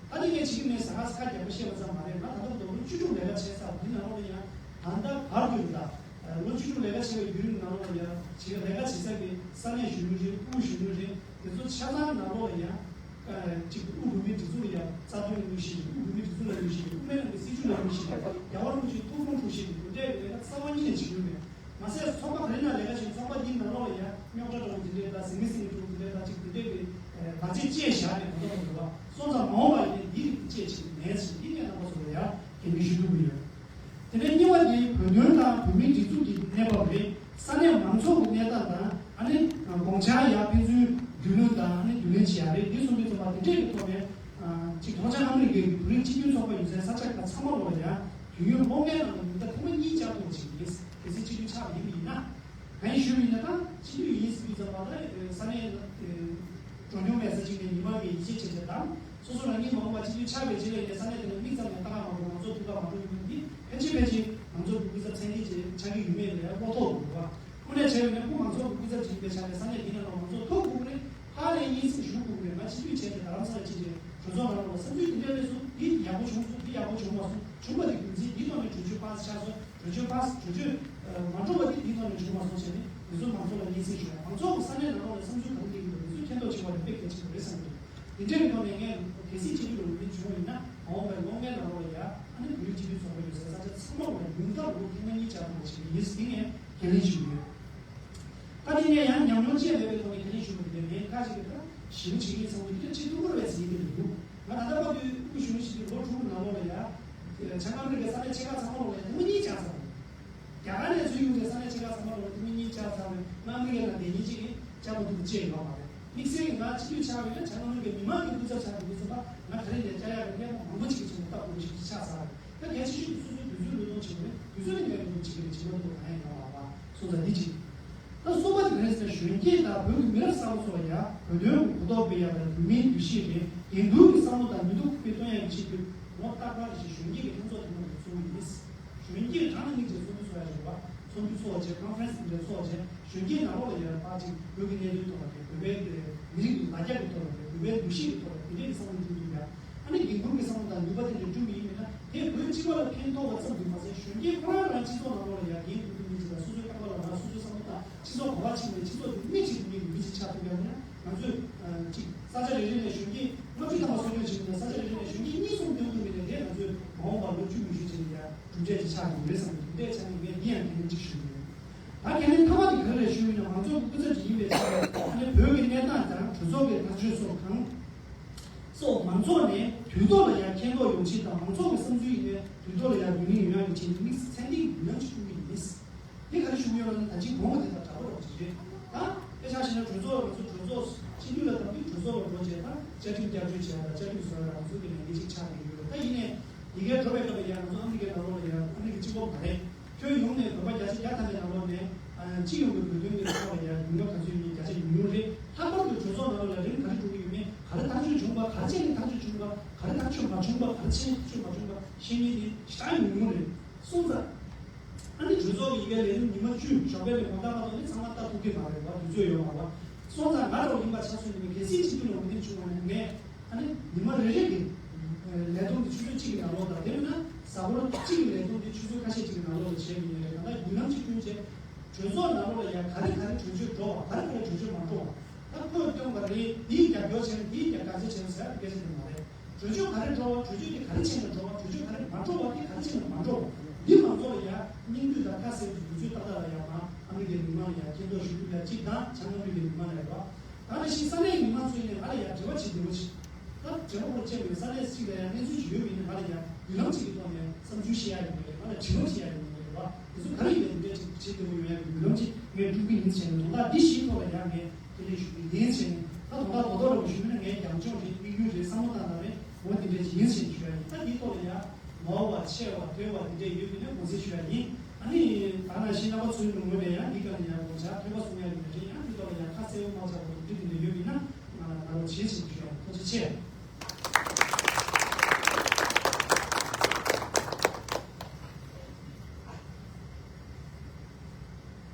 ད་ནི་ངས་བྱེད་ཀྱི་མེད་ཟེར་ཁ་ཁ་རྒྱག་པ་བཤད་པ་ཙམ་མ་རེད། ང་ད་ལྟ་བར་དུ་ལོ་བཅུ་དྲུག་ལས་ཀ་བྱས་ཚར། འདི་ནང་ལོགས་ལ་ཡང་ད་ལྟ་བར་དུ་ད་ལོ་བཅུ་དྲུག་ལས་ཀ་བྱས་པའི་བརྒྱུད་རིམ་ནང་ལོགས་ལ་ཡང་བྱེད་ལས་ཀ་བྱེད་ས་གི་ས་གནས་གཞོན་ནུ་རེད། དབུས་གཞོན་ནུ་རེད། དེ་ཚོ་ཆ་ཚང་ནང་ལོགས་ལ་ཡང་། ཨ། གཅིག་དབུས་བོད་མིའི་སྒྲིག་འཛུགས་ལ་ཡང་རྩ་དོན་གནོད་གཞི་རེད། དབུས་བོད་མིའི་སྒྲིག་འཛུགས་ལ་གནོད་གཞི་རེད། དབུ་མའི་ལམ་གྱི་སྲིད་བྱུས་ལ་གནོད་གཞི་རེད། རྒྱལ་བ་རིན་པོ་ཆེའི་ཐུགས་དགོངས་འཁྲུག་གཞི་རེད། དེ་འདྲའི་ལས་ཀ་རྩ་བ་ཉིད་ནས་བྱེད་ཀྱི་ཡོད་མེད། མ་ཟད་ཚོགས་པ་ག་རེ་ནང་ལས་ཀ་བྱེད། ཚོགས་པ་འདིའི་ནང་ལོགས་ལ་ཡང་རྙོག་དྲ་འགྲོ་འདི་འདྲའི་དང་། ཟིང་ངེ་ཟིང་ངེ་འགྲོ་འདི་འདྲའི་དང་། གཅིག་འདི་འདྲའི་གི་བར་ཆད་བཅད་བཞག་ནས་མ་གཏོགས་མ་འགྲོ་བ། སོང་ཙང་མ་འོངས་པ་ཡིན་ན་འདི་རིགས་བཅད་བྱེད་ཀྱི་མེད་ཟེར། འདི་ངས་རྣམ་པ་ཚོ་ལ་ཡང་འགན་འཁྲི་ཞུ་ཐུབ་ཀྱི་ཡོད། དེ་ནས་གཉིས་པ་དེ་བོད་དོན་དང་བོད་མིའི་སྒྲིག་འཛུགས་ཀྱི་གནས་བབ་རེད། ས་གནས་མང་ཚོགས་ཀྱི་གནས་སྟངས་དང་། ཨ་ནི་དགོངས་འཆར་ཡར་ཕན་ཚུན་རྒྱུས་ལོན་དང་། ཨ་ནི་རྒྱུས་ལོན་བྱེད་ཡ་རེད། འདི་གསུམ་པའི་ཚོགས་པ་དེ་འདྲས་ཀྱི་ཐོག་ནས། ཨ། གཅིག་ཐོག་བྱང་ཨ་མི་རི་ཀའི་བོད་རིགས་སྤྱི་མཐུན་ཚོགས་པ་ཡོད་སའི་ས་ཆ་ཁག་ཚང་མ་ལོགས་ལ་ཡང་དུས་ཡུན་ལོ་ལྔའི་ནང་ལ་ཉིན་ལྟར་ཐེངས་མ་གཉིས་བཅར་ཐུབ་པ་བྱེད་ཀྱི་ཡིན། གལ་སྲིད་སྤྱི་འཐུས་ཆགས་པ་ཡིན་པ་ཡིན་ན། གང་ཡིན་ཞུས་པ་ཡིན་ན། ད་སྤྱི་འཐུས་ཡིན་ཟེར་དུས་ཙམ་པ་ལ་ས་གནས་འགྲོ་མྱོང་མེད་ས་ཅིག་ནས་ཉི་མ་ལྔའི་ཡིད་ཆེས་བྱས་བྱས་དང་། སོ་སོ་རང་ཉིད་མ་འོངས་པ་སྤྱི་འཐུས་ཆགས་པའི་རྗེས་ལ་ཡིན་ནའི་ས་གནས་དེ་ལ་མིག་ཙམ་ཡང་ལྟ་ག་མ་འགྲོ། མང་ཚོགས་ཐུག་ག་མ་འགྲོ་ཡོང་དུས། ཕལ་ཆེར་ཕལ་ཆེར་མང་ཚོགས་ཀྱི་སྐུ་ཚབ་མཚན་ཉིད་ཅན་ཆགས་ཀྱི་ཡོད་མེད་ལ་ཡང་བློ་ཐོག་ཏུ་འགྲོ་བ། དངོས་གནས་བྱས་པ་ཡིན་ན་སྐུ་མང་ཚོགས་ཀྱི་སྐུ་ཚབ་ཅིག་ཡིན་པའི་ཆ་ནས་ས་གནས་འདི་ནང་ལ་མང་ཚོགས་ཐུག་དགོས་ཀྱི་རེད། ཕར་ལ་སྙན་སེང་ཞུ་དགོས་ཀྱི་རེད། ང་སྤྱི་འཐུས་བྱས་ཏེ་རྡ་རམ་ས་ལ་ཕྱིན་ཏེ་གྲོས་ཚོགས་ནང་ལ་བསམ་ཚུལ་འདི་འདྲ་སླེབས་སོང་། འདི་ཡག་པོ་བྱུང་སོང་། འདི་ཡག་པོ་བྱུང་མ་སོང་། བྱུང་བ་དེ་རྒྱུ་མཚན་འདིའི་ཐོག་ནས་གྲོས་ཆོད་ཕ་སི་ཆགས་སོང་། གྲོས་ཆོད་ཕ་སི། གྲོས་ཆོད་མ་འགྲོ་བ་དེ་འདིའི་ཐོག་ནས་བྱུང་མ་སོང་བྱས་ནས། འདི་ཚོ་མང་ཚོགས་ལ་སྙན་སེང་ཞུ་ཡ། མང་ཚོགས་ཀྱི་ས་གནས་ནང་ལོགས་ལ་བསམ་ཚུལ་ག་རེ་སླེབས་ཀྱི་འདུག་འདི་ཚོ་མཁྱེན་རྟོགས་བྱེད་པ་ལ་དཔེ་གལ་ཆེན་པོ་རེད་བསམ་གྱི་འདུག་འདི་འདྲའི་ཐོག་ནས་ངས་གལ་སྲིད་སྤྱི་འཐུས་ལ་འོས་མི་བྱུང་བ་ཡིན་ན། མ་འོངས་པའི་ལོ་ལྔའི་ནང་ལོགས་ལ་ཡ། ཨ་ནི་བོད་རིགས་སྤྱི་མཐུན་ཚོགས་པ་ཡོད་སའི་ས་ཆ་ཚང་མ་ལ་ཉུང་མཐར་ལོ་ཐེངས་མ་གཉིས་བཅར་ཐུབ་པ་བྱེད་ཀྱི་ཡིན་ཟེར་ངས་ཁས་ལེན་ཞུ་གི་ཡོད། ད་དེ་ངས་ཡང་ཉམས་མྱོང་ཅན་མེད་པའི་ཐོག་ནས་ཁས་ལེན་ཞུ་བ་དེ་ལས། ངས་ཁ་ཅིག་གིས་ད་ཞི་བ་ཆེ་གེ་ཚང་མ་དེ་ཆེས་ཐུང་པོར་བས་ཟིན་གྱི་མི་འདུག་ང་ད་ལྟ་བར་དུ་དབུས་གཞོན་ནུ་སྤྱི་འཐུས་ལོ་དྲུག་གི་ནང་ལོགས་ལ་ཡ། བྱང་ཨ་མི་རི་ཀའི་ས་གནས་ཆེ་ཁག་ཚང་མ་ལོགས་ལ་ཐེངས་མ་གཉིས་བཅར་ཚར་བ་རེད། རྒྱ་གར་ནས་ཚུར་ཡོང་བའི་ས་གནས་ཆེ་ཁག་ཚང་མ་ལོགས་ལ་ཐེངས་མ་གཉིས་བཅར་ཚར་བས། ང་ཨ་མི་རི་ཀའི་ནང་བསྡད་མཁན་ཅིག་གིས་བཅར་མ་ཐུབ་པ་ཅིག་ཡོད་མ་རེད། དམིགས་བསལ་གྱིས་ང་སྤྱི་འཐུས་ཆགས་པ་ཡིན་ན། བྱང་ཨ་མི་རི་ཀའི་མི་མང་གི་སྐུ་ཚབ་ཆགས་པའི་སྐུ་ཚབ་པ། ང་ག་རེ་ནས་བཅར་ཡག་གི་སྣེ་མོ་མང་པོ་ཅིག་གི་ཆེད་དུ་སྟབས་བདེ་པོ་ཞིག་ཅིག་ཆགས་ཚར་བ་རེད། ད་གལ་ཆེ་ཤོས་དེ་སོ་སོའི་དུས་ཚོད་བློས་གཏོང་བྱེད་དགོས་རེད། དུས་ཚོད་ནི་ངས་བློས་གཏོང་བྱེད་ཀྱི་རེད། བྱེད་མ་ཐུབ་པ་གང་ཡང་ཡོད་མ་རེད་པ། སོང་ཙང་འདི་གཅིག་ད་གསུམ་པ་དེ་ག་རེ་ཟེར་ན། གཞོན་སྐྱེས་དང་བོད་ཀྱི་མི་རབས་གསར་པ་ཚོ་ལ་ཡང་བོད་དོན་གོ་རྟོགས་སྤེལ་ཡག་དང་། བོད་མིའི་འདུ་ཤེས་རེད། འགན་འཁུར་གྱི་བསམ་བློ་དང་ནུས་སྟོབས་ཁུར་སྤེལ་གཏོང་ཡག་གི་ཆེད་དུ། ངོ་རྟག་པར་རེ་བཞིན་གཞོན་སྐྱེས་ཀྱི་ལྷན་ཚོགས་དེ་མ་ལ་ཚོགས་ཀྱི་ཡིན། གཞོན་སྐྱེས་གྲངས་ལ་དམིགས་ཏེ་ཚོགས་འདུ་ཚོགས་ཡག་རེད་པ། ཚོགས་འདུ་ཚོགས་བྱས། ཀོན་ཕ་རེན་སི་དེ་འདྲ་ཚོགས་བྱས། གཞོན་སྐྱེས་ནང་ལོགས་ལ་ཡང་ཕར་ཅིག་བོད་ཀྱི་གནད་དོན་ཐོག་ལ་རེད། བོད་པའི་མི་རིགས་ཀྱི་ལ་རྒྱ་གི་ཐོག་ལ་རེད། བོད་པའི་འདུ་ཤེས་ཀྱི་ཐོག་ལ་དེ་འདྲའི་བསམ་བློ་བསྐྲུན་ཐུབ་ཡ། ཨ་ནི་འགན་འཁུར་གྱི་བསམ་བློ་དང་ནུས་པ་དེ་འདྲ་བསྐྲུན་གྱི་ཡིན་མིན་ན། དེ་བོད་སྤྱི་པ་ལ་ཕན་ཐོགས་པ་ཙམ་དུ་མ་ཟད། གཞོན་སྐྱེས་ཁོ་རང་རང་སྤྱི་ཚོགས་ནང་ལོགས་ལ་ཡང་འགན་འཁུར་ཐུབ་མཁན་ཅིག་དང་། སོ་སོའི་རྐང་པ་ལ་རང་སོ་སོའི་བསམ་བློ་དང་སྤྱི་ཚོགས་ག་པར་ཕྱིན་ནས་སྤྱི་ཚོགས་དེ་མི་གཅིག་གི་མི་གི་མི་གཅིག་ཆགས་ཐུབ་ཡ་ན། ང་ཚོས་ཨ་ཅིག་ས་ཆ་རེ་རེ་ནས་གཞོན་སྐྱེས་ལྔ་བཅུ་ཐམ་པ་གསོ་སྐྱོང་བྱེད་ཀྱི་ཡིན་ན། ས་ཆ་རེ་རེ་ནས་གཞོན་སྐྱེས་གཉིས་གསུམ་བཏོན་ཐུབ་མིན་ནས། དེ་ང་ཚོས་མ་འོངས་པར་ལོ་བཅུ་ཉི་ཤུ་ཅན་ལ་ཡ་གྲུབ་འབྲས་ཅིག་ཆགས་ཐུབ་རེད་བསམ་གྱི་འདུག་དེ་ཆ་ནས་ངས་འདི་ཡང་ཁས་ལེན་ཅིག་ཞུ་གི་ཡོད། ད་ཁས་ལེན་མཐའ་མ་དེ་ག་རེ་རེད་ཞུས་ཡིན་ན། མང་ཚོགས་ཀྱི་སྐུ་ཚབ་ཅིག་ཡིན་པའི་ཆ་ནས། ཨ་ནི་བོད་ཀྱི་གནས་སྟངས་དང་གྲོས་ཚོགས་ཀྱི་ཐག་གཅོད་སོགས་གང་སོགས་མང་ཚོགས་ནས་དུས་ཐོག་ལ་ཡང་མཁྱེན་རྟོགས་ཡོང་ཆེད་དང་། མང་ཚོགས་ཀྱི་བསམ་ཚུལ་ཡིན་ནའི་དུས་ཐོག་ལ་ཡང་བསྡུ་ལེན་ཡོང་ཡག་གི་ཆེད་དུ་དམིགས་བསལ་ཏན་ཏིག་ཡུན་རིང་ཞིག་བསྐྲུན་གྱི་ཡིན། དེ་ག་རེ་ཞུ་གི་ཡོད་ལབ་ན། ད་ཅིག་གོང་མ་དེ་དང་འདྲ་པོ་འདྲ་པོ་ཅིག་རེད། ད་དཔེ་ཆ་བཞག་ན་གྲོས་ཚོགས་ལ། ང་ཚོ་གྲོས་ཚོགས་སྤྱི་འཐུས་ལ་བསྡད་དུས་གྲོས་ཚོགས་ལ་འགྲོ་བྱས། ད་བཅའ་ཁྲིམས་བསྐྱར་བཅོས་བྱས། ད་བཅའ་ཁྲིམས་བཟོ་ཡ་ལ་ང་ཚོ་གི་ལས་འགན་ཅིག་ཆགས་བསྡད་ཡོད་རེད། ད་ཡིན་ནའི་ཡི་གེ་འགྲོ་བའི་སྐབས་ལ་ཡང་ང་ཚོ་ཨ་མི་རི་ཀའི་ནང་ལོགས་ལ་ཡང་ཨ་མི་རི་ཀ་གཅིག་པོ་མ་རེད། ཁྱོན་ཡོངས་ནས་བོད་པ་བརྒྱ་ཆ་བརྒྱ་ཐམ་པའི་ནང་ལོགས་ནས། ཨ། སྤྱི་ཡོངས་ཀྱི་བོད་དོན་གྱི་ཐོག་ལ་ཡང་ཉུང་ཉུང་ག་ཚོད་ཡིན་ནའི་བརྒྱ་ཆ་ཉུང་ཉུང་རེད། ལྷག་པར་དུ་གྲོས་ཚོགས་ནང་ལོགས་ལ་རིམ་ག་རེ་འགྲོ་གི་ཡོད་མེད། ག་རེ་ཐག་གཅོད་བྱུང་བ། ག་རེ་བྱས་ནས་ཐག་གཅོད་བྱུང་བ། ག་རེ་ཐག་གཅོད་མ་བྱུང་བ། ག་རེ་བྱས་ནས་ཐག་གཅོད་མ་བྱུང་བ་ཤེས་མཁན་དེ་ཞེ་དྲག་ཉུང་ཉུང་རེད། སོང་ཙང་ཨ་ནི་གྲོས་ཚོགས་ཀྱི་ཡི་གེ་ལས་རིམ་ཉི་མ་བཅུ་ཞོགས་པའི་ལས་ཁུངས་ལྟ་མ་ཐུབ་ནི་ཚང་མ་ལྟ་ཐུབ་ཀྱི་མ་རེད་བ། དུས་ཚོད་ཡོད་མ་རེད་བ། སོང་ཙང་ང་རང་ཡིན་པ་ཆ་མཚོན་ནས་གལ་སྲིད་སྤྱི་འཐུས་ལ་འོས་འདེམས་བྱུང་བ་ནས་ངས་ཨ་ནི་ཉི་མ་རེ་རེ་གི་ལས་བསྡོམས་དེ་ཆུ་ཚོད་གཅིག་གི་ནང་ལོགས་དང་དེ་མིན་ན་གཟའ་འཁོར་གཅིག་གི་ལས་བསྡོམས་དེ་ཆུ་ཚོད་ཁ་ཤས་གཅིག་གི་ནང་ལོགས་ལ་བྱས་པ་ཡིན་རེད། ད་ལྟ་བརྒྱུད་ལམ་གཅིག་བསྐྲུན་བྱས་གྲོས་ཚོགས་ནང་ལོགས་ལ་ཡང་ག་རེ་ག་རེ་གྲོས་ཆོད་འགྲོ་བ་ག་རེ་ག་རེ་གྲོས་ཆོད་མ་འགྲོ་བ། ད་ཁོས་སྟོན་པ་རེད། འདིའི་རྒྱབ་སྐྱོར་བྱས་ནས་འདིའི་རྒྱབ་དཀའ་ཚེགས་བྱས་ནས་ཟེར་བ་སྐད་ཆ་དེ་མ་རེད། གྲོས་ཆོད་ག་རེ་འགྲོ་བ། གྲོས་ཆོད་དེ་ག་རེ་བྱས་ནས་འགྲོ་བ། གྲོས་ཆོད་ག་རེ་མ་འགྲོ་བ་དེ་ག་རེ་བྱས་ནས་མ་འགྲོ་བ། འདི་མང་ཚོགས་ལ་ཡང་སྙིང་བསྡུས་དང་ཁ་གསལ་གྱི་ལོ་ཚོད་ཏག་ཏག་ལ་ཡང་མ་ཨ་མི་རི་ཀའི་མི་མང་ལ་ཡང་མཁྱེན་རྟོགས་ཞུ་རྒྱུ་ལ་གཅིག་དང་། བྱང་ཨ་མི་རི་ཀའི་མི་མང་ལ་ཡང་རེད་བ། ད་ནང་བཞིན་ས་གནས་མི་མང་ཚོས་ནས་ང་ལ་ཡང་འབྲེལ་བ་བྱེད་འདོད་པ་ཞིག་ད་འབྲེལ་བ་ཁོ་བཅད་པའི་ས་གནས་གཅིག་ལ་ཡང་གནས་ཚུལ་ཅིག་ཡོད་པ་ཡིན་ན་ང་ལ་ཡང་བརྒྱུད་ལམ་གཅིག་གི་ཐོག་ནས་བསམ་ཚུལ་བཤད་ཡ་ཡིན་པ་རེད། ང་ལ་དྲི་བ་བྱེད་ཡ་ཡིན་པ་རེད་བ། དེ་ཚོ་ག་རེ་ཡིན་པ་འདི་འདྲ་ཅིག་བྱེད་འདོད་པ་ཡོད་ཡ་གི་བརྒྱུད་ལམ་ཅིག་ངས་དཀྲུག་གི་ཡིན་ཟེར་ནས་དོན་དག་འདི་བཞིའི་ཐོག་ལ་ཡང་ངས་ཁས་ལེན་ཞུ་གི་ཡིན་ཟེར་ནས། ད་དོན་དག་རྡོག་རྡོག་རེ་བ་ཞུ་མིན་ན་ངའི་རྒྱབ་ལྗོངས་རེད། དམིགས་ཡུལ་རེད། བསམ་བློ་བཏང་སྟངས་རེད། འོ་དེ་འདྲ་ཅིག་ཡིན་ཟེར་ནས་ཞུ་ཡ་ཡིན། ད་འདིའི་ཐོག་ལ་ཡང་མང་བ་ཆེ་བ་འདོད་པ་དེ་འདྲ་ཡོད་པ་ཡིན་ན་དགོངས་སེལ་ཞུ་ཡ་ཡིན། ཨ་ནི་ད་ནང་བཞིན་རྣམ་པ་ཚོའི་ངོས་ནས་ཡང་འདི་སྒང་ལ་ཡང་དགོངས་འཆར་འདོན་པ་གསུང་ཡ་ཡོད་ན་རེད། ཡང་འདི་ཐོག་ལ་ཡང་ཁ་གསལ་པོ་མ་ཆགས་པ་འདུག་འདི་འདྲ་ཡོད་པ་ཡིན་ན་ང་ལ་ང་རོགས་བྱེད་ཟེར་ཞུ་ཡ་ཡིན། ཐུགས་རྗེ་ཆེ།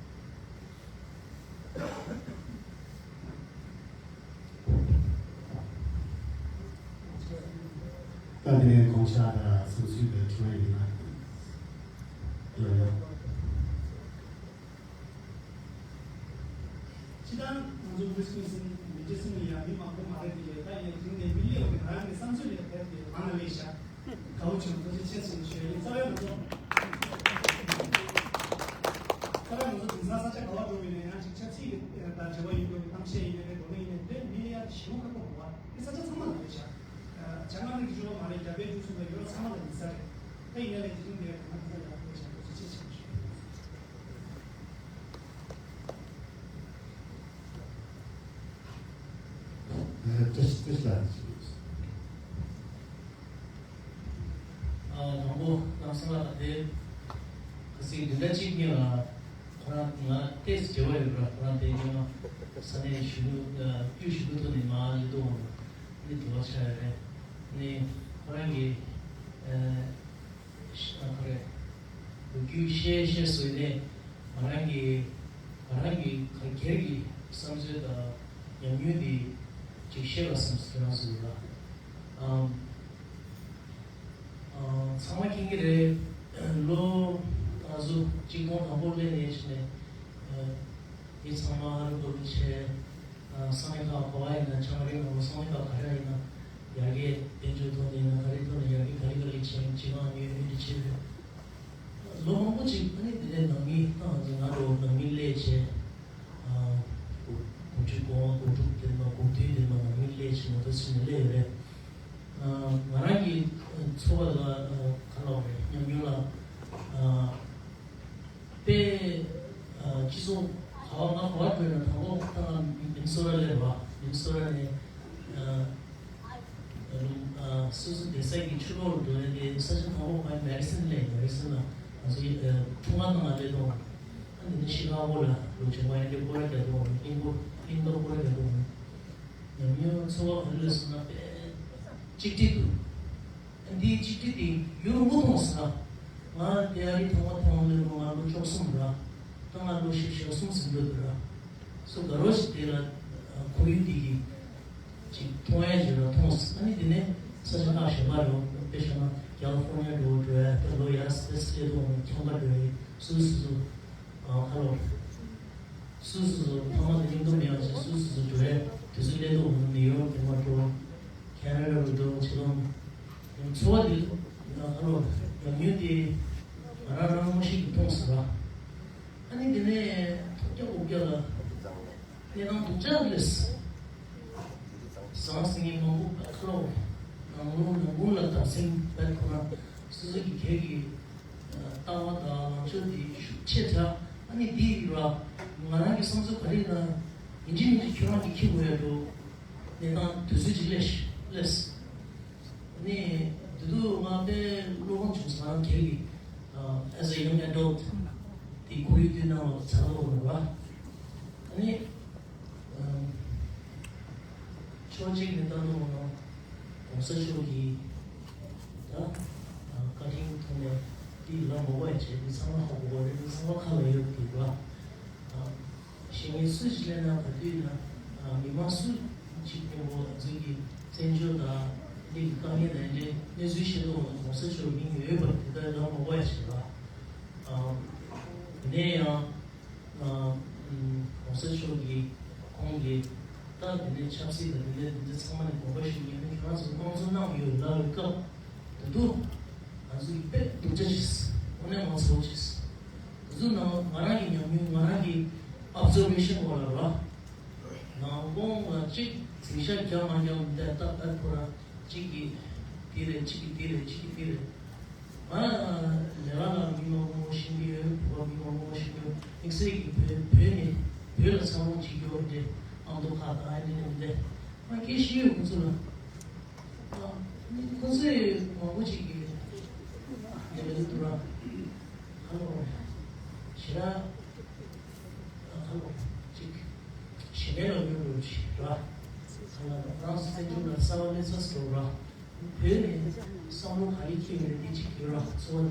ད་དེ་ནས་དགོངས་འཆར་དང་བསམ་ཚུལ་དང་དྲི་བ་ཡིན་ན། ཡོད་ཡོད། སྤྱིར་བཏང་ང་ཚོ་ཝི་སི་ཀོན་སིན་མི་ཊི་སི་ནང་ཡང་མི་མང་པོ་མ་རེད་དེ། ད་ཡིན་ནའི་དེ་རིང་ནས་མི་སླེབས་པ་ང་རང་གི་བསམ་ཚུལ་ལས་ཕེབས་ཏེ་མང་ལ་སླེབས་ཤག་དགའ་བོ་བྱུང་། ཐུགས་རྗེ་ཆེ་ཟེར་ནས་ཞུ་ཡ་ཡིན། རྩ་བའི་ང་ཚོ་རྩ་བའི་ང་ཚོ་དེང་སང་ས་ཆ་ག་པར་འགྲོ་བ་ཡིན་ནའི་ཡང་ཅིག་ཆབ་སྲིད་ཀྱི་དང་འབྲེལ་བ་ཡིན་དགོས་ཀྱི་གཏམ་བཤད་ཡིན་ནའི་རེད། འགྲོ་ལུགས་ཡིན་ནའི་རེད། མི་ལ་ཡ་ཞེ་པོ་ཁག་པོ་འདུག་བ། མི་ས་ཆ་ཚང་མ་ལ་རེད་ཤག་བྱང་ཨ་མི་རི་ཀའི་ཕྱོགས་མ་རེད། རྒྱ་བལ་འབྲུག་གསུམ་དང་ཡུ་རོབ་ཚང་མ་ལ་ཡིན་ས་རེད། ད་ཡིན་ནའི་དེ་རིང་འདིར་གང་ལ་གང་འཚམ་ཡག་པོ་བྱས། ཐུགས་རྗེ་ཆེ་ཟེར་ནས་ཞུ་ཡ་ཡིན། ཨ། བཀྲ་ཤིས་བདེ་ལེགས། ཨ། དང་པོ་ནང་སང་ལ་དེ་ག་ཟིག་འདི་འདྲ་གཅིག་ཉིད་ལ་ཁོ་རང་ང་ཏོག་ཙམ་འབྲེལ་བ་ཡོད་པ། ཁོ་རང་དེ་ཉིད་ལ་ས་གནས་གཞོན་ནུ་དཀྱུས་གཞོན་ནུ་ཐོག་ནས་མ་སླེབས་དུས་ནི་འབྲེལ་བ་ཆགས་ཡོད་རེད། ནི་ཁོ་རང་གི་ཨ། ཤ་ཁ་རེད། ལོ་རྒྱུས་བཤད་བཤད་སྲོལ་ནས་ང་རང་གི་ང་རང་གི་ག་སྒེར་གྱི་བསམ་ཚུལ་དང་ཉམས་མྱོང་འདི་ཅིག་བཤད་པ་བསམ་སོང་། ཁྱེད་རང་ཚོ་ལ། ཨམ། ཨ། ཚང་མ་མཁྱེན་གྱི་རེད། ལོ་ང་ཚོ་གཅིག་སྟོང་དང་པོ་སླེབས་ནས་བྱས་ནས་ཨ། མི་ཚང་མ་ཧ་ལས་པ་ལས་བྱས། ཨ། ས་གནས་ཁག་ག་པར་ཡིན་ན། བྱང་རིའི་ནང་ལ་ས་གནས་ཁག་ག་རེ་ཡིན་ན་ཡར་རྒྱས་དཔལ་འབྱོར་ཐོག་ནས་ཡིན་ན་ག་རེ་ཐོག་ནས་ཡར་རྒྱས་ག་རེ་ག་རེ་བྱས། སྤྱི་ཁང་ཉོས་མི་འདི་བྱས་རེད། ལོ་མང་པོ་ཅིག་ཨ་ནི་དེ་ནས་ནང་མི་ཏང་ང་ཚོ་ང་འདྲ་བོ་ནང་མི་སླེབས་བྱས། ཨ། དགུ་བཅུ་གོང་དགུ་དྲུག་དེ་ནས་དགུ་བདུན་དེ་ནས་ནང་མི་སླེབས་བྱས་ནས་ད་ཕྱིན་ནས་སླེབས་ཡོད་རེད། ཨ། ང་རང་གི་འཚོ་བ་ལ་ཨ་ག་ལབ་དགོས་རེད། ཉམས་མྱོང་ལ་ཨ། དཔེ། ཨ། སྤྱི་ཚོགས་ག་པར་ང་ག་པར་འགྲོ་ན་དང་པོ་ད་ང་མི་ནི་སོ་ཊ་སླེབས་པ། མི་ནི་སོ་ཊ་ནས་ཨ། ཨ། སོ་སོ་བསྡད་ས་གི་ཕྱི་ལོགས་ལ་འགྲོ་ནས་དེ་ས་ཆ་དང་པོ་ང་མེ་ཌི་སིན་སླེབས། མེ་ཌི་སིན་ལ་ང་ཚོའི་ཨ། ཁྲུང་ཁང་ནང་ལ་སླེབས་དུས་ཨ་ནི་ཤི་ཀ་གོ་ལ་ལོ་ཆུང་བ་ཡིན་དུས་སྐོར་ར་རྒྱག་དུས་གླིང་སྐོར་གླིང་སྐོར་སྐོར་ར་རྒྱག་དུས་ཉམས་མྱོང་འཚོ་བ་ག་རེ་ལབ་སོང་ན་དཔེ་གཅིག་སྒྲིལ་འདུག་འདིའི་གཅིག་སྒྲིལ་དེ་ཡུན་རིང་པོ་མཐོང་སོང་ང་། ང་དེ་ཨ་རི་ཐོག་མ་ཐོན་སླེབས་དུས་ང་ལོ་བཅུ་གསུམ་ར། ད་ང་ལོ་བཞི་བཅུ་གསུམ་ཟིན་འགྲོ་འདུག་ར། སོ་དགའ་རོགས་ཤིག་དེ་ལ་ཁོར་ཡུག་འདི་གི་ཅིག་མཐོང་ཡ་ཅིག་ར་མཐོང་སོང་། ཨ་ནི་དེ་ནས་ས་ཆ་ཁག་གཞན་པ་ར། དཔེ་བཞག་ན་ཀ་ལི་ཧྥོར་ནི་ཡ་འགྲོ་འགྲོ་ཡ། དེ་ལོ་ཡ་སི་ཊེ་ཊི་སླེབས་དུས་ཁྱམས་ཁ་འགྲོ་ཡ། སོ་སོ་སོ། ཨ། ཁ་ལོ། སུ་སུ་སུ་ཕ་མ་དང་མཉམ་དུ་མེད་པ་བྱས། སུ་སུ་སུ་འགྲོ་ཡས་དུས་ཚོད་སླེབས་དུས་ནིའུ་ཡོག་དེ་མར་འགྲོ། ཁེ་ན་ཌ་རུ་འགྲོ། ཕྱི་ལོགས་ཡང་འཚོ་བ་འདི་ཡང་ཁ་ལོ་ཉམས་མྱོང་དེ་ང་རང་རང་ངོ་ཤེས་ཀྱིས་མཐོང་སོང་ར། ཨ་ནི་དེ་ནས་ཐོག་རྒྱག་འུག་རྒྱག་ལ་གནས་སྟངས་སྡུག་ཅག་སླེབས། ཟང་ཟིང་ངེ་མང་པོ་ཁ་ལོ་ནང་ལོགས་ནང་ཁུལ་ལ་བདག་འཛིན་བྱས། ཁོ་རང་སོ་སོ་གི་སྒེར་གྱི་ལྟ་བ་དང་ལངས་ཕྱོགས་དེ་ཤུགས་ཆེ་དྲགས། ཨ་ནི་འདི་ར་ང་རང་གི་བསམ་ཚུལ་ག་རེ་ཡིན་ན་ཡིན་གཅིག་མིན་གཅིག་ཁྱོད་རང་གིས་འཁྱེར་དགོས་ཡ་འགྲོ། གནས་སྟངས་དུས་ཚོད་ཅིག་སླེབས་སླེབས། ཨ་ནི་དེ་དུས་ང་དཔེ་བློ་ཕམ་བྱུང་སོང་། ང་རང་སྒེར་གྱི་as a young adult དེ་ཁོར་ཡུག་དེ་ནང་ལ་ཚ་ལོ་ནོར་བ། ཨ་ནི། ཕྱོགས་གཅིག་ནས་ལྟ་དུས་ང་གོང་ས་མཆོག་གིས་ད་བཀའ་དྲིན་ཐོག་ནས་དེའི་ལམ་མོ་བ་ཡི་བྱས་ཏེ་ཚང་མ་ཧ་གོ་བ་རེད། མི་ཚང་མ་ཁ་ལ་ཡོད་དགོས་པ། གཞན་ངས་སུ་ཞིག་ལས་ན་ག་དུས་ན་ མི་མང་སུ་གཅིག་མཉམ་པོ་ང་ཚོའི་གི་བཙན་བྱོལ་དང་འདི་གི་དཀའ་ངལ་དང་འདི་འདྲའི་གནས་ཚུལ་ཤེས་རྟོགས་ལ་གོང་ས་མཆོག་མིང་ཡོད་པ་དེ་ལྟར་ལ་མ་དགོས་ཡ་ཞིག་ལ། དེ་ནས་ཡང་གོང་ས་མཆོག་གིས་ཁོང་གིས་ད་དེ་ནས་ཆབ་སྲིད་དང་དེ་ནས་དེ་ཚོ་ཚང་མ་ནས་དགོངས་པ་ཞུ་མཁན་ནི་ཁྱོད་རང་ཚོ་དམངས་གཙོ་གནང་ཡོད་ལབ་པའི་སྐབས་དེ་དུས་ང་ཚོ་གི་དཔེ་སྡུག་ཅག་ཞིག་དངོས་གནས་མ་ཚོར་ཅིག་དེ་ཚོ་ནང་ང་རང་གི་ཉམས་མྱོང་ང་རང་གི་ཨོབ་ཛར་ཝེ་ཤན་འོག་ལ་ར། ནང་ཁོང་ལ་གཅིག་འཛིང་ཤག་རྒྱབ་མ་རྒྱབ་མི་འདྲ་ཏག་ཏག་ཁོ་ར་གཅིག་གིས་འདི་རེད་གཅིག་གིས་འདི་རེད་གཅིག་གིས་འདི་རེད། ང་ལས་ཀ་ལ་མི་མང་པོ་ཤེས་ཀྱི་ཡོད། བོད་པ་མི་མང་པོ་ཤེས་ཀྱི་ཡོད། དམིགས་བསལ་གྱི་བོད་བོད་ནས་བོད་ལ་འཚར་ལོངས་བྱེད་ཀྱི་ཡོད་འདི་ཨ་མདོ་ཁག་དང་ཨ་ནི་ནས་འདི་ང་སྐད་ཤེས་ཡོད་ཁོང་ཚོ་ལ། ཨ་ནི་ཁོང་ཚོས་མང་པོ་ཅིག་གིས་འདི་ལ་འདུག་ར། ཧ་ལོ། ཞེ་དྲག་ཁ་ལོ་གཅིག་ཞི་མེ་ལ་ཡོད་རོགས་ཅིག་ར། ཁ་ལ་རང་སེམས་ཅུང་ལ་ས་བ་ལེ་ཚ་སོ་ར། བོད་ནས་བསམ་བློ་ག་རེ་ཁྱེར་ཡོད་རེད་དེ་གཅིག་ཡོད་ར་ཚོ་བ།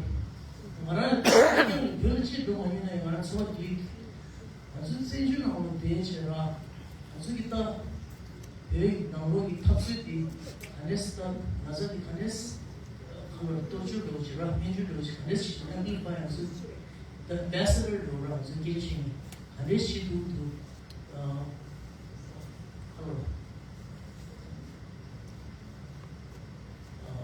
ང་རང་ཡང་བོད་ལ་ཕྱིར་འགྲོ་མ་ཡིན་ན་ཡང་ང་རང་ཚོ་བ་དེ་ང་ཚོའི་བཙན་བྱོལ་ནང་ལ་བསྡད་བྱས་ར། ང་ཚོ་གི་ད་བོད་ནང་ལོགས་ཀྱི་འཐབ་རྩོད་དེ་ག་འདྲས་སེ་ད་ན་ཚ་དེ་ག་འདྲས་སེ་ཁ་ལ་གཏོར་བཅོས་འགྲོ་བྱས་ར་སྨན་བཅོས་འགྲོ་བྱས་ག་འདྲས་སེ་བྱས་ན་ཨ་ནི་ཕ་ཡང་ཚོ། The ambassador རོ་རང་ཚོའི་སྐད་ཆ་ནི་ག་འདྲས་ཤི་ཐུབ་ཐུབ། ཨ་ཨ་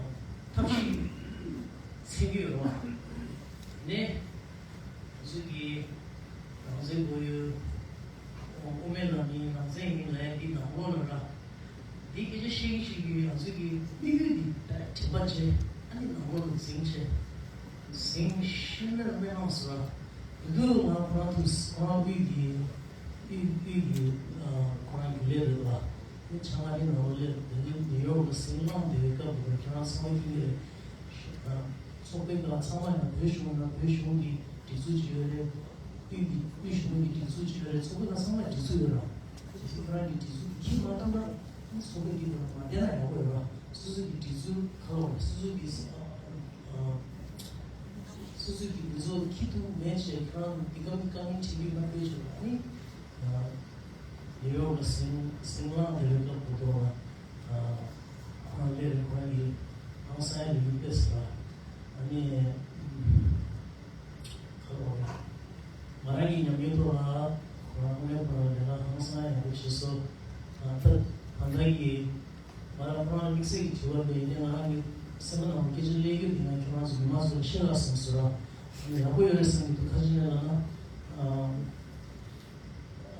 ཐབས་ཤེས་འཚོལ་གྱི་ཡོད་རེད་བ། ནས་ང་ཚོའི་གི་རང་བཙན་དགོས་ཡོད། དབུ་མའི་ལམ་ཡིན་རང་བཙན་ཡིན་ལབ་ཡ་འདི་ནང་ལོགས་ལ་ར། འདི་སྐད་ཆ་བཤད་ཀྱི་བཤད་ཀྱི་ང་ཚོའི་གི་དམིགས་ཡུལ་འདི་དྲན་པ་བྱས་ཨ་ནི་ནང་ལོགས་ལ་འཛིང་བྱས། འཛིང་ཤི་ན་སྨན་ཁང་སོ། དེ་དུས་ང་ཁོ་རང་ཐུག་ཁོ་རང་དབུས་ཀྱི་དབུས་དབུས་ཀྱི་ཁོ་རང་གི་ལས་རེད་བ། དེ་ཆ་ང་རི་ནང་ལོགས་ལས་དེ་ནི་ནིའུ་ཡོག་ལ་ཟིང་ལངས་བསྡད་པའི་སྐབས་དེར་ཁྱེད་རང་ཚང་མ་ཁྱེད་ཀྱི་རེད། ཚོགས་པའི་ནང་ཚང་མ་ཡང་བོད་གཞུང་ན་བོད་གཞུང་གི་སྒྲིག་འཛུགས་ཅིག་ཡོད་རེད། དབུས་ཀྱི་དབུས་གཞུང་གི་སྒྲིག་འཛུགས་ཅིག་ཡོད་རེད། ཚོགས་པའི་ནང་ཚང་མ་སྒྲིག་འཛུགས་ཡོད་ར། དེ་ཚོ་ཁྱེད་རང་གི་སྒྲིག་འཛུགས་ཀྱི་ཁྱི་མ་ཐུབ་ན་ཚོགས་པའི་གི་ནང་མ་བསྡད་ན་ཡག་པོ་ཡོད་ར། སོ་སོ་གི་སྒྲིག་འཛུགས་ཁ་ལོ་སོ་སོ་གི་སོ་སོ་གི་མི་ཚོ་ཁྱི་ཐུབ་མེད་བྱས་ཁྱེད་རང་འདི་ག་མི་དཀའ་ངལ་འཕྲད་ཀྱི་མ་དཔེ་བྱུང་བ་ནི། ནིའུ་ཡོག་ལ་ཟིང་ཟིང་ལངས་བསྡད་པའི་སྐབས་དེ་དུས་ལ་ཁོ་རང་སླེབས་རེད། ཁོ་རང་གི་ཧང་སང་ཡ་ལས་འགུལ་སྤེལ་ཟེར་བ་ཨ་ནི་ཁ་ལོ་རེད། ང་རང་གི་ཉམས་མྱོང་ཐོག་ལ་ཁོ་རང་དངོས་གནས་ཁོ་རང་ལས་ཀ་ཧང་སང་ཡག་པོ་བྱེད་སོང་། ད་ད་ལྟ་གི་ང་རང་ཁོ་རང་དམིགས་བསལ་གྱི་དྲི་བ་མེད་ནས་ང་རང་གི་སེམས་པ་ནང་སྐད་ཆ་སླེབས་རྒྱུ་དེ་ང་ཁྱོད་རང་ཚོ་མི་མང་ཚོ་ལ་བཤད་རོགས་ཟེར་ཟེར་རོགས་ཡག་པོ་ཡོད་རེད་བསམ་གྱི་འདུག་ཁ་ཅིག་ནས་ལབ་ན།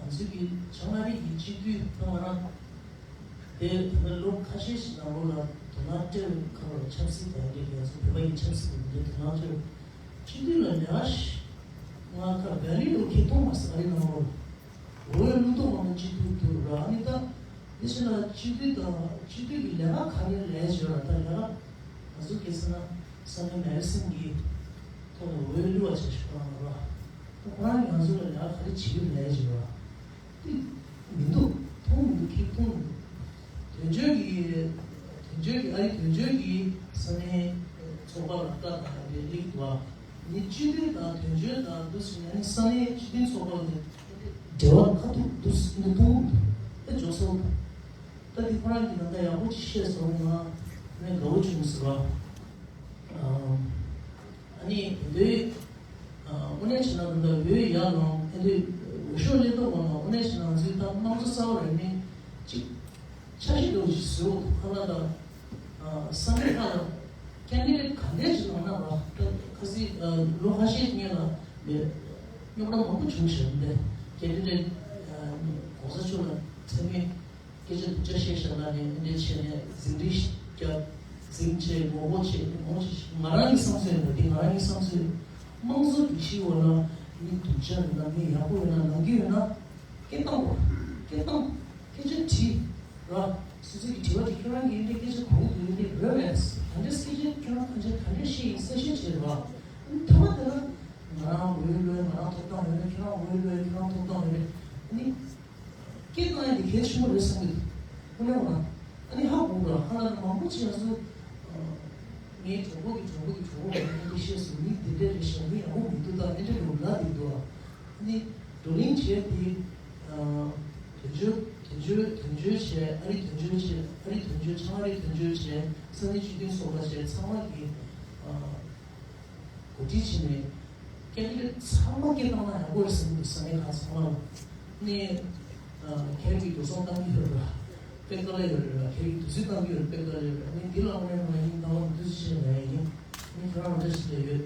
ང་ཚོ་གི་བྱང་ཨ་རི་གི་སྤྱི་འཐུས་ད་ང་རང་དེ་ད་ལོ་ཁ་ཤས་ཤིག་ནང་ལོགས་ལ་དོ་སྣང་སྤྲད་ཁ་ལོ་ཆབ་སྲིད་དང་འབྲེལ་ང་ཚོ་བོད་པ་གི་ཆབ་སྲིད་དང་འབྲེལ་དོ་སྣང་སྤྲད་སྤྱི་འཐུས་ལ་ལས་ཀ་ཞིག་ང་ཁ་བེ་ལི་ལོ་ཁེ་གཏོང་མ་ས་ཨ་རི་ནང་ལོགས་ལ། འོས་བླུག་ཐུབ་མ་ནི་སྤྱི་འཐུས་འདུག་ར་ཨ་ནི་ད། དེ་ཕྱིན་ལ་སྤྱི་འཐུས་དང་སྤྱི་འཐུས་ཀྱི་ལས་ཀ་ག་རེ་ལས་བྱོས་ར་ད་ལས་ཀ་ང་ཚོ་གེ་ས་ན་ས་གནས་མེར་སེང་གི་ཐོག་ནས་འོས་བླུག་བ་བྱས་ཤོག་རང་ར། ད་ཁོ་རང་གིས་ང་ཚོ་ལ་ལས་ཀ་ག་རེ་བྱེད་ཀྱི་ལས་བྱོས་ར། དེ་མི་འདུག་མཐོང་མི་འདུག་ཁྱེད་མཐོང་མི་འདུག་དོན་གཅོད་ཀྱི་དོན་གཅོད་ཀྱི་ཨ་རི་དོན་གཅོད་ཀྱི་ས་གནས་ཚོགས་པ་ལ་ལྟ་དང་རེ་ལིག་འདུག་ཨ། ནི་སྤྱི་འཐུས་དང་དོན་གཅོད་དང་འདུག་ཟེར་ན་ནི་ས་གནས་སྤྱི་འཐུས་ཚོགས་པ་ལ་འབྲེལ་བ་ཁ་ཐུག་འདུག་ཟེར་ནི་ཐུག་ཨེ་འཇོག་སོང་། ད་འདི་ཁོ་རང་གིས་ད་ལྟ་ཡག་པོ་ཅིག་བཤད་སོང་ང་ནི་དགའ་བོ་བྱུང་ཟེར་བ། ཨ་ནི་དེ་དུས་དངོས་གནས་བྱས་ན་ད་ལྟ་འོས་ཡར་ལངས་ཨེ་དུས་འོས་ཤོག་སླེབས་དུས་ང་ལ་དངོས་གནས་བྱས་ན་ང་ཚོའི་ད་དམངས་གཙོ་གསར་པ་རེད་ནི་ཅིག་ཆ་ཤས་འདྲ་བོ་ཞིག་བཟོས་འདུག་ཁ་ལག་དང་། ས་གནས་ཁག་ལ་ཀེན་ཌི་ཌེ་ཊི་ག་འདྲས་ཞིག་ལངས་ན་ར་ད་ཁ་སང་ལོ་ཁ་ཤས་སྔོན་ལ་མེད་རྙོག་དྲ་མང་པོ་བྱུང་ཞིག་འདས་ཀེན་ཌི་ཌེ་ཊི་གོང་ས་མཆོག་ལ་མཚན་སྨད་སྐད་ཆ་སྡུག་ཅག་བཤད་བཞག་ན་ནས་འདི་འདྲས་བྱས་ནས་ཟིང་འཁྲུག་བརྒྱབ་འཛིང་བྱས་ངོ་རྒོལ་བྱས་ངོ་བྱས་ང་རང་གི་བསམ་ཚུལ་ཡིན་པ་འདི་ང་རང་གི་བསམ་ཚུལ་དམངས་གཙོ་སྒྲིག་གཞིའི་འོག་ལ་མི་སྡུག་ཅག་ཡོད་ན་མི་ཡག་པོ་ཡོད་ན་ནང་རྐྱེན་ཡོད་ན། སྐད་བཏང་དགོས། སྐད་བཏང་། སྐད་ཆ་དྲིས། ར། སོ་སོ་གི་དྲི་བ་དེ་ཁྱོད་རང་གིས་འདི་སྐད་ཆ་གོ་གི་འདུག་འདི་རོལ་རེད། ག་འདྲས་སྐད་ཆ་ཁྱོད་རང་ག་འདྲས་ག་འདྲས་བཤད་ཡིན་གསལ་བཤད་བྱེད་ར། ཐ་མ་དེ་ལ་ང་རང་འོས་བླུགས་ང་རང་ཐོབ་ཐང་ཡོད་རེད། ཁྱོད་རང་འོས་བླུགས་ཁྱོད་རང་ཐོབ་ཐང་ཡོད་རེད། ཨ་ནི་སྐད་བཏང་ཡ་དེ་གལ་ཆེན་པོ་རེད་བསམ་གི་འདུག་དངོས་གནས་ང་རང་ཨ་ནི་ཧ་གོ་ར་ཧ་ལ་ནི་མང་པོ་ཅིག་ང་ཚོ་ངའི་གྲོགས་པོ་གི་གྲོགས་པོ་གི་གྲོགས་པོ་ག་ནས་འདི་བཤད་སོང་མི་འདི་འདྲས་རེད་ཤག་མི་ཡག་པོ་མི་འདུག་ད་ཨེ་འདྲས་འགྲོ་ལ་འདི་འདུག་ཨ་ནི། བགྲོ་གླེང་བྱས་ཏེ། དོན་གཅོད་ དོན་གཅོད་དོན་གཅོད་བྱས། ཨ་རི་དོན་གཅོད་བྱས། ཨ་རི་དོན་གཅོད། བྱང་ཨ་རི་དོན་གཅོད་བྱས། ས་གནས་སྤྱི་མཐུན་ཚོགས་པ་བྱས། ཚང་མ་གི་ཨ་གོ་སྒྲིག་བྱས་ནས། སྐད་ཆ་ཚང་མ་སྐད་བཏང་ན་ཡག་པོ་རེད་བསམ་གི་འདུག་ས་གནས་ཁག་ཚང་མ་ལ། ནས་ཨ་ཁྱེད་ཀྱི་འདུ་འཛོམས་བཏང་གི་ཡོད་རེད། དཔེ་དཀའ་ལས་ཡོད་རེད། ཁྱེད་ཀྱི་དུས་ཚོད་བཏང་གི་ཡོད་རེད། དཔེ་དཀའ་ལས་ཡོད་རེད། ནས་འདི་ལ་དངོས་གནས་ངས་སྙིང་ཐག་པ་ནས་ཐུགས་རྗེ་ཆེ་ཞུ་ཡ་ཡིན། ནས་ཁྱེད་རང་ལ་བཀྲ་ཤིས་བདེ་ལེགས་ཡོད།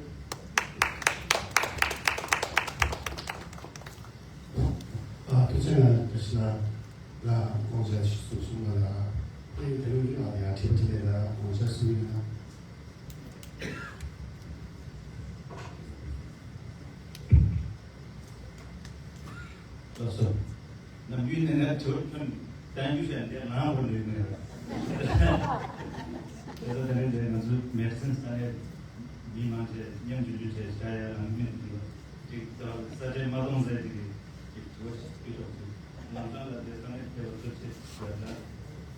ཨ། ཐུགས་རྗེ་ཆེ། བཀྲ་ཤིས་ལགས། ལ་དགོངས་འཆར་ཞིག་གསུང་གསུང་ག་ལ། ཨེ། དེ་རིང་འདི་ལ་ཡ་ཁྲིད་ཁྲིད་ལས་ལ་དགོངས་འཆར་གསུང་ཡིན་ན། ལགས་སོ། ནམ་རྒྱུན་ནས་ནས་དྲི་བ་ཁྱོན་བསྟན་རྒྱུ་བཤད་འདི་ང་རང་བོ་ལས་ནས་རེད། དེ་ལ་དེ་རིང་འདི་ང་ཚོའི་མེར་སེམས་ས་ནས་མི་མང་ཆེ་མཉམ་ཞུགས་རྒྱུ་བྱས་བཞག་ཡ་རང་མི་འདུག་ཅིག་ད་ས་ཆའི་མ་གཏོང་ཟེར་ཅིག་གི་ཅིག་དྲི་བ་ཞིག་ཕུལ་ཆོག་ཅིག་ལམ་སང་ལ་དེ་ས་ནས་ཕེབས་པ་ཚོ་ཆེ་ཞུ་བ་དང་།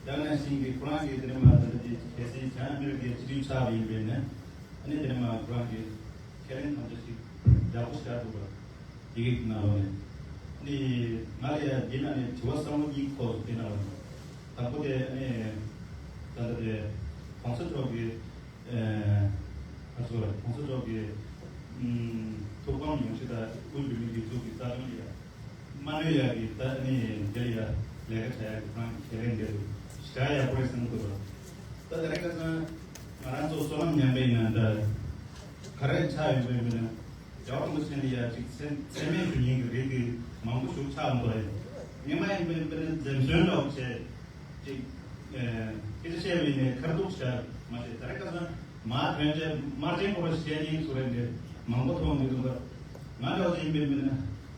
ད་ནང་བཞིན་གྱི་ཁོ་རང་གིས་དེ་ནས་མ་ད་ལྟ་ཅིག་གལ་སྲིད་བྱང་ཨ་མི་རི་ཀའི་སྤྱི་འཐུས་ཆགས་པ་ཡིན་པས་ན། ཨ་ནི་དེ་ནས་མ་ཁོ་རང་གིས་ཁས་ལེན་དམ་བཅའ་ཞིག་ཡག་པོ་ཞིག་བཞག་འདུག་པ། ཡི་གེ་ནང་ལོགས་ནས། ནི་ང་ལ་ཡ་འདི་ནང་ནས་དྲི་བ་བསམ་བློ་གཉིས་ཁོག་སུ་དེ་ནང་ལོགས་ནས། དང་པོ་དེ་ཨ་ནི་ད་ལྟ་དེ་གོང་ས་མཆོག་གི་ཨ་ཚོ་གོང་ས་མཆོག་གི་ཐུགས་ཕམ་ཡོང་ཆེད་དང་དབུས་བོད་མིའི་སྒྲིག་འཛུགས་ཀྱི་རྩ་དོན་ལ་ཡ་མ་གནོད་ཡ་གི་ད་ཨ་ནི་དེ་ལ་ཡ་ལས་ཀ་བྱ་ཡ་གི་ཁོ་རང་གི་ཁས་ལེན་འདི་རུ་ཞེ་དྲག་ཡག་པོ་རེད་བསམ་གི་འདུག་པ། ད་དེ་རིང་ཁ་སང་ང་རང་ཚོ་བསོད་ནམས་ཉམས་པའི་ནང་ད་ག་རེ་ཆགས་ཡོད་པའི་མིན་ན། རྒྱལ་བ་རིན་པོ་ཆེ་འདི་ཡ་ཅིག་མཚན་མཚན་སྨད་ཞུ་མཁན་གྱི་རིགས་ཀྱི་མང་པོ་ཞིག་ཆགས་འདུག་ཡ། ངས་མ་ཡིན་པའི་དཔེར་ན་འཛེམ་ཟོན་འདྲ་བོ་བྱས་ཅིག་ཨེ་སྐད་ཆ་བཤད་པ་ཡིན་ནའི་ཁ་ཐུག་བྱས་མ་བྱས། ད་རེས་ཁ་སང་མ་དོན་བྱས་དམར་རྗེན་ཁོ་ར་བཤད་མཁན་ཚོ་རེད་འདི་མང་པོ་མཐོང་གི་འདུག་ག་ང་འདྲ་བོ་ཅིག་ཡིན་པའི་དཔེར་ན་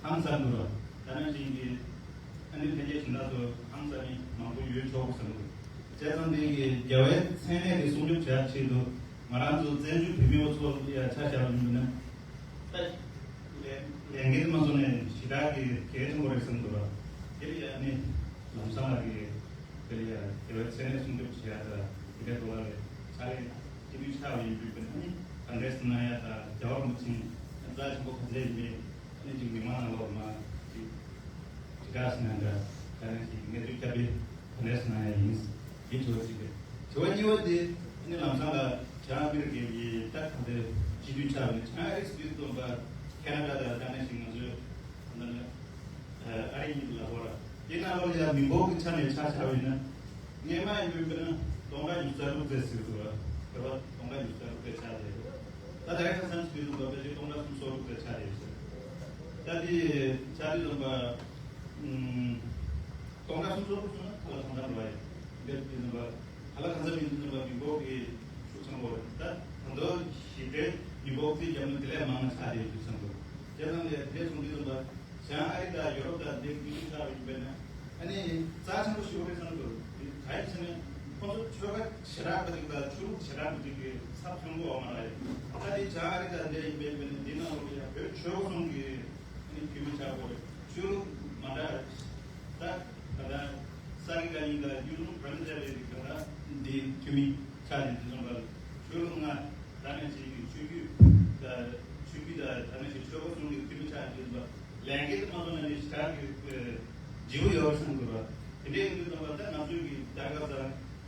ཧང་སང་འདུག་ར། ད་ནང་བཞིན་གྱི་ཨ་ནི་ལྷན་རྒྱས་གཞན་དག་ཚོ་ཧང་སང་མཁན་མང་པོ་ཡོད་ཆོག་གི་བསམ་གི་འདུག་བྱས་ཙང་འདི་གི་རྒྱལ་བའི་མཚན་གནས་དེ་སྲུང་སྐྱོབ་བྱ་ཆེད་དུ། ང་རང་ཚོ་བཙན་བྱོལ་བོད་མི་བ་ཚོ་ཡ་ཆ་བཞག་པ་ཡིན་ན། ད་ལས་ལས་འགན་མ་བཟུང་ནས་ཞེ་དྲག་གི་གལ་ཆེན་པོ་རེད་བསམ་འདུག་ར། དེ་ལ་ཡ་ནི་ལམ་སང་ལ་གི་དེ་ལ་ཡ་དེ་བས་ཚན་རིག་སྲུང་སྐྱོབ་བྱེད་ཡ་ད་དེ་འདྲ་འགྲོ་བ་རེད། ཆ་རེད། སྤྱི་འཐུས་ཆགས་པ་ཡིན་དུས་ཀྱི་ནི་གང་འདྲས་སུ་ན་ཡ་ད་རྒྱལ་བ་རིན་པོ་ཆེ་རྩ་ཆེན་པོ་ག་ཚད་ཡིན་པས་ནི་ཅིག་མི་མང་ནང་ལོགས་མ་ཅིག་དེ་འདྲ་སུ་ན་འདྲ་ད་ནི་ཅིག་གནས་ཚུལ་བསྐྱར་སྦས། ག་འདྲས་སུ་ན་ཡང་ཡིན། འདི་དྲི་བ་གཅིག་རེད། དྲི་བ་གཉིས་པ་འདི་ནི་ལམ་སང་ལ་བྱང་ཨ་མི་རི་ཀའི་ཡི་ཏག་ག་འདྲ་སྤྱི་འཐུས་ཆགས་པ་ནི་བྱང་ཨ་རིག་སྤྱི་འཐུས་སྟོན་པ་ཁེ་ན་ཌ་དང་ད་ནང་བཞིན་ང་ཚོའི་ད་ནི་ཨ་རི་གཉིས་ལ་ཧོ་ར་དེ་ནང་ལོགས་ལ་ཡང་མི་འབོར་གྱི་ཆ་ནས་ཆ་བཞག་པ་ཡིན་ན་སྔས་མ་ཡིན་པའི་དཔེར་ན་སྟོང་ཕྲག་ཉི་ཤུ་རྩ་དྲུག་ཙམ་ཟེར་འདུག་ར། བོད་པ་སྟོང་ཕྲག་ཉི་ཤུ་རྩ་དྲུག་ཙམ་ཆགས་བསྡད་ཡོད། ད་ད་རེས་ཁ་སང་སྤྱི་འཐུས་སྟོན་པ་ཕལ་ཆེར་སྟོང་ཕྲག་སུམ་ཅུ་སོ་དྲུག་ཙམ་ཆགས་བསྡད་ཡོད་ཟེར། ད་དེ་ཆ་དེ་སྟོན་པ་ཨུམ། སྟོང་ཕྲག་སུམ་ཅུ་སོ་དྲུག་སོང་ན་ཁ་ལ་གང་འཚམ་རེད་བ་ཡ། འདིར་དེ་ཚོ་བ་ཁ་ལ་གང་འཚམ་ཡིན་དུས་ཙམ་པ་མི་འབོར་གྱི་ཤུགས་ཆེན་པོ་རེད། ད་ད་དུང་ཞི་བདེ་མི་འབོར་རྩིས་བརྒྱབ་ན་དེ་ལས་མང་ང་ཆགས་བསྡད་ཡོད་དུས་ཙམ་པ། དེ་ཙམ་ལས་དེ་སོང་དུས་ཙམ་པ་བྱང་ཨ་རི་དང་ཡོ་རོབ་དང་འདིར་དུས་ཚོད་ཆགས་པ་ཡིན་པས་ན་ཨ་ནི་རྩ་ཆེན་པོ་ཞིག་རེད་བསམ་འདུག་དེ་ག་ཡིན་ཟེར་ན་ཁོང་ཚོ་ཆོལ་ཁ་ཞེ་དྲག་པ་ཅིག་དང་ཆོས་ལུགས་ཞེ་དྲག་པ་ཅིག་གི་ཚབ་མཚོན་གྱི་ཡོད་མ་རེད། ད་དེ་བྱང་ཨ་རི་དང་འདིར་ཡིན་པས་ན་འདི་ནང་ལོགས་ལ་ཡང་བོད་ཆོལ་ཁ་གསུམ་གྱི་ཨ་ནི་འཐུས་མི་ཆགས་དགོས་རེད། ཆོས་ལུགས་མ་འདྲ། ད་ད་ལྟ་ས་དགེ་བཀའ་རྙིང་དང་གཡུང་དྲུང་བོན་བཅས་པའི་རིགས་ད་ལྟ་འདི་འཐུས་མི་ཆགས་ནས་འདི་ཚོ་འབར། ཆོས་ལུགས་ལྔ་ད་ནས་ཅིག་གི་ཆོས་བརྒྱུད་ད་ཆོས་བརྒྱུད་ད་ད་ནས་ཅིག་ཆོལ་ཁ་གསུམ་གྱི་འཐུས་མི་ཆགས་འདི་ཚོ་འབར་ལས་འགན་དུ་མ་སོང་ན་ནི་ཞེ་དྲག་གི་ལྗིད་པོ་ཡོད་བསམ་དགོས་པ། དེ་འདྲའི་འདི་ཚོ་འབར་ད་ང་ཚོའི་གི་ད་ག་ས་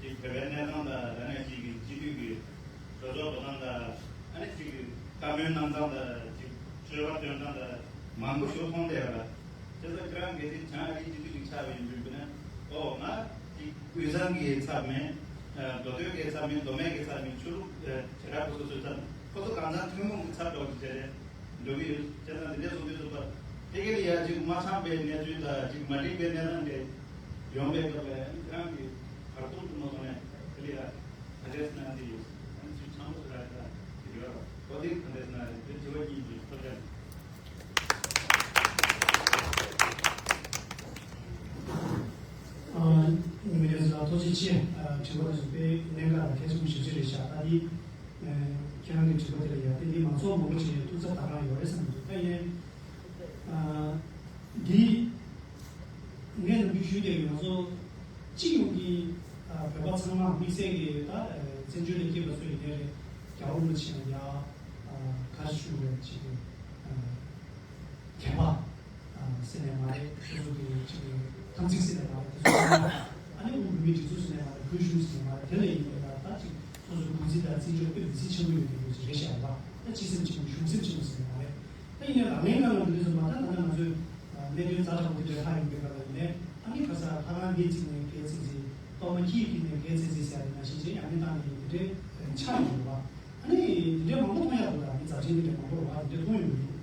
ཅིག་བོད་པའི་གནས་སྟངས་ད་ད་ནས་ཅིག་གི་སྤྱི་འཐུས་ཀྱི་གྲོས་ཚོགས་འགྲོ་སྟངས་ད་ཨ་ནི་ཅིག་གི་བཀའ་མོལ་གནང་སྟངས་ད་ཅིག་སྤྱོད་པ་སྟོན་སྟངས་ད་མང་པོ་ཞིག་མཐོང་བསྡད་ཡོད་ལ། དེ་ཚོ་ཁྱེད་རང་གལ་སྲིད་བྱང་ཨ་རིའི་སྤྱི་འཐུས་ཅིག་ཆགས་པ་ཡིན་དུས་ན་ཨོ་ང་ཅིག་དབུས་གཙང་གི་ཚབ་མེད། མདོ་སྟོད་ཀྱི་ཚབ་མེད། མདོ་སྨད་ཀྱི་ཚབ་མེད། ཆོས་ལུགས་བྱེ་བྲག་སོ་སོའི་ཚབ་ཁོ་ཚོ་གང་ཚང་ཐུན་མོང་གི་ཚབ་འདྲ་བོ་ཅིག་བྱས་ཏེ་འགྲོ་གི་ཡོད། བྱས་ཙང་འདི་འདྲའི་བཟོ་འདྲའི་བཟོ་པ་དེ་ག་ལ་ཡ་ཅིག་མ་འཆམ་པའི་གནས་ཚུལ་དང་ཅིག་མ་འགྲིག་པའི་གནས་སྟངས་དེ་ཡོང་པའི་སྐབས་ལ་ཁྱེད་རང་གིས་བར་སྟོང་དུ་མ་སོང་ནས་དེ་ལ་ཡ་ག་འདྲས་གནང་གི་ཡོད། ཨ་ནི་ཚུལ་འཆམ་པོ་ཞིག་རག་གི་ད་དེ་ཡོད་རོགས་གོ་དེ་ག་འདྲས་གནང་རེད། དེ་དྲི་བ་གཉིས་ཀྱི་ཐོབ་ཀྱང་། ཨ། ཉི་མ་རྒྱལ་ལགས་ཐུགས་རྗེ་ཆེ། ཨ། དྲི་བ་དེ་ཚོ་དཔེ་གནད་འགག་དང་གལ་ཆེན་པོ་ཞེ་པོ་ཅིག་རེད་ཤག་ད་འདི་ཨ། ཁྱེད་རང་གི་དྲི་བ་དེ་ལ་ཡ་དེ་འདི་མང་ཚོགས་མང་པོ་ཅིག་ཐུགས་འཚབ་ད་རང་ཡོད་རེད་བསམ་འདུག་ད་ཡིན་ཨ། འདི་ངས་ནམ་རྒྱུན་ཞུས་བསྡད་ཡོད། ང་ཚོ་སྤྱི་ཡོངས་ཀྱི་ཨ། བོད་པ་ཚང་མ་དམིགས་བསལ་གྱི་ད་ཨ། བཙན་བྱོལ་ལ་སྐྱེས་པ་ཚོ་ཡིན་ནའི་རེད། རྒྱལ་བ་རིན་པོ་ཆེ་ཡང་ཡ་ཨ། ག་རེ་ཞུ་དགོས་རེད། ཅིག་ཨ། མཁས་པ་ཨ། ཟེར་ནས་མ་རེད། སོ་སོ་གི་ཅིག་ དམ་ཚིག་ཟེར་ནས་མ་རེད། དེ་ཚོ་ཨ་ནི་འོས་བུད་མེད་སྒྲིག་འཛུགས་ཟེར་ནས་མ་རེད། བོད་གཞུང་ཟེར་ནས་མ་རེད། དེ་ལ་ཡིན་པའི་ད་ད་ཅིག་སོ་སོའི་འགོ་འཛིན་དང་བརྩི་འཇོག་དཔེ་མི་སྲིད་ཆེན་པོ་ཡོད་པའི་ཡོད་ཅིག་རེད་ཤག་ལ། ད་སྤྱི་སེམས་ཆེན་པོ་གཞུང་སེམས་ཆེན་པོ་ཟེར་ནས་མ་རེད། ད་ཡིན་ནའི་ལག་ལེན་གང་ལ་འདི་འདྲ་ཟེར་མ། ད་ད་ལྟ་ང་ཚོའི་གནད་དོན་ཛ་དྲག་པོ་འདི་འདྲ་ལྷག་ཡོང་པའི་སྐབས་ལ་ཡིན་ནའི་ཨ་ནི་ཁ་སང་ལྷ་ཁང་འདི་བརྩིགས་ནས་གས་ཚིག་ཚིག་གཏོར་མ་ཁྱི་ཡིས་བརྒྱུད་ནས་གས་ཚིག་ཚིག་ཟེར་ཡ་དེ་ནང་བཞིན་བྱས་ཡང་ནས་བཏང་ནས་འདི་འདྲའི་ཆགས་ཡོང་བ། ཨ་ནི་འདི་འདྲའི་མང་པོ་མཐོང་ཡག་འདུག་ད་ནི་མཛད་འཕྲིན་འདི་འདྲའི་མང་པོ་རེད་བ། འདི་འདྲའི་མཐོང་ཡོང་གི་འདུག་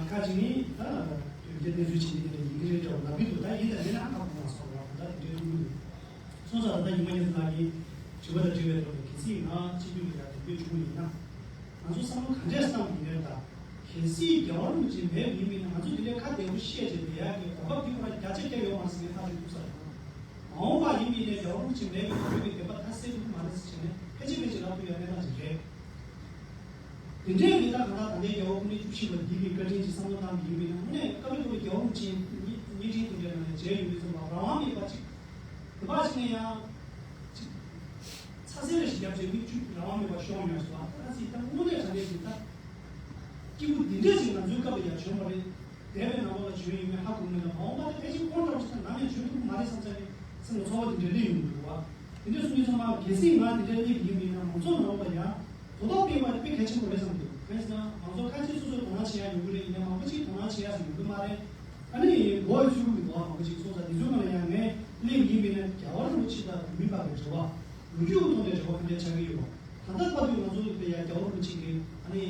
ཁ་ཅིག་ནི་ད་དོན་གྱི་གནས་ཚུལ་བྱེད་མཁན་དེ་འདྲ་ཡིན་གྱི་རེད་འདྲ་བོ་ལབ་ཀྱི་འདུག་ད་ཡིན་དང་མིན་ན་ཧ་གོ་མ་སོང་བ། ད་དེ་འདྲའི་གཏོང་གི་འདུག་སོང་ཙང་ད་ལྟ་ཉི་མ་ཉི་ཚེ་ལགས་ཀྱིས་དྲི་བ་དང་འབྲེལ་བའི་ཐོག་ནས་གལ་སྲིད་ང་སྤྱི་འཐུས་ལ་ཡང་འདེམས་ཐོན་བྱུང་བ་ཡིན་ན། ང་ཚོ་བསམ་བློ་ག་འདྲས་བཏང་བ་ཡིན་ནའི་ད། གལ་སྲིད་རྒྱལ་བ་རིན་པོ་ཆེ་མེད་པ་ཡིན་པ་ཡིན་ན་ང་ཚོ་འདི་འདྲའི་ཁ་བདེ་པོ་བཤད་བྱས་བསྡད་ཡག་གི་གོ་སྐབས་འདི་ཁོ་རང་བརྒྱ་ཆ་བརྒྱ་ཡོད་མ་རེད་ཟེར་ངས་ཐག་གཅོད་ཐུབ་ས་རེད། མ་འོངས་པ་ཡིན་པ་ཡིན་ནའི་རྒྱལ་བ་རིན་པོ་ཆེ་མེད་པའི་བོད་ཀྱི་བདེན་པ་མཐའ་གསལ་ཐུབ་ཀྱི་མ་རེད་ཟེར་བྱས་ནས་ཕལ་ཆེར་ཕལ་ཆེར་ལབ་ཐུབ་ཡག་གནས་སྟངས་ཅིག་རེད། དེ་འདྲའི་མི་ད་གང་ལྟར་ད་ལྟའི་རྒྱལ་བ་སྐུ་ཕྲེང་བཅུ་བཞི་པ་འདི་གི་བཀའ་དྲིན་གྱིས་བསམ་བློ་བཏང་བ་ཡིན་པ་ཡིན་ན་དངོས་གནས་སྐབས་རེ་སྐབས་རེ་རྒྱལ་བ་རིན་པོ་ཆེའི་བརྙན་བརྙན་འཕྲིན་དེ་འདྲའི་ནང་ནས་མཇལ་ཡོང་དུས་ཙམ་པ་རང་དབང་མེད་པ་ཅིག་དེ་བ་ཞིག་ནས་ཡང་ཅིག་ཚ་ཟེར་ཞིག་བརྒྱབ་བྱས་མིག་ཆུ་རང་དབང་མེད་པར་ཤོར་མྱོང་སོང་། ད་ཨ་ཙི་ད་དངོས་གནས་དྲང་གནས་ཀྱི་ད་སྐྱིད་པོ་འདི་འདྲས་ཞིག་ང་ཚོའི་སྐབས་ལ་ཡང་བྱུང་བ་རེད། འདས་པའི་ནང་ལོགས་ལ་བྱུང་ཡོད་མེད་ཧ་གོ་མེད་ལ་མ་འོངས་པ་ད་ཕལ་ཆེར་ཁོང་འདྲ་བོ་ཞིག་ད་ནམ་ཡང་བྱུང་ཐུབ་ཀྱི་མ་རེད་བསམ་ས་ནས་སེམས་ལ་ཚོར་བ་འདི་འདྲས་སླེབས་ཡོང་གི་འདུག་བ། དེ་འདྲས་སོང་དུས་ཚང་མ་གལ་སྲིད་ང་འདི་འདྲས་སླེབས་ཡིན་མིན་ན་མང་ཚོགས་ནང་ལོགས་ལ་ཡང་གོ་རྟོགས་སྤེལ་བ་དཔེ་གལ་ཆེན་པོ་རེད་བསམ་གྱི་འདུག་གང་ཡིན་ཟེར་ན་མང་ཚོགས་ཁ་ཤས་སོ་སོས་དོ་སྣང་བྱེད་ཡ་ཡོང་གི་རེད། ཡིན་ནའི་མང་པོ་ཅིག་དོ་སྣང་བྱེད་ཡ་ཟེར་ཡོང་གི་མ་རེད། ཨ་ནི་མགོ་བོ་ཚོས་ཀྱི་འདུག་མང་པོ་ཅིག་སོང་ཙང་དེ་ཚོའི་ནང་ལ་ཡང་ངས་སླེབས་ཡིན་མིན་ན་རྒྱལ་བ་རིན་པོ་ཆེ་དང་བོད་མི་བར་གྱི་འབྲེལ་བ། ལོ་རྒྱུས་ཀྱི་ཐོག་ནས་འབྲེལ་བ་ག་འདྲས་ཆགས་ཀྱི་ཡོད་པ། ད་ལྟ་བར་དུ་ང་ཚོ་ལ་ཡང་རྒྱལ་བ་རིན་པོ་ཆེ་གིས་ཨ་ནི་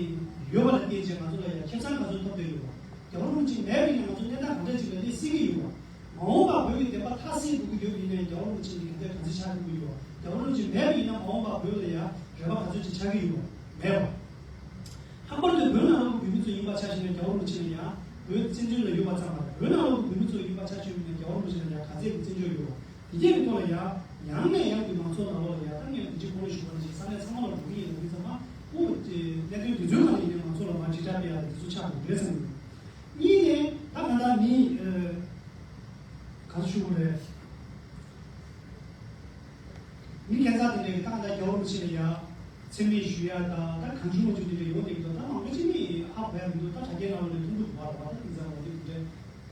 ཡོད་པ་ལ་བརྟེན་བྱས་ང་ཚོ་ལ་ཡང་ཁེ་བཟང་ག་ཚོད་ཐོབ་བསྡད་ཡོད་པ། རྒྱལ་བ་རིན་པོ་ཆེ་མེད་པ་ཡིན་ན་ང་ཚོ་གནས་སྟངས་ག་འདྲས་ཅིག་ལ་སླེབས་སྲིད་ཀྱི་ཡོད་པ། མ་འོངས་པར་བོད་ཀྱི་བདེན་པ་མཐའ་གསལ་འགྲོ་གི་ཡོད་པ་ཡིན་ནའི་རྒྱལ་བ་རིན་པོ་ཆེ་འདི་ག་འདྲས་གང་ཚེ་ཆགས་ཐུབ་ཀྱི་ཡོད་པ། རྒྱལ་བ་རིན་པོ་ཆེ་མེད་པ་ཡིན་ན་མ་འོངས་པར་བོད་ལ་ཡང་རེ་བ་ག་ཚོད་ཅིག་ཆགས་ཀྱི་ཡོད་པ། མེད་པ། ལྷག་པར་དུ་བོད་ནང་ལོགས་ཀྱི་བོད་མི་ཚོ་ཡིན་པ་ཆ་བཞག་ན་རྒྱལ་བ་རིན་པོ་ཆེ་ལ་ཡང་བོད་བཙན་བྱོལ་ལ་ཡོད་པ་ཙམ་མ་རེད། བོད་ནང་ལོགས་ཀྱི་བོད་མི་ཚོ་ཡིན་པ་ཆ་བཞག་ན་རྒྱལ་བ་རིན་པོ་ཆེ་ལ་ཡང་ག་ཚད་ཀྱི་བཙན་བྱོལ་ཡོད་པ། དེ་གས་ཀྱི་ཐོག་ལ་ཡང་ཡང་ནས་ཡང་དུ་མང་ཚོགས་ནང་ལོགས་ལ་ཡང་ད་ངས་འདི་ཕྱི་གོང་ལ་ཞུ་བ་ནང་བཞིན་ས་གནས་ཚང་མ་ལ་འགྲོ་གི་ཡིན་ལབ་དུས་ཙམ་པ་ཁོ་གནད་དོན་དེ་ཚོའི་ནང་ལ་ཡིན་ནའི་མང་ཚོགས་ལ་མར་དྲིལ་བསྒྲགས་སྤེལ་ཡག་དེ་ཚོ་ཆགས་འགྲོ་རེད་བསམ་གྱི་འདུག་གཉིས་ནས་ད་གང་ལྟར་མི་ག་ཚོད་ཞུ་དགོས་རེད། མི་ཁྱད་མཚར་དེ་འདྲའི་ད་ལྟ་རྒྱལ་བ་རིན་པོ་ཆེ་ལ་ཡ་མཚན་སྨད་ཞུ་ཡ་དང་ད་གང་བྱུང་མང་བྱུང་དེ་འདྲ་ཡོང་བསྡད་ཀྱི་འདུག་ད་མང་པོ་ཅིག་ནི་ཧ་གོ་ཡ་མི་འདུག་ད་དྲ་རྒྱའི་ནང་ལ་ནས་མཐོང་གི་འདུག་བ་ར་བ། ད་དེང་སང་འོ་དེ་དེ་འདྲའི་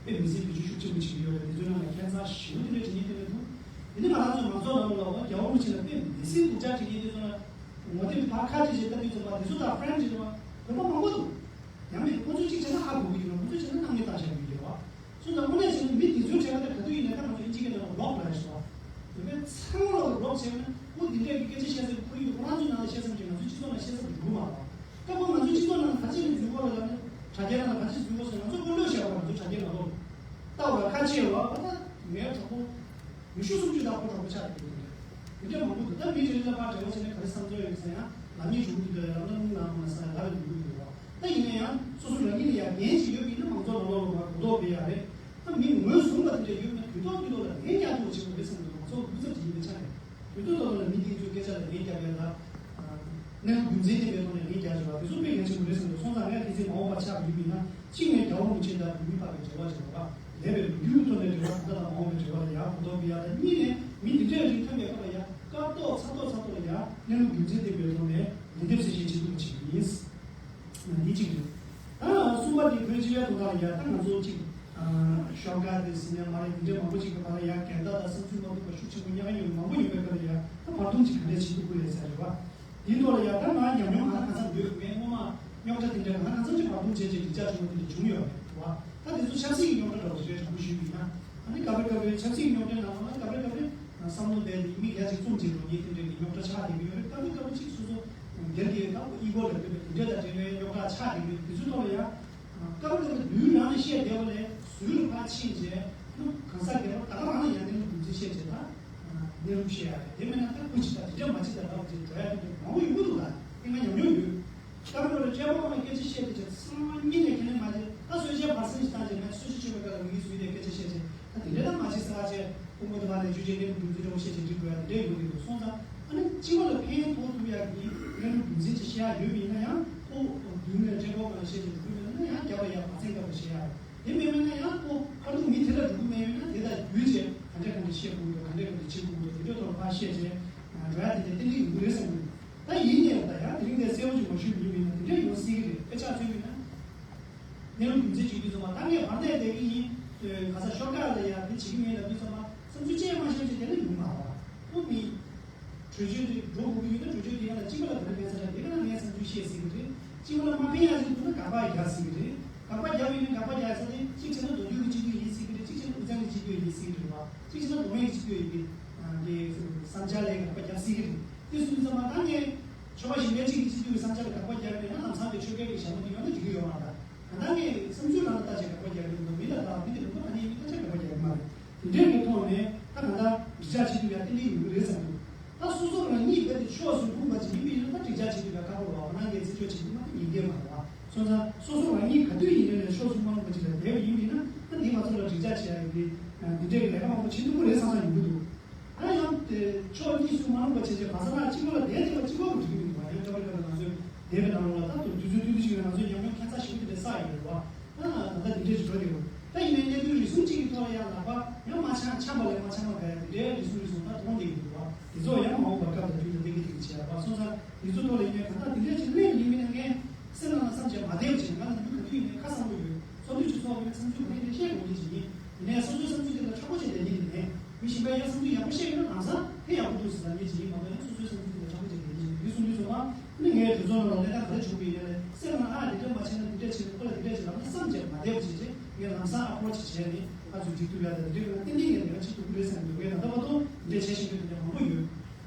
དཔེ་མི་སྲིད་བེད་སྤྱོད་ཤུགས་ཆེན་པོ་བྱེད་ཀྱི་ཡོད་རེད། དེ་ཚོའི་ནང་ལ་ཁྱད་མཚར་ཞེ་པོ་དེ་འདྲ་དྲི་ངན་དེ་འདྲ་འདུག་དེ་ནི་ང་རང་ཚོའི་མང་ཚོགས་ནང་ལོགས་ལ་རྒྱལ་བ་རིན་པོ་ཆེ་ལ་དཔེ་མི་སྲིད་སྡུག་ཅག་དྲི་ངན་དེ་ཚོ་ལ་ངོ་དེབ་ཕར་ཁ་ཅིག་ཅིག་ལྟ་དུས་ཙམ་པ་དེ་ཚོ་དང་ཧྥ་རན་ཌི་རེད་བ། བོད་པ་མང་པོ་འདུག་ཡང་མིན་ཁོ་ཚོས་གཅིག་བྱས་ན་ཧ་གོ་གི་ཡོད་རེད། ཁོ་ཚོས་བྱས་ན་སྣང་མེད་བཏང་བཞག་གི་ཡོད་རེད་བ། སོང་ཙང་དངོས་གནས་བྱས་ན་མི་འདི་ཚོའི་གྲས་ཀ་དེ་ག་དུས་ཡིན་ནའི་ད་ང་ཚོ་ཨིན་ཇི་སྐད་ནང་ལ་block ལབ་ཡ་ཞིག་འདུག་བ། བོད་པའི་ཚང་མ་ལ་block བྱས་ན་ཁོ་འདི་འདྲས་ཀྱི་སྐད་ཆ་བཤད་ས་ཁོར་ཡུག་ཁོ་རང་ཚོའི་ནང་ལ་བཤད་ས་མ་བྱས་ང་ཚོའི་སྤྱི་ཚོགས་ནང་བཤད་ས་འགྲོ་གི་མ་རེད་བ། ད་ཁོ་ང་ཚོའི་སྤྱི་ཚོགས་ནང་ལ་ག་ཅི་ནས་འཛུལ་དགོས་རེད་ལབ་ན་དྲ་རྒྱའི་ནང་ལ་ག་ཅི་འཛུལ་དགོས་ཟེར་ང་ཚོ་ཁོ་བློས་བཞག་པ་རེད། ང་ཚོ་དྲ་རྒྱའི་ནང་ལོགས་ལ་ལྟ་བ་ལ་ཁ་ཕྱེ་བ་བ་ད་ངའི་གྲོགས་པོ། ཉི་ཤུ་སུམ་ཅུ་དང་ཕོ་གྲོགས་པོ་ཆགས་ཡོད་ཀྱི་འདུག་དེ་འདྲ་མང་པོ་འདུག་ད་མི་རེ་རེ་ལ་ཕར་འབྲེལ་བ་བྱས་ནས་ག་རེ་བསམ་ཚུལ་ཡོད་ཟེར་ཡང་ལབ་མཁན་བྱུང་གི་འདུག་ལབ་ན་རླུང་ལངས་མ་ཟེར་ལབ་རེ་འདུག་གི་འདུག་ད་ཡིན་ན་ཡང་སོ་སོ་རང་ཉིད་ལ་ཡང་འགན་ཅིག་ཡོད་པ་ཡིན་ན་མང་ཚོགས་ནང་ལོགས་ལ་མར་གོ་རྟོགས་སྤེལ་ཡག་རེད། ད་མི་ངོས་བཟུང་བ་དེ་འདྲ་ཡོད་ན་དུས་ཐོག་དུས་ཐོག་ལ་ལན་རྒྱག་ཐུབ་པ་བྱེད་དགོས་རེད་བསམ་གི་འདུག་ང་ཚོ་སྐུ་ཚབ་ཅིག་ཡིན་པའི་ཆ་ནས་དུས་ཐོག་ཐོག་ལ་མི་དེ་ཚོའི་སྐད་ཆ་ལ་ལན་རྒྱབ་ཡག་ལ། གནས་ལུགས་རྒྱུ་མཚན་ལྡན་པའི་ཐོག་ནས་ལན་རྒྱག་བྱེད་པ་དེ་ཚོ་དཔེ་གལ་ཆེན་པོ་རེད་བསམ་འདུག་སོང་ཙང་ངས་གལ་སྲིད་མ་འོངས་པ་ཆགས་པ་ཡིན་མིན་ན་གཅིག་ནས་རྒྱལ་བ་རིན་པོ་ཆེ་དང་བོད་མི་བར་གྱི་འབྲེལ་བ་ཅིག་ཡོད་པ། ལས་པའི་ལོ་རྒྱུས་ཐོག་ནས་འབྲེལ་བ་དང་ད་ལྟ་དང་མ་འོངས་པའི་འབྲེལ་བ་ལ་ཡང་གོ་རྟོགས་སྤེལ་ཡག་དང་གཉིས་ནས་མི་འདི་འདྲས་རིགས་ཐོན་པའི་སྐབས་ལ་ཡང་སྐབས་ཐོག་ཚ་ཐོག་ཚ་ཐོག་ལ་ཡང་གནས་ལུགས་རྒྱུ་མཚན་ལྡན་པའི་ཐོག་ནས་ལན་འདེབས་གསལ་བཤད་བྱེད་ཐུབ་པ་ཅིག་ཡིན། འདི་གཅིག་རེད། ད་གསུམ་པ་དེ་བོད་སྤྱི་པའི་ཐོག་ལ་ཡང་ད་ང་ཚོ་གཅིག་ཤོག་ཁག་དེ་ཟིན་ནས་མ་རེད། འདི་འདྲའི་མང་པོ་ཅིག་གི་བར་ལ་ཡང་འགལ་ཟླ་དང་བསམ་ཚུལ་མ་མཐུན་པ་ཤུགས་ཆེན་པོ་མྱངས་ཡོད་མང་པོ་ཡོད་པའི་སྐབས་ལ་ཡང་ད་བར་འདུམ་ཅིག་ག་འདྲས་བྱེད་ཐུབ་ཀྱི་རེད་ཟེར་རེད་བ། དེའི་ཐོག་ལ་ཡང་ད་ང་ཉམས་མྱོང་གང་ལ་གང་འཚམ་ཡོད། ངས་སྔོན་མ་རྙོག་དྲ་དེ་འདྲ་གང་ལ་གང་འཚམ་ཅིག་བར་འདུམ་བྱས་རྗེས་འགྲིག་ཆགས་བྱུང་བ་དེ་འདྲ་བྱུང་ཡོད་རེད་བ། ད་དེ་ཚོ་ཆབ་སྲིད་ཀྱི་རྙོག་དྲ་འདྲ་བོ་ཞིག་རེད། དྲང་པོ་ཞུས་པ་ཡིན་ན་ཨ་ནི་སྐབས་རེ་སྐབས་རེ་ཆབ་སྲིད་ཀྱི་རྙོག་དྲའི་ནང་ལ་སྐབས་རེ་སྐབས་རེ་བསམ་བློ་སྦས་ཏེ་མི་སྒེར་གཅིག་རྩོམ་བྱེད་འགྲོ་མཁན་དེ་འདྲ་གི་རྙོག་དྲ་ཆགས་བསྡད་ཀྱི་ཡོད་རེད། སྐབས་རེ་སྐབས་རེ་གཅིག་སོ་སོ་སྒེར་གྱི་ད་ཨི་གོ་ལབ་དགོས་པའི་དེ་འདྲ་དང་འབྲེལ་བའི་རྙོག་དྲ་ཆགས་བསྡད་ཀྱི་ཡོད་རེད། དེ་ཚོའི་ཐོག་ལ་ཡང་སྐབས་རེ་སྐབས་རེ་དུས་རང་ནས་བཤད་བསྡད་པ་ལས་ཟུར་ལ་ཕར་ཕྱིན་རྗེས་ནུབ་གང་ཟག་སྒེར་པ་ད་ག་རང་ལ་ཡང་གནས་ལུགས་རྒྱུ་མཚན་བཤད་རྗེས་ད་གནས་ལུགས་བཤད་ཡ་རེད། དེ་མིན་ན་ད་སྐུ་མཁྱེན་ད་དེ་འདྲ་མ་བྱེད་ད་ལབ་ཅེས་འགྲོ་ཡ་དེ་འདྲ་མང་པོ་ཡོང་གི་འདུག་ད་དེ་ང་ཉམས་མྱོང་ཡོད། སྐབས་རེ་རེ་དཔྱད་པ་ཁོ་ན་སྐད་ཆ་བཤད་དེ་བྱས་ཚང་མ་གཉིད་ནས་ཁས་ལེན་མ་བྱེད། ད་གསོལ་ཇའི་བར་གསེང་ཞིག་བཏང་རྗེས་ང་གསོལ་ཇ་མཆོད་པའི་སྐབས་ལ་ངེད་ཀྱིས་བཟོས་ཏེ་སྐད་ཆ་བཤད་རྗེས་ད་དེ་འདྲ་ད་མ་བྱེད་ཟེར་ལ་བྱས་ཁོང་མོ་དེ་བ་ནས་ཇུ་ཇའི་གནས་ལུགས་རྒྱུ་མཚན་འདྲ་བོ་བཤད་བྱས་འགྲིག་དགོས་ཡ་དེ་འདྲ་ཡོང་གི་འདུག་སོང་ཙང་ཨ་ནི་སྤྱི་པ་ལ་ཕན་ཐོགས་ཐུབ་ཡ་གི་གནས་ལུགས་རྒྱུ་མཚན་ཅིག་བཤད་ཡ་ཡོད་པ་ཡིན་ན་ཡང་ཁོ་མདུན་ནས་དཔྱད་པ་ཁོ་ན་བཤད་བྱས་འགྲིག་གི་མེད་ན་ཡང་རྒྱབ་ལ་ཡ་བར་གསེང་སྐབས་ལ་བཤད་ཡ་རེད། དེ་མེད་མེད་ན་ཡང་ཁོ་ཁ་ཐུག་མི་དེ་ལ་འགྲོ་གི་མེད་ཡོད་ན་དེ་དང་བརྒྱུད་བྱས་ག་འདྲ་ག་འདྲ་བཤད་དགོས་འདུག་ག་འདྲ་ག་འདྲ་བྱེད་དགོས་འདུག་དེ་འདྲའི་ཐོག་ལ་ཕར་བཤད་བྱས་འགྲོ་ཡ་དེ་འདྲ་ཏན་ཏན་ཡོང་གི་རེད་བསམ་གྱི་འདུག་ད་ཡིན་ནའི་ད་ཡང་དེ་རིང་འདིར་གསལ་པོ་ཅིག་མ་ཞུས་པ་ཡིན་པས་ན་དེ་འདྲ་ཡོང་སྲིད་ཀྱི་རེད། དཔེ་ཆ་མཚོན་པ་ཡིན་ན། གནས་ལུགས་རྒྱུ་མཚན་ཅིག་ཡོད་དུས་ཙམ་པ་ད་ངས་བར་གནས་བསྡད་ཀྱི་ཡིན། ག་ས་ཤོག་ཁག་ལ་ཡ་དེ་བྱེད་ཀྱི་མེད་ལབ་དུས་ཙམ་པ་བསམ་ཚུལ་ཅི་ཡང་མ་བཤད་ཅིག་དེ་ནི་ཡོང་མ་རེད་བ། ཁོ་མི་གྲོས་ཆོད་དེ་འགྲོ་དགོས་ཀྱི་ཡོད་ན་གྲོས་ཆོད་དེ་ཡང་ལ་གཅིག་པ་ལ་དེ་འདྲ་མེད་ས་ལ་དེ་ག་ན་ངས་བསམ་ཚུལ་བཤད་ཟིན་གྱི་རེད། གཅིག་པ་ལ་མ་ཕན་ཡ་ཟིན་འདུག་ན་དགག་པ་རྒྱག་ཟིན་གྱི་རེད། དགག་པ་རྒྱག་པ་ཡིན་ན་དགག་པ་རྒྱག་ས་དེ་གཅིག་བྱས་ན་མདོ་རྒྱུད་ཀྱི་སྤྱི་འཐུས་ཡིན་ཟིན་གྱི་རེད། གཅིག་བྱས་ན་དབུས་གཙང་གི་སྤྱི་འཐུས་ཡིན་ཟིན་གྱི་རེད་བ། གཅིག་བྱས་ན་མདོ་སྨད་ཀྱི་སྤྱི་འཐུས་ཡིན་གྱི་དེ་བསམ་འཆར་ལ་དགག་པ་རྒྱག་ཟིན་གྱི་རེད། དེ་སོང་ཙང་མ་ད་ངས་ཆོལ་ཁ་གཞན་པའི་གཅིག་གི་སྤྱི་འཐུས་ཀྱི་བསམ་འཆར་ལ་དགག་པ་རྒྱག་པ་ཡིན་ན་ལམ་སང་དེ་ཆོལ་ཁའི་གི་ཞྭ་མོ་དེ་ཡོང་ན་འགྲིག་གི་ཡོད་མ་རེད། ད་ལྟ་ངས་བསམ་ཚུལ་རང་ལ་ལྟ་བྱས་དགག་པ་རྒྱག་གི་མི་འདུག་མི་ལ་ལྟ་མི་དེ་ལ་ལྟ་ཨ་ནི་མི་ལྟ་བྱས་དགག་པ་རྒྱག་གི་མ་རེད། དེ་འདྲའི་གི་ཐོག་ནས་ད་གང་ལྟར་འགྲིག་ཆགས་བྱེད་དུས་ཡང་ཏན་ཏན་ཡོང་གི་རེད་བསམ་འདུག་ད་སོ་སོ་རང་ཉིད་རྦད་དེ་ཕྱོགས་སུ་ལྷུང་བ་ཅིག་ཡིན་པ་ཡིན་ན་ད་འགྲིག་ཆགས་བྱེད་དུས་ཡང་ཁག་པོ་རེད་བ། ང་རང་གིས་རྩིས་སྤྲོད་བྱེད་ཀྱི་མ་གཏོགས་ཉན་གྱི་མ་རེད་བ། སོང་ཙང་སོ་སོ་རང་ཉིད་ག་དུས་ཡིན་ནའི་ཕྱོགས་སུ་མ་ལྷུང་བ་ཅིག་ལ་བསྡད་པ་ཡིན་པ་ཡིན་ན་ད་འདི་ང་ཚོ་ལ་འགྲིག་ཆགས་བྱེད་ཡ་ཡོད་རེད། འདི་འདྲའི་གི་ལས་ཀ་མང་པོ་བྱེད་ཐུབ་ཀྱི་རེད་བསམ་བསམ་ཡོང་གི་འདུག་ད་ཡང་དེ་ཕྱོགས་གཉིས་སུ་མ་ལྷུང་བ་བྱས་བྱས་གང་ཟག་སྣ་གཅིག་པོ་ལ་བསྡད་བསྡད་པ་གཅིག་པོ་གི་འགྲིག་གི་མི་འདུག་བ། ཡང་སྐབས་རེ་སྐབས་རེ་ང་ཚོས་བསྡད་པའི་ནང་ལོགས་ལ་ད་དུང་དུས་ཚོད་ཐུང་ཐུང་ཞིག་ལ་ང་ཚོས་ཉམས་མྱོང་ཁྱད་མཚར་ཞིག་དེ་འདྲ་བསགས་ཡོད་རེད་བ། ད་ད་ལྟ་དེ་འདྲས་ཞིག་འགྲོ་བསྡད་ཡོད། ད་ཡིན་ནའི་གནད་དོན་རེ་ཟུང་གཅིག་གི་ཐོག་ལ་ཡང་ལག་པ་ཡང་མ་འཆང་འཆང་བ་ལས་མ་འཆང་བ་ག་ཡ་དེ་འདྲའི་རེ་ཟུང་རེ་ཟུང་ད་མཐོང་བསྡད་ཀྱི་འདུག་བ། དེ་ཚོ་ཡང་མ་འོངས་པར་སྐབས་དང་དུས་དང་ལྡན་གྱི་ཐིག་བྱས་པ་སོང་ཙང་དེ་ཚོ་ཐོག་ལ་ཡིན་ནའི་གང་ལྟར་དེ་འདྲས་ཅིག་སླེབས་ཡིན་མིན་ན་ངས་སེམས་ནང་ལ་བསམ་བྱས་མ་བསྡད་པ་བྱས་ང་ལ་ཡུལ་ག་དུས་ཡིན་ནའི་ཁ་བཟང་པོ་ཡོད། ཚོགས་འདུ་ཅིག་ཚོགས་པའི་བསམ་ཚུལ་ག་རེ་ཡིན་ནའི་བཤད་དགོས་ཀྱི་ཅིག་ཡིན། ཡིན་ནའི་སོ་སོའི་བསམ་ཚུལ་དེ་ལ་མཁྲེགས་པོ་བྱས་བསྡད་ཀྱི་ཡིན་ནའི་མི་གཞན་པས་ཡང་བསམ་ཚུལ་ཡག་པོ་བཤད་ཡོད་ན་ལམ་སང་དེ་ཡག་པོ་འདུག་ཟེར་ལབ་ཀྱི་ཅིག་ཡིན་མ་གཏོགས་ཡང་སོ་སོའི་བསམ་ཚུལ་དེ་ལ་མཁྲེགས་པོ་བྱས་བསྡད་ཀྱི་ཡིན། འདི་གསུང་དུས་ཚོད་མ་ནི་ངའི་གྲོས་ཚོགས་ནང་ལ་གནས་སྟངས་ག་རེ་བྱུང་གི་ཡིན་ནའི་སེམས་ནང་ཨ་དེ་འདྲ་མ་བྱས་ན་འདི་འདྲ་བྱས་ནས་ཁོ་ལ་འདི་འདྲ་བྱས་ལབ་ན་བསམ་བྱས་མ་བསྡད་པ་བྱས་བྱས་ངས་ལམ་སང་ཨ་པོ་ཆི་བྱས་ནས་ཨ་ཚོ་འགྲིག་ཐུབ་ཡ་ད་འདི་འདྲ་ཡོད་ན་ཏན་ཏན་ངས་ལས་ཀ་བྱེད་ཐུབ་ཀྱི་རེད་བསམ་གྱི་འདུག་ངས་ད་ལྟ་བར་དུ་འདི་འདྲ་བྱས་བཞིན་པའི་དེ་འདྲ་མང་པོ་ཡོད།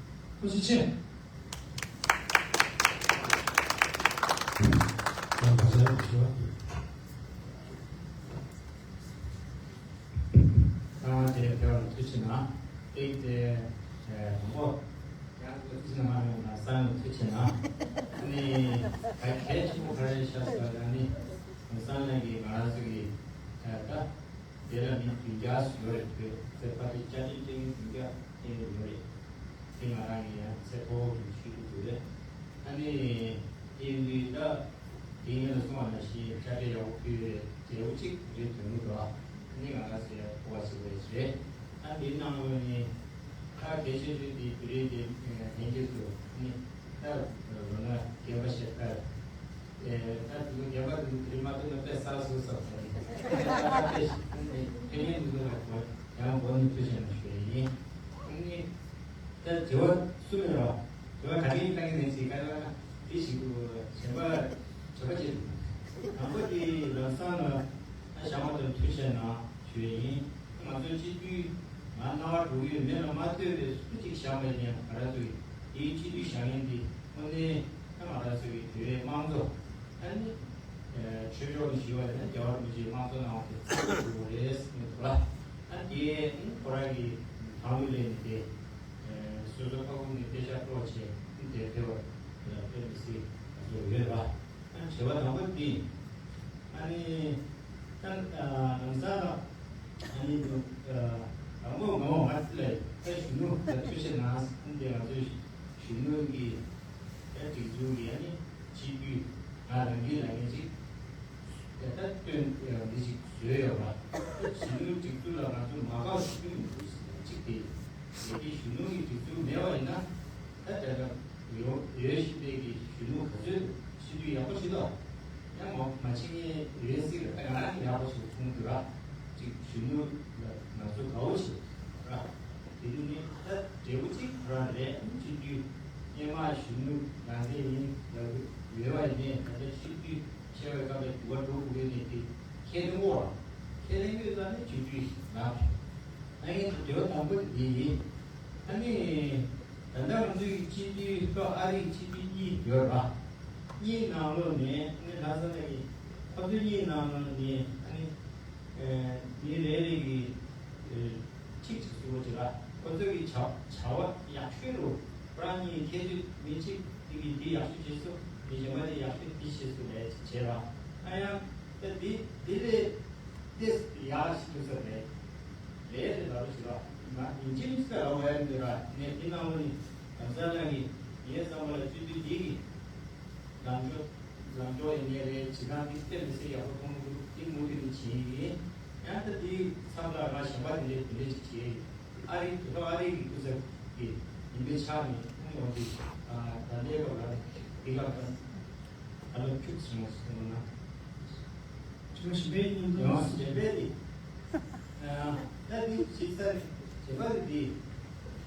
ཐུགས་རྗེ་ཆེ། ཨ་དེ་དེ་བར་ཐུགས་རྗེ་གནང་། དེ་དེ་དང་པོ་ཡང་ཐུགས་རྗེ་གནང་། ང་སང་ལ་ཐུགས་རྗེ་གནང་། ཨ་ནི་ག་གལ་ཆེན་པོ་ག་རེ་ཤར་སོང་ལབ་ན་ནི་སང་ལ་གི་ང་རང་ཚོ་གི་ད་དེ་ལ་ནི་བདུན་བརྒྱ་ཞིག་ཡོད་རེད། དེ་ཚེ་ཕ་དེ་བཅའ་ཁྲིམས་དེ་ནི་བདུན་བརྒྱ་དེ་ཡོད་རེད། དེ་ང་རང་གི་ཡང་ཚེ་ཕོ་བོ་གི་ཤུལ་དུ་འདུག་རེད། ཨ་ནི་དེ་ནི་ད་དེ་ངས་ལ་གསུངས་པ་ནང་བཞིན་དཔྱ་ཁྲལ་ཡག་པོ་ཕུལ་བའི་འབྲས་བུ་གཅིག་རེད་དོན་དུ་འགྲོ། ཨ་ནི་ང་རང་ཚོའི་སྤོབས་པ་ཆེ་བའི་རེད། ཨ་འདི་ནང་ལོགས་ནས་ཁ་གལ་ཆེ་ཤོས་དེ་བོད་རིགས་དེ་ལྷན་རྒྱས་ཚོ་ཨ་ནི་ད་ལོ་ན་རྒན་པ་ཞིག་ལྟར། ད་དུ་རྒན་པ་དུ་དེ་མ་ཐུབ་ན་དཔེ་གསར་བཟོ་ས་དང་ཕན་ཡོན་དུ་ལ་གོ་ཡང་གོ་ནས་ཐུགས་རྗེ་ཆེ་ཞུ་ཡ་ཡིན། ཨ་ནི་ད་དྲི་བ་གསུམ་ཡོད་རོགས། དྲི་བ་ག་རེ་བཏང་གི་ཡིན་ཟེར་ག་ལ་དེ་ཞིག་ཏུ་གཞན་པ་དྲི་བ་ཅིག་དང་པོ་དེ་ལམ་སང་ལ་ཨ་ཞང་བ་དང་ཐུགས་རྗེ་ཆེ་གནང་ཞུ་ཡ་ཡིན། ང་ཚོའི་སྤྱི་འཐུས་ང་རྣ་བ་འགྲོ་གི་ཡོད་མེད་ལ་མ་ལྟོས་པའི་སུ་གཅིག་བཞག་པ་ཡིན་ན་ང་རང་ཚོ་ཡི་དེའི་སྤྱི་འཐུས་བཞག་མཁན་དེ་དངོས་གནས་ང་རང་ཚོ་ཡི་དེ་བའི་དམངས་གཙོ་ཨ་ནི་ཆོས་ཕྱོགས་ནས་ཞུས་པ་ཡིན་ན་རྒྱལ་བ་རིན་པོ་ཆེའི་དམངས་གཙོ་གནང་བ་དེ་རྩ་ཆེ་ཞུ་དགོས་རེད་ཟེར་ནས་འདུག་ལ། ཨ་དེ་ཁོ་རང་གི་དང་ལུས་ལས་ནས་དེ་སོ་སོ་ཁ་ཁུག་ནས་དཔེ་ཆ་སྤྲོ་བྱས་དེ་ཕེབས་པ་དཔེ་མི་སྲིད་ང་ཚོ་ཡོད་ར། དྲི་བ་དང་པོ་འདི། ཨ་ནི་ད་ལམ་སང་ལ་ཨ་ནི་དང་པོ་ངོ་མ་ལ་ད་གཞོན་ནུ་ལ་ཐུགས་རྗེ་གནང་། ཨ་ནི་ང་ཚོའི་གཞོན་ནུ་གི་ད་སྒྲིག་འཛུགས་ཀྱི་ཨ་ནི་སྤྱི་འཐུས་ང་རང་གི་ལ་ངས་ཅིག་ད་སྟོན་འདི་ཞིག་བཟོས་ཡོད་པ། ད་གཞོན་ནུ་སྒྲིག་འཛུགས་ལ་ང་ཚོ་མ་དགའ་བ་ཞིག་མི་འདུག་ཟེར་གཅིག་དེ། ཡ་གི་གཞོན་ནུ་གི་སྒྲིག་འཛུགས་མེད་པ་ཡིན་ན་ད་ད་ལྟ་ཡོད་ཡོད་བཞིན་པའི་གི་གཞོན་ནུ་ག་ཚོད་སྤྱི་འཐུས་ཡག་པོ་ཞིག་དང་ཡང་མ་མ་བྱེད་མཁན་ཡོད་སྲིད་ལ་ད་ང་རང་ཡག་པོ་ཞིག་མཐོང་འདུག་ར། ཅིག་གཞོན་ནུ་ལ་ང་ཚོ་དགའ་བོ་ཞིག་ར། དེ་ནི་ནི་ད་འབྲས་བུ་གཅིག་ར་རེད། སྤྱི་འཐུས་སྔོན་མ་གཞོན་ནུ་རང་བཙན་ཡིན་ལབ་ཡོད་པ་ཡིན་ནའི་ད་ལྟ་སྤྱི་འཐུས་བྱས་པའི་སྐབས་ལ་འགྱུར་བ་འགྲོ་དགོས་ཀྱི་ནི་དེ་ཁས་ལེན་དགོས་ར། ཁས་ལེན་དགོས་ཙང་ནི་སྤྱི་འཐུས་ལ། ཨ་ནི་དྲི་བ་དང་པོ་འདི་ཡིན། ཨ་ནི་ད་ལྟ་ང་ཚོའི་སྤྱི་འཐུས་ལྷོ་ཨ་རིའི་སྤྱི་འཐུས་གཉིས་ཡོད་ར། གཉིས་ནང་ལོགས་ནས་ཨ་ནི་ལྷ་ས་ནས་ཀྱི་ཁོ་ཚོ་གཉིས་ནང་ལོགས་ནས་ཨ་ནི་མི་རེ་རེ་གི་ཁྲིག་ཅིག་བཟོ་བ་ཅིག་ལ་ཁོ་ཚོ་གི་བྱ་བྱ་བ་ཡག་ཤོས་རུ་ཁོ་རང་གཉིས་ཁྱད་ཆོས་མི་གཅིག་དེ་གི་འདི་ཡག་ཤོས་བྱེད་སོ་མི་གཞན་པ་དེ་ཡག་ཤོས་འདི་བྱེད་སོ་ལས་བྱེད་ར། ཨ་ཡང་ད་འདི་འདི་ལས་ཏེས་ཡག་ཞིག་ཏུ་ཟེར་རེད། ལས་རེད་ལ་རུ་ཞིག་ལ་ང་ཡིན་གཅིག་མིན་གཅིག་ལ་བ་ཡ་འདི་ར་ནས་འདི་ནང་ལོ་ནི་ལམ་སང་ལ་གི་ངའི་བསམ་པ་ལ་སྤྱི་འཐུས་འདི་གི་ལམ་ཕྱོགས་ལམ་ཕྱོགས་ཡིན་ངེས་རེད། བྱེད་སྟངས་འདི་དཔེ་མི་སྲིད་ཡག་པོ་མཐོང་གི་འདུག་འདི་མུ་མཐུད་ནས་བྱེད་ཡིན། ཡང་ད་འདི་མཚམས་ལ་ང་གཞན་པ་འདི་འདྲས་འདི་འདྲས་ཅིག་བྱེད་ཡིན། ཨ་རི་དུ་ཐོག་ཨ་རི་གི་སྐུ་ཚབ་ཀྱི་ཡིན་པའི་ཆ་ནས་ཨ་ནི་འོ་འདི་ད་ལྟའི་སྐབས་ལ་འདི་ག་ད་ཨ་ལོ་ཁྱུག་ཙམ་སོང་ན། ཁྱུག་ཞིམ་པའི་ཡིན་འདུག་ཡང་ཞིམ་པའི་འདི། ད་འདི་ཞིག་ས་རེད། བྱེད་པ་རེད་འདི།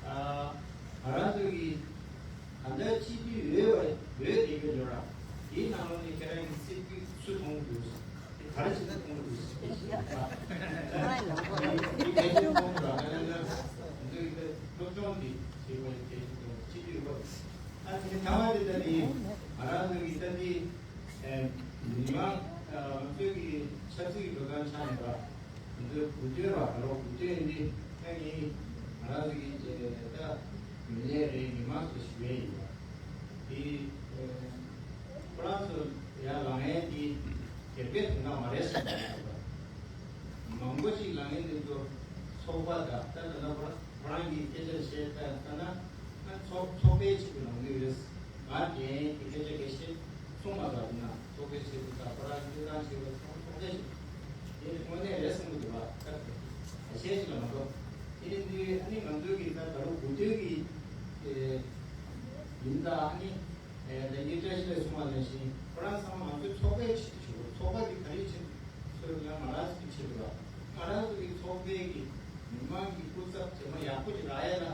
ང་རང་ཚོ་གི་ད་ལྟ་སྤྱི་འཐུས་ཡོད་པ་ཡོད་བསྡད་ཀྱི་ཡོད་ར། དེའི་ནང་ལོགས་ནས་ཁྱེད་རང་གི་སྲིད་ཇུས་སུ་མཐོང་གི་འདུག་དེ་ག་རེ་བྱེད་ན་མཐོང་གི་འདུག་དེ་གལ་ཆེན་མཐོང་གི་ར། ང་ཚོ་གི་སློབ་སྦྱོང་འདི་བྱེད་པ་ཡང་གལ་ཆེན་མཐོང་སྤྱི་འཐུས་ཡོད་པ། ད་དེ་ནས་ཐ་མ་དེ་ད་ནི་ང་རང་ཚོ་གི་ད་འདི། མི་མང་ང་ཚོའི་གི་ཆབ་སྲིད་ཀྱི་འགྲོ་སྟངས་ཆགས་ཡོད་པ། ང་ཚོའི་དགུ་སྟོན་ར་ད་ལོ་དགུ་སྟོན་འདི་ད་ངས་ང་རང་ཚོ་གི་ད་མི་སྣ་རེད། མི་མང་ཚོ་ཞུ་ཡས་ཡིན་པ། དེ་ཁོ་རང་ཚོ་ཡང་ལངས་ཡས་དེ་དེ་སྐད་དུ་ན་མ་རེད་བསམ་པ་མང་པོ་ཅིག་ལངས་ཡས་འདི་ཚོ་ཚོགས་པ་དང་ད་ད་ལྟ་ཁོ་རང་ཁོ་རང་གི་སྐད་ཆ་བཤད་ད་ད་ན་ཚོགས་ཚོགས་པའི་ཆེད་དུ་ལངས་ཡོད་རེད། ང་དེ་དེ་སྐད་ཆ་སྐད་བཤད་གསུངས་མ་ཐག་ན་ཚོགས་པའི་ཆེད་དུ་ད་ཁོ་རང་སྐྱོད་སྟངས་བྱེད་པ་ཚོགས་ཚོགས་པའི་ཆེད་དུ་དེ་དངོས་གནས་རེད་བསམ་གྱི་འདུག་བ། ད་ཁྱད་ཅིག་ལ་མ་གཏོགས་དེ་ནི་འདི་ཨ་ནི་ང་ཚོའི་གི་ད་ད་རུང་དགུ་སྟོན་གི་ཡིན་ད་ཨ་ནི་ད་ཡིན་བཀྲ་ཤིས་ལ་གསུངས་པ་ནང་བཞིན་ཁོ་རང་ཚང་མ་ང་ཚོའི་ཚོགས་པའི་ཆེད་དུ་བྱེད་དགོས། ཚོགས་པ་འདི་ག་རེའི་ཆེད་དུ་ཚོས་ཡང་ང་རང་ཚོ་གི་ཆེད་དུ་ལ་ང་རང་ཚོ་གི་ཚོགས་པའི་གི་མི་མང་གི་སྐུ་ཚབ་ཇེ་མང་ཡག་པོ་ཅིག་རག་ཡས་ལ་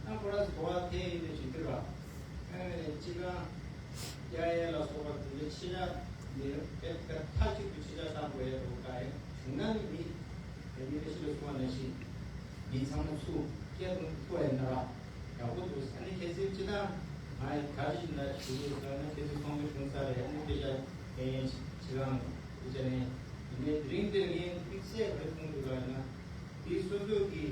ད་ཁོ་རང་ཚོ་གོ་བ་འཕེལ་ཡིན་ནས་བྱེད་དུས་ར་ཨ་ནི་སྤྱི་ཁང་རྒྱག་ཡས་ལ་སོགས་པ་དེ་འདྲའི་ཕྱི་ནང་མི་རབས་མཐའ་གཅིག་ཏུ་ཕྱི་ནང་བཏང་དགོས་ཡས་འདུག་ད་ཡང་བྱུང་ན་ནི་མི་དེ་ཉིད་ལ་ཕྱི་ལ་སོང་བ་ནང་བཞིན་མི་ཚང་མ་ཚུར་སྐད་གཏོང་ཐུབ་པ་ཡིན་ན་ར། ཡག་པོ་འདུག་ཨ་ནི་གལ་སྲིད་སྤྱི་བཏང་ང་ཡི་ག་རེ་ཞིག་ལ་ཞུ་དགོས་ཟེར་ན་གལ་སྲིད་ཚོགས་འདུ་བྱུང་ཚར་རེད། ཨ་ནི་དཔེ་ཆ་ཨེ་ཕྱི་ལང་དཔེ་ཆ་ནས་ཡིན་ནའི་དེ་རིང་འདིར་ངས་དམིགས་བསལ་ག་རེ་མཐོང་འདུག་ལབ་ན་འདི་སོ་སོ་གི་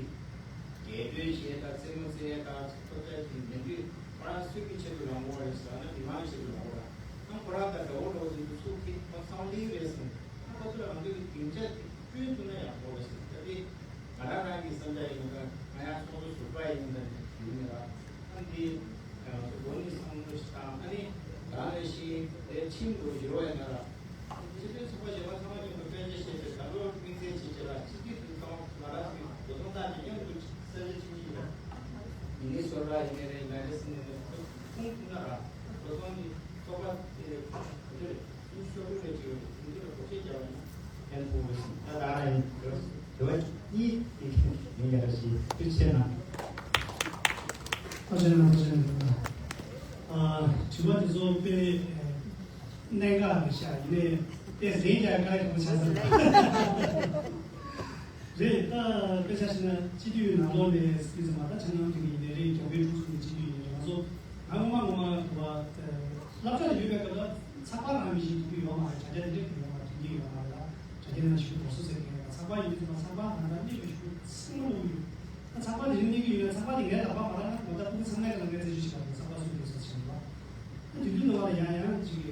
རྒྱལ་དོན་བཤད་དང་རྩེད་མོ་རྩེ་ཡས་དང་ཚོགས་བཅར་གྱི་མི་འདུས་ཁོ་རང་སུ་གི་ཆེད་དུ་ལངས་པ་རེད་ཟེར་ན་མི་མང་ཆེད་དུ་ལངས་པ་རེད། ཨ་ཁོ་རང་དང་དགྲ་བོ་འགྲོ་བཞིན་དུ་ཚུགས་ཐིག་ཁོ་ཚང་ལིང་རེད་ཟེར་ན་ཨ་ཁོ་ཚོ་ལ་ང་ཚོ་གི་སྡིངས་ཆ་དེ་བསྐྲུན་ཐུབ་ན་ཡག་པོ་རེད་ཟེར་ན་ད་དེ། ང་རང་རང་གི་བསམ་འཆར་ཡིན་ན་ང་ཡང་ཚོགས་གཙོ་ཟུར་པ་ཡིན་ན་ཡིན་ན་ཨ་འདི་ང་ཚོ་མགོ་ནས་བསམ་བློ་ཞིག་བཏང་ཨ་ནི་རང་ལས་ཤིང་དེ་ཁྲིམས་དུ་ཡོད་ཡིན་ན་ར། སྤྱི་མཐུན་ཚོགས་པ་གཞན་པ་ཚང་མ་མཉམ་དུ་དཔེ་ཆ་བཤད་པའི་ད་ལོ་དམིགས་བསལ་བྱེད་ཆེད་ལ་སྤྱི་འཐུས་དེ་ཚང་མ་ང་རང་ཚོའི་བོད་དོན་ཐོག་ནས་མཉམ་དུ་གསལ་བཤད་བྱེད་ཀྱི་ཡིན་ལ། མི་ནི་སོ་ར་ཡིན་ནའི་རེད་ང་རེ་སྲིད་ནས་རེད་ཁོང་ཐུག་ན་ར་བོད་དོན་གྱི་ཚོགས་པ་དེ་རེད་ག་ཚོད་རེད། ཨ་དྲི་བ་དེ་ཚོ་དཔེ་གནད་འགག་རེད་ཤག་ཡིན་ནའི་དཔེ་ཟིན་ཀྱང་དཀའ་ལས་ཁག་པོ་ཆགས་ས་རེད། རེད། ད་དཔེ་ཆ་བཞག་ན་སྤྱི་འཐུས་ནང་ལོགས་ནས་ཡིན་ཙང་མ་ད་ཆ་ནང་དེ་ག་ཡིན་ནའི་རེད། རྒྱ་བལ་འབྲུག་གསུམ་གྱི་སྤྱི་འཐུས་ཡིན་ནའི་རེད། ང་ཚོ་ང་ངོ་མ་ངོ་མ་ག་བ་སློབ་གྲྭ་ལ་ཡོད་པའི་སྐབས་ལ་ཚགས་པར་རང་མི་ཤེས་ཀྱི་ཡོད་མ་རེད། དྲ་རྒྱ་དེ་འདྲས་ཀྱི་ཡོད་མ་རེད། དྲ་རྒྱ་ནང་ཞུ་དགོས་སོ་ཟེར་མཁན་ཡོད་པ། ཚགས་པར་ཡིན་ཙང་མ་ཚགས་པར་ང་ད་གནས་ཀྱི་ཞུ་ཚང་མ་ལོག་ཡོད། ད་ཚགས་པར་དེ་རིང་གནས་ཀྱི་ཡོད་ན་ཚགས་པར་དེ་ངའི་ལག་པ་མ་རག་ན་ང་ད་ཕྲུ་གུ་ཚང་མས་ཀྱང་ངའི་རྩད་གཅོད་བྱེད་པ་དང་ཚགས་པར་སུ་འདོད་ས་བྱེད་པ། ད་དུས་དུས་ལ་བ་ལ་ཡང་ཡང་ཅིག་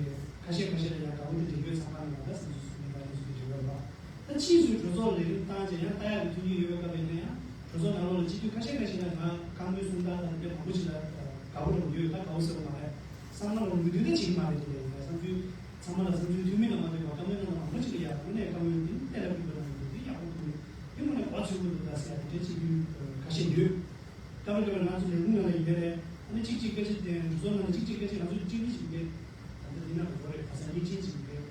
ཁ་ཤས་ཁ་ཤས་ལ་ཡང་དགའ་བོ་དེ་འདྲ་ཡོད་ཚགས་པར་ནང་ལ་ད་སེམས་གསོ་སུ་ནས་ད་ལས་སུ་དེ་འདྲ་ཡོད་པ། ད་ཕྱིས་སུ་གྲོས་ཚོགས་ལས་རིམ་བཏང་རྗེས་ཡང་ལྟ་ཡག་གི་མཐུན་རྐྱེན་ཡོད་པའི་སྐབས་ཡིན་ན་ཡང་གྲོས་ཚོགས་ནང་ལོགས་ལ་སྤྱི་འཐུས་ཁ་ཤས་ཁ་ཤས་ལ་ང་བཀའ་མོལ་གསུང་སྟངས་དང་དེ་མང་པོ་ཞིག་ལ་དགའ་པོ་རང་ཡོད། ད་དགའ་པོ་ཟེར་བ་མ་རེད། བསམ་བློ་རང་མི་འདུག་ད་བྱེད་ཀྱི་མ་རེད། དེ་ལས་ཡིན་ན་བསམ་ཚུལ་ཚང་མ་ལ་བསམ་ཚུལ་མཐུན་མིན་ལ་མ་ལྟོས་པར་བཀའ་མོལ་གནང་སྟངས་མང་པོ་ཞིག་ལ་ཡག་དངོས་གནས་བཀའ་མོལ་འདི་གཏན་ལ་ཕབ་པ་རང་མི་འདུག་འདི་ཡག་པོ་ཐུག་མེད། འདི་དངོས་གནས་གོ་ཚོད་པོ་འདུག་ད་ཟེར་ཡག་དེ་འདྲའི་བྱེད་རྒྱུ་ཁ་ཤས་ཡོད། སྐབས་རེ་སྐབས་རེ་ང་ཚོ་ལས་ཁུངས་ནང་ལ་ཡིན་པས་རེད། ཨ་ནི་གཅིག་གཅིག་སྐད་ཆ་དེ་གྲོས་ཚོགས་ནང་ལ་གཅིག་གཅིག་སྐད་ཆ་ང་ཚོ་གཅིག་གཉིས་ཤིག་རེད། ད་ལྟ་འདི་ན་གོ་རེད། ཁ་སང་གཉིས་ཆེན་གཅིག་རེད།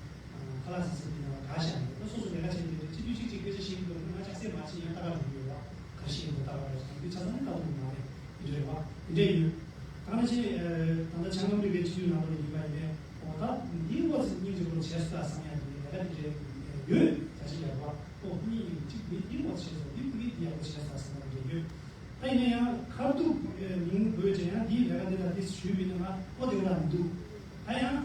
ཁ་ལག་ཟ་ས་འདི་ན་ག་ཤ་རེད། ད་སོ་སོ་ལས་ཀ་བྱེད་དེ་རེད། སྤྱི་འཐུས་གཅིག་གཅིག་སྐད་ཆ་བཤད་ཀྱི་འདུག་ང་ཆགས་སྲེད་མ་བྱེད་ཡང་ལྟ་ག་འགྲོ་གི་ཡོད་བ། ག་རེ་བཤད་ཀྱི་འདུག་ལྟ་ག་རེད། འདི་ཆ་ཚང་ནི་ལྟ་བུ་མ་རེད། འདི་རེད་བ། འདི་འདྲ་ཡོད། ད་ནང་བཞིན་ད་ལྟ་བྱང་སྐྱ་རིག་པའི་སྤྱི་འཐུས་ནང་ལོགས་ལ་ཡིན་པ་ཡིན་ནའི་འོ་ད་འདིའི་འོག་ཚེ་སྙིང་རྗེ་པོ་བྱས་སོང་ད་བསམ་ཡག་འདི་ལས་ཀ་འདི་རེད་ཡོད། ད་ཅི་ཡག་བ་ཨོ་སྙིང་གཅིག་འདི་འདིའི་འོག་བྱས་སོང་འདི་ཁོ་གིས་འདི་ཡག་པོ་བྱས་སོང་བསམ་ཡག་འདི་རེད་ཡོད། ད་ཡིན་ན་ཡང་ཁ་ཐུག་མིང་འབོད་བྱས་ཡང་འདིའི་ལས་ཀ་འདི་ལ་འདི་ཞུས་པ་ཡིན་ན་ང་ཨོ་དེ་འདྲ་མི་འདུག་ད་ཡང་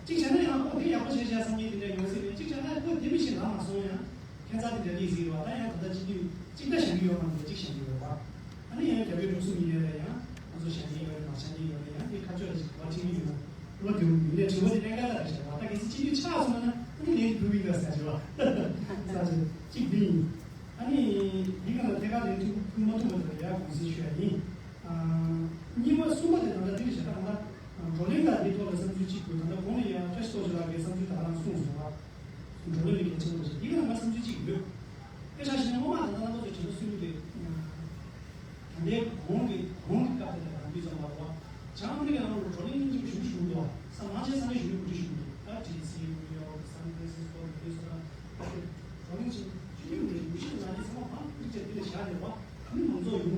གཅིག་བྱས་ན་ཡང་ཨོ་དེ་ཡག་པོ་བྱས་བྱས་བསམ་མཁན་དེ་འདྲ་ཡོང་སྲིད་པས། གཅིག་བྱས་ན་ཨོ་དེ་མི་ཤེས་ལ་མ་སོང་ཡང་ཁྱད་མཚར་དེ་འདྲ་རེད་ཟེར་བ། ད་ཡང་ད་ལྟ་སྤྱི་འཐུས་གཅིག་ད་བཞེངས་ཀྱི་ཡོད་མ་འདུག་གཅིག་བཞེངས་ཀྱི་ཡོད་པ། ཨ་ནི་ཡང་རྒྱ་བལ་འབྲུག་གསུམ་ཡིན་ནའི་ལ་ཡང་ང་ཚོ་བཞེངས་ཀྱི་ཡོད་རེད་མ་བཞེངས་ཀྱི་ཡོད་རེད། ཡང་དེ་ཁ་ཕྱོགས་ལ་ཞིག་ག་བ་ཁྲིད་ཀྱི་ཡོད་ན་བློ་བདེ་བོ་མི་འདུག་དྲི་བ་དེ་གནད་འགག་ལྟ་རེ་བྱས་པ། ད་གལ་སྲིད་སྤྱི་འཐུས་ཆགས་སོང་ན་ཨ་ནི་ལས་ཀྱི་བུ་བིན་ག་ཟེར་བ་ས་ཆ་གཅིག་འདི་ཡིན། ཨ་ནི་འདི་ག་ལ་ཐད་ཀར་ལན་ཐུབ་ཐུབ་མ་ཐུབ་མ་ཐུབ་ཡ་དགོངས་སེལ་ཞུ་ཡ་ཡིན། གཉིས་པ་གསུམ་པ་དེ་ད་ལྟ་འདི་རེད་བྱས། ད་གང་ལྟར་བགྲོ་གླེང་དང་འདི་ཐོག་ལ་བསམ་ཚུལ་གཅིག་འདུག་ད་ལྟ་གོང་ལ་ཡ་བཀྲ་ཤིས་རྡོ་རྗེ་ལགས་ཀྱིས་བསམ་ཚུལ་ད་ག་རང་གསུངས་སོང་བ། བགྲོ་གླེང་གི་གལ་ཆེན་པོ་ཞིག་འདི་ག་ལ་ང་བསམ་ཚུལ་གཅིག་ཡོད། དཔེ་ཆ་བཞག་ན་སྔོན་མ་ད་ལྟ་རྣམ་པ་ཚོ་དྲན་གསོ་སྲོལ་རེད། ད་ལྟའི་གོང་གི་གོང་གི་སྐབས་དེ་དང་དུས་ཙམ་པ་རེད་བ། བྱང་ཨ་མི་རི་ཀའི་ནང་ལ་བགྲོ་གླེང་སྙིང་རྗེ་པོ་ཞེ་པོ་ཞིག་འདུག་བ། ས་མང་ཆེ་ས་གནས་གཞོན་ནུ་གོ་སྒྲིག་ཞུ་གི་འདུག་ད་ཌི་སི། ནིའུ་ཡོག་སན་ཕ་རན་སིས་ཀོ། མི་ནི་སོ་ཊ། བགྲོ་གླེང་བྱེད་རྒྱུ་ཡོད་རེད། མི་ཤེས་ན་ནི་ཚང་མ་མང་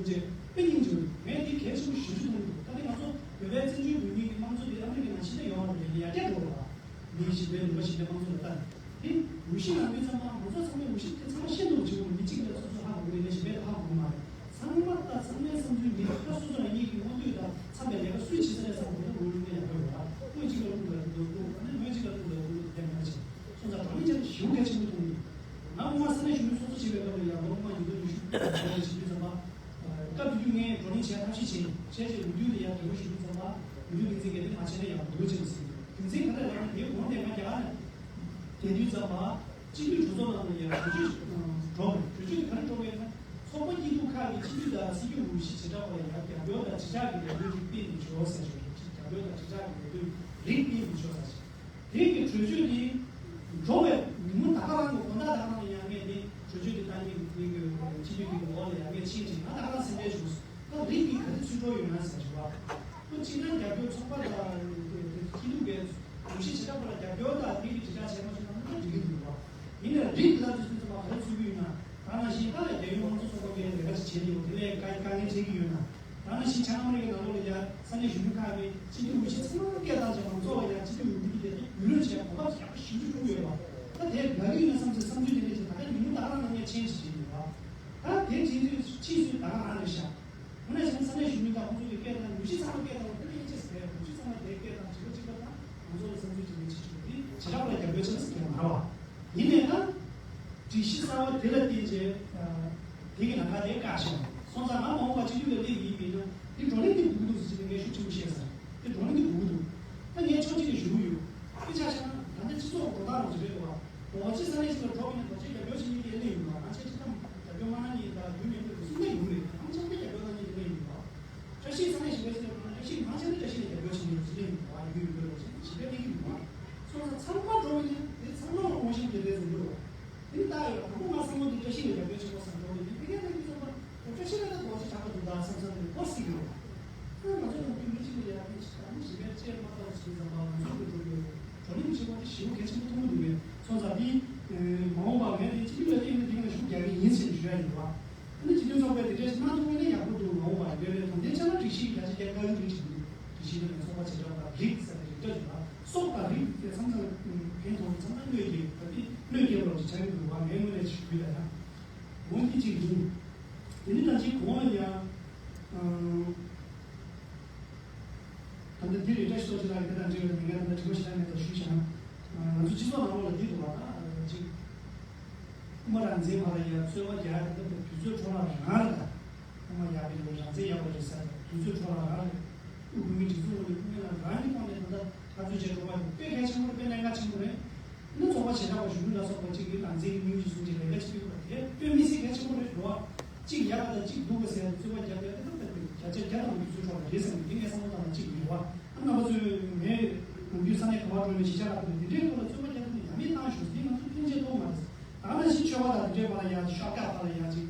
ཅེས་དཔེ་སྙིང་རྗེ་བོ་ངས་འདི་གལ་ཆེན་པོ་ཞེ་པོ་ཅིག་མཐོང་གི་འདུག་ད་ནི་ང་ཚོ་བོད་པའི་བཙན་བྱོལ་བོད་མིའི་དམངས་གཙོ་འདི་ཨ་མི་རི་ཀའི་ནང་ཞིག་ལ་ཡོང་བ་རེད། ཡར་རྒྱས་འགྲོ་བ་མིའི་ཞི་བདེ་ལུང་པ་ཞི་བདེ་དམངས་གཙོ་ལ་ལྟ་ནས་དེ་འུ་ཤི་ལངས་དུས་ཙམ་པ་ང་ཚོ་ཚང་མས་འུ་ཤི་དེ་ཚང་མ་ཤེས་འདུག་ཅིག་མི་གཅིག་ལ་སོ་སོ་ཧ་གོ་གི་རེད། ཞི་བདེ་ཧ་གོ་གི་མ་རེད། ཚང་མ་ད་ཚང་མའི་བསམ་ཚུལ་མི་ད་སོ་སོ་རང་ཉིད་ཀྱི་མངོན་འདོད་དང་འཚམ་པའི་ལས་ཀ་སུས་བྱེད་ས་རེད་བསམ་དགོས་ན་འུ་ལུང་ནས་ཡག་པོ་ཡོད་ལ་སྔོན་གཅིག་ལ་ལུང་དུ་ལ་འདུག་ལུང་ད་ནི་སྔོན་གཅིག་ལ་ལུང་དུ་ལ་འདུག་ལུང་དེ་མ་བྱེད་སོང་ཙང་གྲོང་ནས་ཅན་ཞིའུ་གལ་ཆེན་པོ་མཐོང་གི་ང་སྔོན་མ་ས་གནས་གཞོན་ནུ་ཚོགས་གཙོ་བྱེད་པའི་སྐབས་ལ་ཡང་ལོ་ངོ་མ་ཉིས་སྟོང་ཉི་ཤུ་བྱེད་དུས་ཙམ་པ། སྐབས་དེ་དུས་ངས་བགྲོ་གླེང་བྱས་ཐབས་ཤེས་བྱས་བྱས་རྗེས་ལོ་རྒྱུས་ལ་ཡང་འབྲེལ་བ་ཞུ་དུས་ཙམ་པ་ལོ་རྒྱུས་ཀྱི་ཚིག་གལ་ཏེ་མ་བྱས་ན་ཡང་འགྲོ་བྱེད་མི་སྲིད། རྒྱུ་མཚན་ག་རེ་ལབ་ན་དེའི་གོང་དེ་ང་རྒྱ་གར་ནས་བསྡད་དུས་ཙམ་པ་སྤྱི་འཐུས་གྲོས་ཚོགས་ནང་ལ་ཡང་གྲོས་ཆོད་འགྲོ་དགོས། གྲོས་ཆོད་དེ་ག་རེ་འགྲོ་དགོས་ན་ཚོགས་པ་སྐྱིད་སྡུག་ཁག་གི་སྤྱི་འཐུས་དང་སྲིད་སྐྱོང་འོས་གཞི་བྱེ་བྲག་པ་ལ་ཡང་རྒྱབ་སྐྱོར་དང་དྲིལ་བསྒྲགས་ཀྱི་ལས་དོན་དེ་སྤེལ་ནས་འབྱོར་ཟེར་བྱས་རྒྱབ་སྐྱོར་དང་དྲིལ་བསྒྲགས་ཀྱི་ལས་དོན་རིགས་སྤེལ་ནས་འབྱོར་ཟེར་བྱས། དེ་གི་གྲོས་ཆོད་དེ་འགྲོ་བའི་ཉིན་མོ་ད་ག་རང་གི་དགོང་དག་ད་ག་རང་ལ་ཡང་ངས་དེ་གྲོས་ཆོད་དེ་བཏང་མཁན་གྱི་དེ་གི་སྤྱི་འཐུས་ཀྱི་འོག་ལ་ཡང་ངས་ཕྱིན་ཅིང་ང་ད་ག་རང་སེམས་ཁྲལ་བྱུང་སོང་། ད་རིགས་ཀྱི་ག་རེ་ཚུར་འགྲོ་ཡོད་ན་ཟེར་བ། ཁོ་གཅིག་ན་རྒྱབ་སྐྱོར་ཚོགས་པ་དང་སྐྱིད་སྡུག་པའི་འོས་གཞི་བྱེ་བྲག་པ་ལ་རྒྱབ་སྐྱོར་དང་དེ་གི་དྲིལ་བསྒྲགས་བྱས་མ་བྱུང་ན་འགྲིག་གི་འདུག་བ། ཡིན་ནའི་རིགས་ལ་དུས་ཚོད་ཙམ་པ་ག་རེ་ཚུར་གི་ཡོད་ན་ད་ནང་བཞིན་ད་ལ་རྒྱལ་ཡོངས་དམངས་གཙོ་ཚོགས་པ་གི་ལས་ཀ་ཅིག་བྱེད་ཀྱི་ཡོད་དེ་ལས་དཀའ་དཀའ་ངལ་འཕྲད་ཀྱི་ཡོད་ན། ད་ནང་བཞིན་བྱང་ཨ་མི་རི་ཀའི་ནང་ལོགས་ལ་ཡ་ས་གནས་གཞོན་ནུ་ཁག་གི་སྤྱི་འཐུས་འོས་གཞི་ཚང་མ་སྐད་བཏང་བྱས་མང་ཚོགས་ལ་ཡ་སྤྱི་འཐུས་འོས་བསྡུ་དེ་ཡུན་རིང་བྱས་གོ་སྐབས་ཡག་པོ་ཞེ་པོ་བྱུང་ཡོད་པ། ད་དེ་དགའ་གི་ཡོད་ན་བསམ་ཚེ་བསམ་ཚུལ་དེ་འདྲ་ཞིག་ད་ལྟ་ཉིན་མོ་ད་ག་རང་ནང་ངས་མཆན་ཞིག་བྲིས་ཡོད་པ། ད་དེ་བྲིས་དུས་ཕྱིས་སུ་ད་ག་རང་རེད་ཤག་ཁོ་ན་བྱས་ན་ས་གནས་གཞོན་ནུ་དང་ཁོང་ཚོ་གི་སྐད་དང་འོས་གཞི་ཚང་མ་སྐད་དང་དེ་ལ་ཡིན་ཅེས་ཟེར་འོས་གཞི་ཚང་མ་དེ་སྐད་དང་བྱེད་པ་གཅིག་པ་དང་ང་ཚོ་ལ་བསམ་ཚུལ་དྲི་ལན་བྱེད་ཆོག་དེ་བྱེ་བྲག་པ་ལ་རྒྱབ་སྐྱོར་བྱེད་ས་ཟེར་མཁན་མ་རེད་བ། ཡིན་ནའི་ད། སྒྲིག་གཞི་གསར་བ་དེ་ལ་བརྟེན་བྱས། དེ་གི་ལམ་ཁ་དེ་བཀག་ཤག་སོང་ཙང་ང་མ་འོངས་པ་སྤྱི་འཐུས་ལ་སླེབས་ཡིན་མིན་ན་དེ་བགྲོ་གླེང་དེ་དགོས་ཀྱི་འདུག་ཟེར་ནས་ངས་ཤུགས་ཆེན་པོ་བཤད་ས་རེད། དེ་བགྲོ་གླེང་དེ་དགོས་ཀྱི་འདུག་ད་ངས་ཕྱོགས་གཅིག་ནས་ཞུ་གི་ཡོད། དཔེ་ཆ་བཞག་ན་ད་ལྟ་སྤྱི་ཚོགས་འགྲོ་སྟངས་རོགས་ཅིག་རེད་འདུག་བ། འོ་ཅི་ས་གནས་ཤིག་ལ་འགྲོ་གི་ན་རྡོ་རྗེ་རྒྱབ་སྐྱོར་བྱེད་མཁན་དེ་སླེབས་ཡོང་བ། ང་ཚོས་ཅི་ཙམ་རྒྱབ་སྐྱོར་མ་གནང་མཁན་དང་རྒྱུས་མེད་མཁན་དེ་སུ་འདྲ་ཡོང་གི་རེད། ཨང་ཅང་དེ་རྒྱབ་སྐྱོར་གནང་མཁན་དེ་སླེབས་ཡོང་བ། བཀྲ་ཤིས་ས་གནས་ཞིག་ལ་ཞིག་ལ་བཀྲ་ཤིས་མང་ཆེ་ནི་བཀྲ་ཤིས་ལ་རྒྱབ་སྐྱོར་བྱེད་མཁན་ཞིག་ལ་ཡོད་པ་ཡོད་ཡོད་པ་ཞིག་ཞིག་ལ་གནས་ཀྱི་ཡོད་པ། སོང་ཙང་ཚང་མ་འགྲོ་བའི་ནི་དེ་ཚང་མ་ལ་དབང་ཤེད་ཀྱི་རེད་ཟེར་འདུག་དེ་ནི་ད་ཡོད་དང་པོ་ང་བསམ་བློ་འདི་བཀྲ་ཤིས་ལ་རྒྱབ་སྐྱོར་བྱེད་དགོས་བསམ་འགྲོ་བའི་ནི་དེ་གའི་ནང་གི་ཚོགས་པ་བཀྲ་ཤིས་ལ་ད་དོགས་ཆ་ཆགས་པ་འདུག་ད་བསམ་བསམ་ནས་འགོ་སྲིད་ཀྱི་ཡོད་པ། ང་ཚོ་ནང་ཁུལ་མི་གཅིག་ལ་ཡ་ཕན་ཞིག་དང་མི་ཞིག་པའི་ལྕེ་མ་ལྟ་བ་བྱེད་ཙམ་པ་ང་ཚོ་གི་འགྲོ་ཡོད་བགྲོ་གླེང་བྱེད་པ་དེ་ཞེ་པོ་གལ་ཆེན་པོ་མཐོང་གི་འདུག་པས། སོང་ཙང་འདི་མ་འོངས་པ་ངས་དེ་སྤྱི་འཐུས་ལ་སླེབས་ནས་དེ་ལ་ཤུགས་རྒྱག་གི་ཡིན་ཟེར་ཞུ་ཡ་ཡིན་པ། ཨ་ནི་སྤྱི་མཐུན་ཚོགས་པས་དེ་འདྲས་ཞིག་གནང་ཐུབ་པ་ཡིན་ན་ཡག་པོ་འདུག་མ་འོངས་པ་ཡིན་པས་ལས་དོན་དེ་ཆ་ལ་སྒྲིག་གཞི་ཡི་བརྒྱ་ཆ་བརྒྱ་བཀག་སྡོམ་རིགས་ཤིག་འདུག་སྒྲིག་གཞི་ནང་ནས་ཚོགས་པ་བྱེ་བྲག་དང་རིགས་ཟེར་ནས་རིགས་འདྲ་ཞིག་ལ་སྲོག་དང་རིགས་དེ་མཚམས་མཚམས་ཕན་ཐོགས་མཚམས་མཚམས་གནོད་སྐྱེལ་བ་དེ་གནོད་སྐྱེལ་བ་ཞིག་ཆགས་ཀྱི་འདུག་བ། ངའི་ངོས་ནས་ཞུ་ཡ་ཡང་འོ་འདི་གཅིག་ཡིན། དེ་ནི་ད་ཅིག་གོང་ལ་ཡང་། ད་ལྟ་འདི་རེད་བཀྲ་ཤིས་རྡོ་རྗེ་ལགས་ཀྱིས་དེ་དང་འབྲེལ་བའི་ཉེན་ཁ་དེ་འདྲ་དྲི་བ་ཞིག་གནང་མེད་དོ་ཞུས་བྱས་ན། ང་ཚོ་སྤྱི་ཚོགས་ནང་ལོགས་ལ་འདི་འདུག་བ། ད་ཅིག་དབུ་མ་རང་བཙན་བར་ལ་ཡ་རྩོད་པ་རྒྱག་ཡ་དེ་ལྟ་བུ་དུས་ཚོད་འཕྲོ་བརླག་རང་རེད། ད་དབུ་མ་ཡག་པའི་རེད། རང་བཙན་ཡག་པ་རེད་ཟེར་དུས་ཚོད་འཕྲོ་བརླག་རང་རེད། དབུ་བོད་མིའི་སྒྲིག་འཛུགས་ངོས་ནས་དབུ་མའི་ལམ་རང་གི་ཐོག་ནས་ད་ལྟ་འཐབ་རྩོད་བྱེད་འགྲོ་བ་དེ་དཔེ་གལ་ཆེན་པོ་རེད། དཔེ་གནད་འགག་ཆེན་པོ་རེད། ཨ་ནི་ཚོགས་པ་བྱེ་བྲག་པ་གཞོན་ནུ་ལ་སོགས་པ་གཅིག་གིས་རང་བཙན་གྱི་སྙིང་རྗེ་བཟུང་བྱས་ལས་ཀ་བྱེད་ཀྱི་ཡོད་པ་དེ་དཔེ་མི་སྲིད་གལ་ཆེན་པོ་རེད་འགྲོ་བ། གཅིག་ཡག་པ་དང་གཅིག་སྡུག་པ་ཟེར་ཏེ་རྩོད་པ་རྒྱབ་ཡ་དེ་ད་ལྟ་བརྒྱ་ཆ་བརྒྱ་དང་དགུ་བཅུ་ཕྲག་ལ་རེད་བསམ་གི་འདུག་ངས་བསམ་བློ་བཏང་ན་གཅིག་ཡིན་རེད་བ། ཨ་རྣམ་པ་ཚོས་ངས་ནམ་རྒྱུན་ས་གནས་ག་པར་འགྲོ་ནས་གཞིས་ཆགས་ཁག་ཏུ་འདི་འདྲའི་ཐོག་ལ་རྩོད་པ་རྒྱབ་ནས་ཡ་མེད་བཏང་ཞོག་འདི་ང་ཚོ་ཕན་ཆད་ཐོག་མ་རེད། ད་ནང་བཞིན་ཆོལ་ཁ་དང་འདི་འདྲའི་བར་ལ་ཡ་ཤོག་ཁག་བར་ལ་ཡ་གཅིག་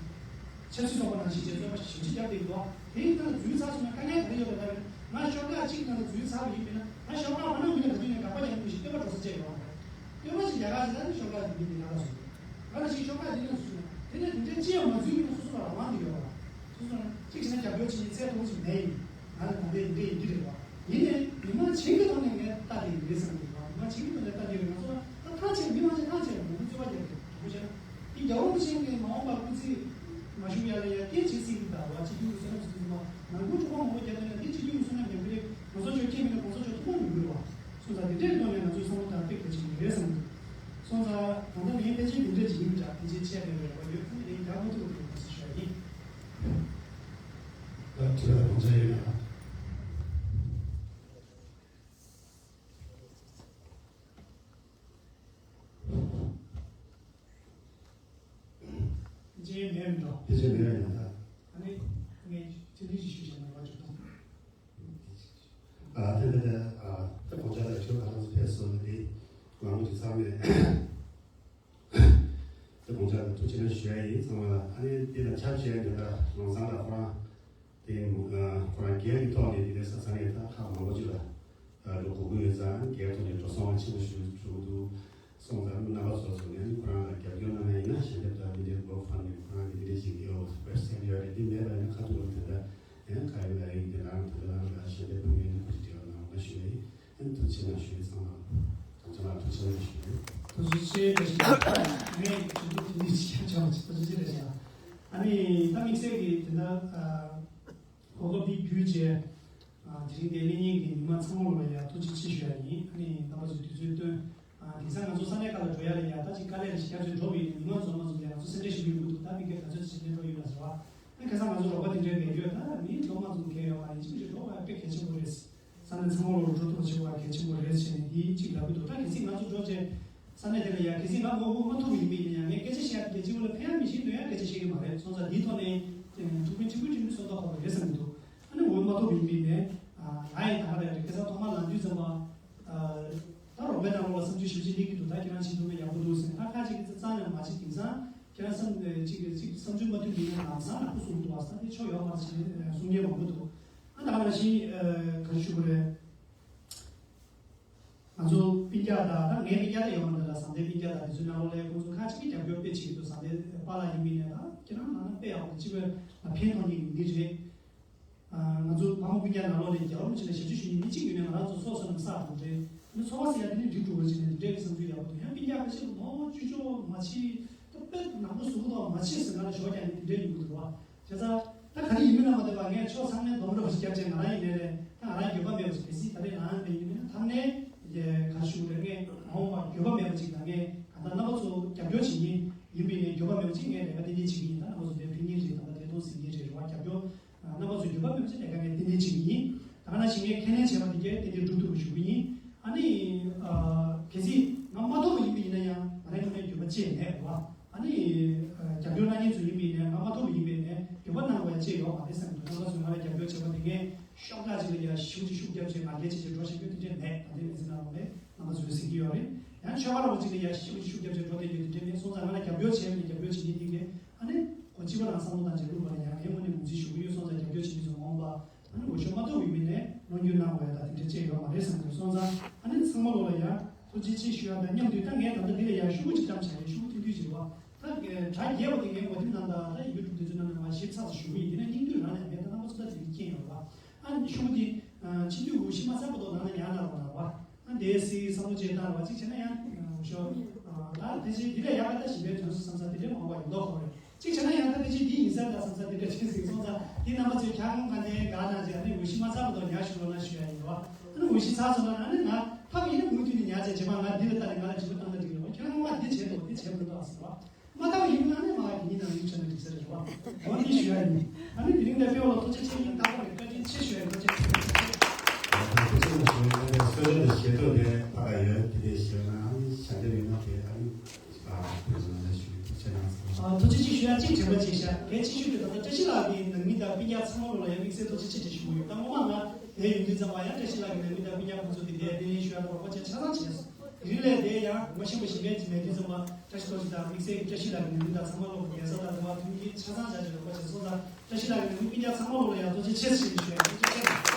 ཆབ་སྲིད་ཚོགས་པ་ནང་བཞིན་བྱས་རྩོད་པ་ཞེ་པོ་ཅིག་རྒྱབ་བསྡད་འདུག་དེའི་ནང་ལ་འཛུལ་ཚར་སོང་ན་དཀའ་ངལ་ག་རེ་ཡོད་པ་ལྟར་ང་ཤོག་ཁག་གཅིག་ནང་ལ་འཛུལ་ཚར་བ་ཡིན་མིན་ན་ང་ཤོག་ཁག་མ་ནང་མི་ལ་ག་དུས་ནས་དགག་པ་རྒྱག་མི་འདུག་ཞེས་བསྟོད་པ་འགྲོ་ས་བཅད་ཡོང་བ་རེད། བསྟོད་པ་ཞིག་རྒྱག་ག་ཞེ་ན་ནི་ཤོག་ཁག་གི་མི་དེ་ལ་ལ་སོང་། ང་ལ་ཞིག་ཤོག་ཁག་དེ་ནས་སུ་ན་དེ་ནས་དེ་འདྲའི་ཅི་ཡང་མ་འཛུལ་ཡིན་ན་སོ་སོ་ལ་རང་དབང་དེ་ཡོད་པ། སོ་སོ་ན་གཅིག་བྱས་ན་རྒྱབ་སྐྱོར་བྱེད་མཁན་ཚད་མཐོ་ཞིག་མེད་ཡིན། ང་ལ་ད་ལྟའི་འདི་འདྲ་ཡིན་གྱི་རེད་བ། ཡིན་ནའི་མི་མང་བྱིངས་ཀྱི་ཐོག་ནས་ངས་ལྟ་དེ་ཡིན་རེད་བསམ་གྱི་འདུག་མི་མང་བྱིངས་ཀྱི་ཐོག་ནས་ལྟ་དེ་རེད། ང་ཚོ་ལ་ད་ཐག་ཆད་མི་མང་ཆེ་ཐག་ཆད་མང་པོ་རྩོད་པ་རྒྱག་གི་རེད་བྱས་ན། འདི་རྒྱལ་བ་རིན་པོ་ཆེ་གིས་མ་འོངས་པ་སྐུ་ཚེ་མ་བཞུགས་ཡ་ལ་ཡ་སྐད་ཆ་སྲིད་ཀྱི་འདུག་བ། སྤྱི་འཐུས་བསོད་ནམས་ཟེར་དུས་ཙམ་པ་ནང་ཁུལ་གྲོགས་པོ་མང་པོ་རྒྱབ་ནས་འདི་སྤྱི་འཐུས་བསོད་ནམས་ཉམས་ཀྱི་རེད། གོང་ས་མཆོག་ཁྱེད་མིན་ན་གོང་ས་མཆོག་ཐུགས་ཕམ་ཡོང་གི་རེད་བ། སོང་ཙང་འདི་འདྲའི་ཐོག་ནས་ང་ཚོའི་བསམ་བློ་དང་དཔེ་གལ་ཆེན་པོ་རེད་བསམ་གྱི་འདུག་སོང་ཙང་ད་ལྟ་ངའི་ཕལ་ཆེར་འདི་འདྲ་ཅིག་ཡིན་འདྲ། ཕལ་ཆེར་ཆད་མེད་པའི་རེ་བ་ཡོད། ཁོང་གིས་རྒྱག་མ་ཐུབ་པ་དེ་ཡིན་ཟེར་ཞུ་ཡ་ཡིན། ད་དྲི་བ་དགོངས་འཆར་ཡོད་ན། ཕལ་ཆེར་མེད་མི་འགྲོ། ཕལ་ཆེར་མེད་པ་ཡིན་ན་ད། ཨ་ནི་ངས་ཕྱི་འདྲི་ཞིག་ཞུས་བྱས་ན་རོགས་ཅིག་གཏོང་། ཨ་ད་ད་ད་ཨ་ད་དགོངས་འཆར་དང་ཞུ་ང་རང་ཚོ་ཕེབས་སོང་ནས་དེ་མང་པོ་ཅིག་ཚང་མས་ད་དགོངས་འཆར་དང་ཐུགས་རྗེ་ཆེ་ཞུ་ཡ་ཡིན། ཚང་མ་ལ་ཨ་ནི་དེ་དང་ཆབས་ཅིག་དེ་ད་ལོ་བཟང་ལགས་ཁོ་རང་དེ་ཁོ་རང་སྒེར་གྱི་ཐོག་ནས་དེ་འདྲའི་ས་ས་ནས་ད་ཁག་མང་པོ་ཅིག་ལ་འགྲོ་དགོས་ཀྱི་ཡོད་ཙང་སྒེར་ཐོག་ནས་འགྲོ་སོང་ཆེན་པོ་ཞིག་འགྲོ་གི་འདུག་སོང་ཙང་རྣམ་པ་ཚོ་ཚོ་ནས་ཁོ་རང་ལ་རྒྱབ་སྐྱོར་གནང་ཡ་ཡིན་ན་ཞལ་འདེབས་དང་དེ་འདྲའི་GoFundMe ཁོ་རང་གི་དེ་འདྲའི་ཞིག་ཡོད་པ་སེམས་ཡོད་རེད། དེ་མེད་པ་ ཁ་ཐུག་ལ་དེ་འདྲ་ཡང་ག་ཡོད་ལ་ཡིན་དེ་རང་དེ་ལ་རང་ལ་ཞལ་འདེབས་ཕུལ་ཡོད་ན་ཁུ་ཅི་ལ་ནང་ལ་ཞུ་ཡ་ཡིན། ཨན་ཐུགས་ཆེ་ན་ཞུ་ཡ་ཚང་མ་ཐམས་ཅད་ལ་ཐུགས་ཆེ་ན་ཞུ་ཡ། ཐུགས་རྗེ་ཆེ་བཀྲ་ཤིས་བདེ་ལེགས། ངས་ཞུ་གཏུག་དེ་འདྲ་ཞིག་ཀྱང་བྱ་བ་ཆེ། ཐུགས་རྗེ་ཆེ་བཀྲ་ཤིས་བདེ་ལེགས། ཨ་ནི་ད་དམིགས་བསལ་གྱི་དེ་འདྲ་གོ་སྐབས་འདི་བརྒྱུད་བྱས། ཨ། དེ་རིང་འདིར་སླེབས་མཁན་གྱི་མི་མང་ཚང་མ་ལ་ཡང་ཐུགས་རྗེ་ཆེ་ཞུ་ཡ་ཡིན། ཨ་ནི་རྣམ་པ་ཚོས་དུས་ཚོད་བཏོན། ཨ། དེང་སང་ང་ཚོ་ས་གནས་ཁག་ལ་འགྲོ་ཡ་ལ་ཡ་ད་ཅིག་དཀའ་ལས་རེ་ཞིག་རྒྱབ་བྱས་འགྲོ་བ་ཡིན་ན། མི་མང་ཚོ་ཚང་མ་ཚོ་ལ་ཡ་ང་ཚོ་སེམས་ཁྲལ་ཞིག་ཡོད་ཀྱི་འདུག་ད་མི་སྒེར་ག་ཚོད་ཅིག་ནས་འགྲོ་ཡོད་ལ་ཟེར་བ། ཨ། ཁ་སང་ང་ཚོ་རོགས་པ་དེ་འདྲའི་མེད་ཡོད། ད་མི་འགྲོ་མ་ཚོ་གལ་ཡོད་མ་རེད། ཅིག་ཅིག་འགྲོ་བ་དཔེ་གལ་ཆེན་པོ་རེད། ས་གནས་ཚང་མ་ལོ་འགྲོ་ཐུབ་པ་བྱེད་པ་གལ་ཆེན་པོ་རེད་ཅེས་ནས་འདི་གཅིག་ལབ་ཀྱི་འདུག་ད་གལ་སྲིད་ང་ཚོ་འགྲོ་བྱས་ས་གནས་དེ་ལ་ཡ་གལ་སྲིད་ང་ངོ་རྒོལ་མ་ཐུབ་པ་ཡིན་པ་ཡིན་ན་ཡང་། ངས་སྐད་ཆ་བཤད་ཡ་དེ་གཅིག་པུ་ལ་ཕན་ཡ་མི་ཤེས་འདོད་ཡ་སྐད་ཆ་བཤད་ཀྱི་མ་རེད། སོང་ཙང་འདིའི་ཐོག་ནས་ཐུགས་ཕན་གཅིག་པུ་གཅིག་པུ་གསོ་ཐབས་ཁོ་རེ་རེད་བསམ་གྱི་འདུག་ཨ་ནི་ངོ་མ་ཐུབ་པ་ཡིན་པ་ཡིན་ནས། ང་ཡི་ད་ག་རེད། ཁ་སང་ཐོག་མར་ལབ་དུས་ཙམ་པ། ད་རོགས་པའི་ནང་ལོགས་ལ་བསམ་ཚུལ་ཞིབ་ཅིག་སླེབས་ཀྱི་འདུག་ད་ཁྱེད་རང་བྱེད་ཐུབ་ན་ཡག་པོ་འདུག་ཟེར། ད་ཁ་ཅིག་གིས་རྩ་ནས་མ་བྱེད། དེང་སང་ཁྱེད་རང་བསམ་ཅིག་གིས་ཅིག་བསམ་ཚུལ་མ་མཐུན་པ་ཡིན་ན་ལམ་སང་ལ་ཁུ་སུམ་འདུག་བ། ས་དེ་ཆོ་ཡོད་མ་རེད་ཟེར་གསུང་མཁན་མང་པོ་འདུག་ཨ། ད་ག་ནང་བཞིན་ག་རེ་ཞུ་དགོས་རེད། ང་ཚོ་སྤུན་ཀྱག་དང་། ད་ངའི་སྤུན་ཀྱག་ད་ཡོད་མ་རེད། ད་ལ་བཟང་ལྡན་སྤུན་ཀྱག་དང་དེ་ཚོའི་ནང་ལོགས་ལ་ཁོང་ཚོ་ཁ་ཅིག་གིས་རྒྱབ་སྐྱོར་དཔེ་བྱེད་ཀྱི་འདུག་བཟང་ལྡན་པཱ་ལགས་ཡིན་པ་ཡིན་ནའི། ད་ཁྱེད་རང་ནང་ན་དཔེ་ཡག་པོ་འདུག་གཅིག་པུ་ལ་ཕན་ཐོགས་མཁན་གྱི་མི་རེད། ཨ། ང་ཚོ་བུ་མོ་སྤུན་ཀྱག་ནང་ལོགས་ནས་རྒྱལ་བ་རིན་པོ་ཆེ་ལ་ཞབས་ཕྱི་ཞུ་མཁན་མི་གཅིག་ཡོད་ན། ང་རང་ཚོ་སོ་སོ་ནས་བསགས་དགོས་རེད། ཨ་ནི་འཚོ་བ་ཟེར་ཡ་དེ་ནི་འགྲིག་འགྲོ་བ་ཅིག་ནས་དེ་འདྲའི་གི་བསམ་ཚུལ་ཡག་པོ་འདུག་ཡང་སྤུན་ཀྱག་ཁ་ཤས་ཀྱིས་ནོར་བཅུ་ཅོག་མ་བྱེད། ད་དཔེ་ནག་པོ་ཟུག་ཏོག་མ་བྱེད་ཟེར། ང་ལ་ཞོགས་ཀྱང་ནི་དེ་འདྲའི་ཡོང་གི་འདུག་བ། བྱས་ཙང་ད་ག་རེ་ཡིན་མིན་ལ་མ་ལྟོས་པར་ངས་ཕྱོགས་ཚང་མའི་སྡོམ་རོགས་ཤིག་བརྒྱབ་བྱས། ང་རང་ཡིན་ནའི་རེད། ད་ང་རང་འགྱོད་པ་མེད་པ་ཞིག་གལ་སྲིད་ད་རེས་ནང་ཡང་ཡིན་མིན་ན། ཐ་མའི་ག་ཞུ་རེད། ངས་མ་འོངས་པར་འགྱོད་པ་མེད་པ་ཅིག་དང་། ངས་གང་ལྟར་རྣམ་པ་ཚོ་རྒྱབ་སྐྱོར་བྱེད་མཁན་ཡིན་པ་ཡིན་ནའི་འགྱོད་པ་མེད་པ་ཅིག་ངས་ལས་ཀ་ཏན་ཏན་བྱེད་ཀྱི་ཡིན། ད་རྣམ་པ་ཚོ་དེ་ཕན་གྱི་རེད། ད་ལྟ་དེ་མཐོང་ཟིན་གྱི་རེད། རེད་བ། རྒྱབ་སྐྱོར། རྣམ་པ་ཚོ་འགྱོད་པ་མེད་པ་ཅིག་ལས་ཀ་ངས་ཏན་ཏན་བྱེད་ཀྱི་ཡིན། ད་ག་ནང་བཞིན་ངས་ཁས་ལེན་བྱས་པ་དེ་གས་ཏན་ཏན་སྒྲུབ་ཐུབ་པ་ཞུ་གི་ཡིན། ཨ་ནི། ཨ། གལ་སྲིད་ང་མ་ཐོབ་པ་ཡིན་པ་ཡིན་ན་ཡང་ང་རང་ངོས་ནས་འགྱོད་པ་ཅི་ཡང་མེད་རེད་བ། ཨ་ནི། ཨ། རྒྱབ་སྐྱོར་གནང་མཁན་ཚོ་ཡིན་པ་ཡིན་ནའི། ང་མ་ཐོབ་པ་ཡིན་པ་ཡིན་ནའི་འགྱོད་པ་གནང་དགོས་ཡ་ཅི་ཡང་ཡོད་མ་རེད་བསམ་གྱི་འདུག་རྣམ་པ་ཚོས་ང་ལ་རྒྱབ་སྐྱོར་བྱས་པ་དེ་ངས་ཤོག་ཁག་ཅིག་ལ་ཡ་ཞེ་པོ་ཅིག་ཤུགས་རྒྱབ་བྱས་ང་རྒྱལ་བྱེད་བྱེད་འགྲོ་བཞིན་ཡོད་དེ་འདྲས་མེད། ད་ལྟའི་གནས་ཚུལ་ནང་ལོགས་ནས་རྣམ་པ་ཚོས་གཟིགས་ཀྱི་ཡོད་རེད། ཡང་ཆོལ་ཁ་རོགས་ཅིག་ལ་ཡ་ཞེ་པོ་ཅིག་ཤུགས་རྒྱབ་བྱས་འགྲོ་བསྡད་ཡོད་དེ་འདྲས་མེད། སོང་ཙང་ང་ལ་རྒྱབ་སྐྱོར་བྱས་པ་ཡིན་ན་རྒྱབ་སྐྱོར་བྱེད་མཁན་དེ་གས། ཨ་ནི་གོ་གཅིག་པ་རང་བསམ་བློ་བཏང་བྱས་བླུགས་པ་ལ་ཡང་ངའི་ངོས་ནས་ངོས་འཛིན་ཞུ་གི་ཡོད། སོང་ཙང་རྒྱབ་སྐྱོར་བྱེད་མཁན་ཚོ་མ་འོངས་པ་ཨ་ནི་འོས་ཤོག་མ་ཐོབ་ཡིན་པ་ཡིན་ནའི་བློ་འགྱོད་གནང་དགོས་ཡ་ད་དེ་འདྲ་ཅི་ཡང་ཡོད་མ་རེད་བསམ་གྱི། སོང་ཙང་ཨ་ནི་ཚང་མ་ལོ་ལ་ཡ་ཐུགས་རྗེ་ཆེ་ཞུ་ཡ་དང་མཉམ་དུ། ད་ངས་ད་ལྟ་འདི་ལ་ཡ་ཤོག་བུ་གཅིག་བཀྲམ་བྱས་རེད། ཤོག་བུ་ཐུང་ཐུང་ཅིག་རེད་བ། ད་གྲ་རྒྱས་པ་དེ་ངས་ངོ་དེབ་ནང་དང་ད་ཡུ་ཊུབ་དེ་ཚོའི་ནང་ནས་མར་ཞིབ་ཚགས་སུ་ཞུ་གི་ཡིན། དེ་ནས་སྙིང་བསྡུས་རང་ལ་ཡང་མེད། ད་རྣམ་པ་ཚོ་ད་དེ་རིགས་མཁྱེན་ཡོད་རེད་བ། ཨ་ནི་ཤོག་བུ་དེ་ཕྱིན་དུས་འུར་ཤིང་མ་ཚར་བར་དུ་ནང་ལ་ཉར་གནང་རོགས་གནང་བ། ཨ། དེ་སི་བསམ་བློ་ཅིག་བཏང་རོགས། གཅིག་བྱས་ན་ཡང་འུར་ཤོག་ད་དེ་བཞིན་འདི་ལས་ཡག་ག་ད་གཞན་པའི་དོན་སུ་བསམ་ས་དེ་འདྲས་མང་བ་ཡོང་མདོག་ཁ་པོ་རེད། གཅིག་བྱས་ན་ཡང་ད་ཕལ་ཆེར་འདི་ཡིན་ས་ད་བསམ་ས་དེ་འདྲ་ཅིག་ཟིག་སོང་ཙང་། དེ་རྣམ་པ་ཚོས་ཁྱབ་ཁོངས་གང་དེ་ག་གནང་བྱས། ཨ་ནི་འུར་ཤིང་མ་ཚར་བར་དུ་ཉར་ཞུ་རོགས་གནང་ཞུ་ཡ་ཡིན་རོགས། ཨ་ནི་འུར་ཤིང་ཚར་སོང་ན་ཨ་ནི་ང་ཐབས་ཡིན་ན་མུ་མཐུད་ནས་ཉར་བྱས། རྗེས་མ་ང་འདི་ལ་ལྟ་ནས་ང་ལ་དྲི་བ་བཏང་ན་འགྲིག་གི་རེད་བ། ཁྱེད་རང་ངོ་མ་འདི་བྱས་འདུག་འདི་བྱས་མི་འདུག་ཨ་ཟེར་བ། མ་བཏང་བ་ཡིན་ན་ཨ་ནི་མ་ངས་དེ་གཉིས་ནང་ཡིག་ཆ་ནང་འགྲིག་ས་རེད་བ། འོ་འདི་ཞུ་ཡ་ཡིན། ཨ་ནི་དེ་རིང་ནས་དཔེ་བ་ལ་ཐུགས་རྗེ་ཆེ་ཡིན། རྟག་པར་གི་བཀའ་དྲིན་ཆེ་ཞུ་ཡ་ཡིན། ཐུགས་རྗེ་ཆེ། ད་ཁོ་ཚོ་ལ་ཞུ་ཡ་ཡིན། གསོལ་རས་དང་ཞལ་ཏོག་དེ་ཕ་ག་ཡོད། དེ་དེ་ཞུ་ན་ཨ་ནི་ཞལ་འདེབས་ཡོད་ན་དེ་ཨ་ནི། ཨ། ཐུགས་རྗེ་ཆེ་ཞུ་ཡ་གཅིག་དྲན་པ་བྱས་ཤག་གལ་ཆེ་ཤོས་དེ་ད་ལྟ་བཀྲ་ཤིས་ལགས་ཀྱི་ནང་མི་དང་སྤུན་ཀྱག་ཚང་མ་ལོ་ལ་ཡང་དམིགས་བསལ་ཐུགས་རྗེ་ཆེ་ཞུ་གི་ཡོད། ད་སྔོན་མ་ང་དེ་ཡོང་དུས་ཙམ་པ་ཡང་བཀྲ་ཤིས་ལགས་ཀྱི་ནང་མི་དང་སྤུན་ཀྱག་ཁོང་ཚོ་གི་དེ་བདེ་ལེགས་ཞུ་ཡ་ལ་རོགས་པ་བྱས་ཆ་ཚང་བྱས་སོང་། དེ་རིང་ལས་དེ་ཡང་ངོ་ཤེས་པ་གཞན་པ་ཅིག་མེད་དུས་ཙམ་པ་བཀྲ་ཤིས་རྡོ་རྗེ་དང་དམིགས་བསལ་གྱི་བཀྲ་ཤིས་ལགས་ཀྱི་ནང་མི་དང་ཚང་མ་ལོ་གི་རྒྱལ་ས་དང་འབྲེལ་བ་མཐུན་རྐྱེན་ཆ་ཚང་བྱས་བྱས་རོགས་པ་བྱས་སོང་ཙང་། བཀྲ་ཤིས་ལགས་ཀྱི་ནང་མི་སྤུན་ཀྱག་ཚང་མ་ལོ་ལ་ཡང་ཐུགས་རྗེ་ཆེ་ཞུ་ཡ་ཡིན། ཐུགས་རྗེ་ཆེ།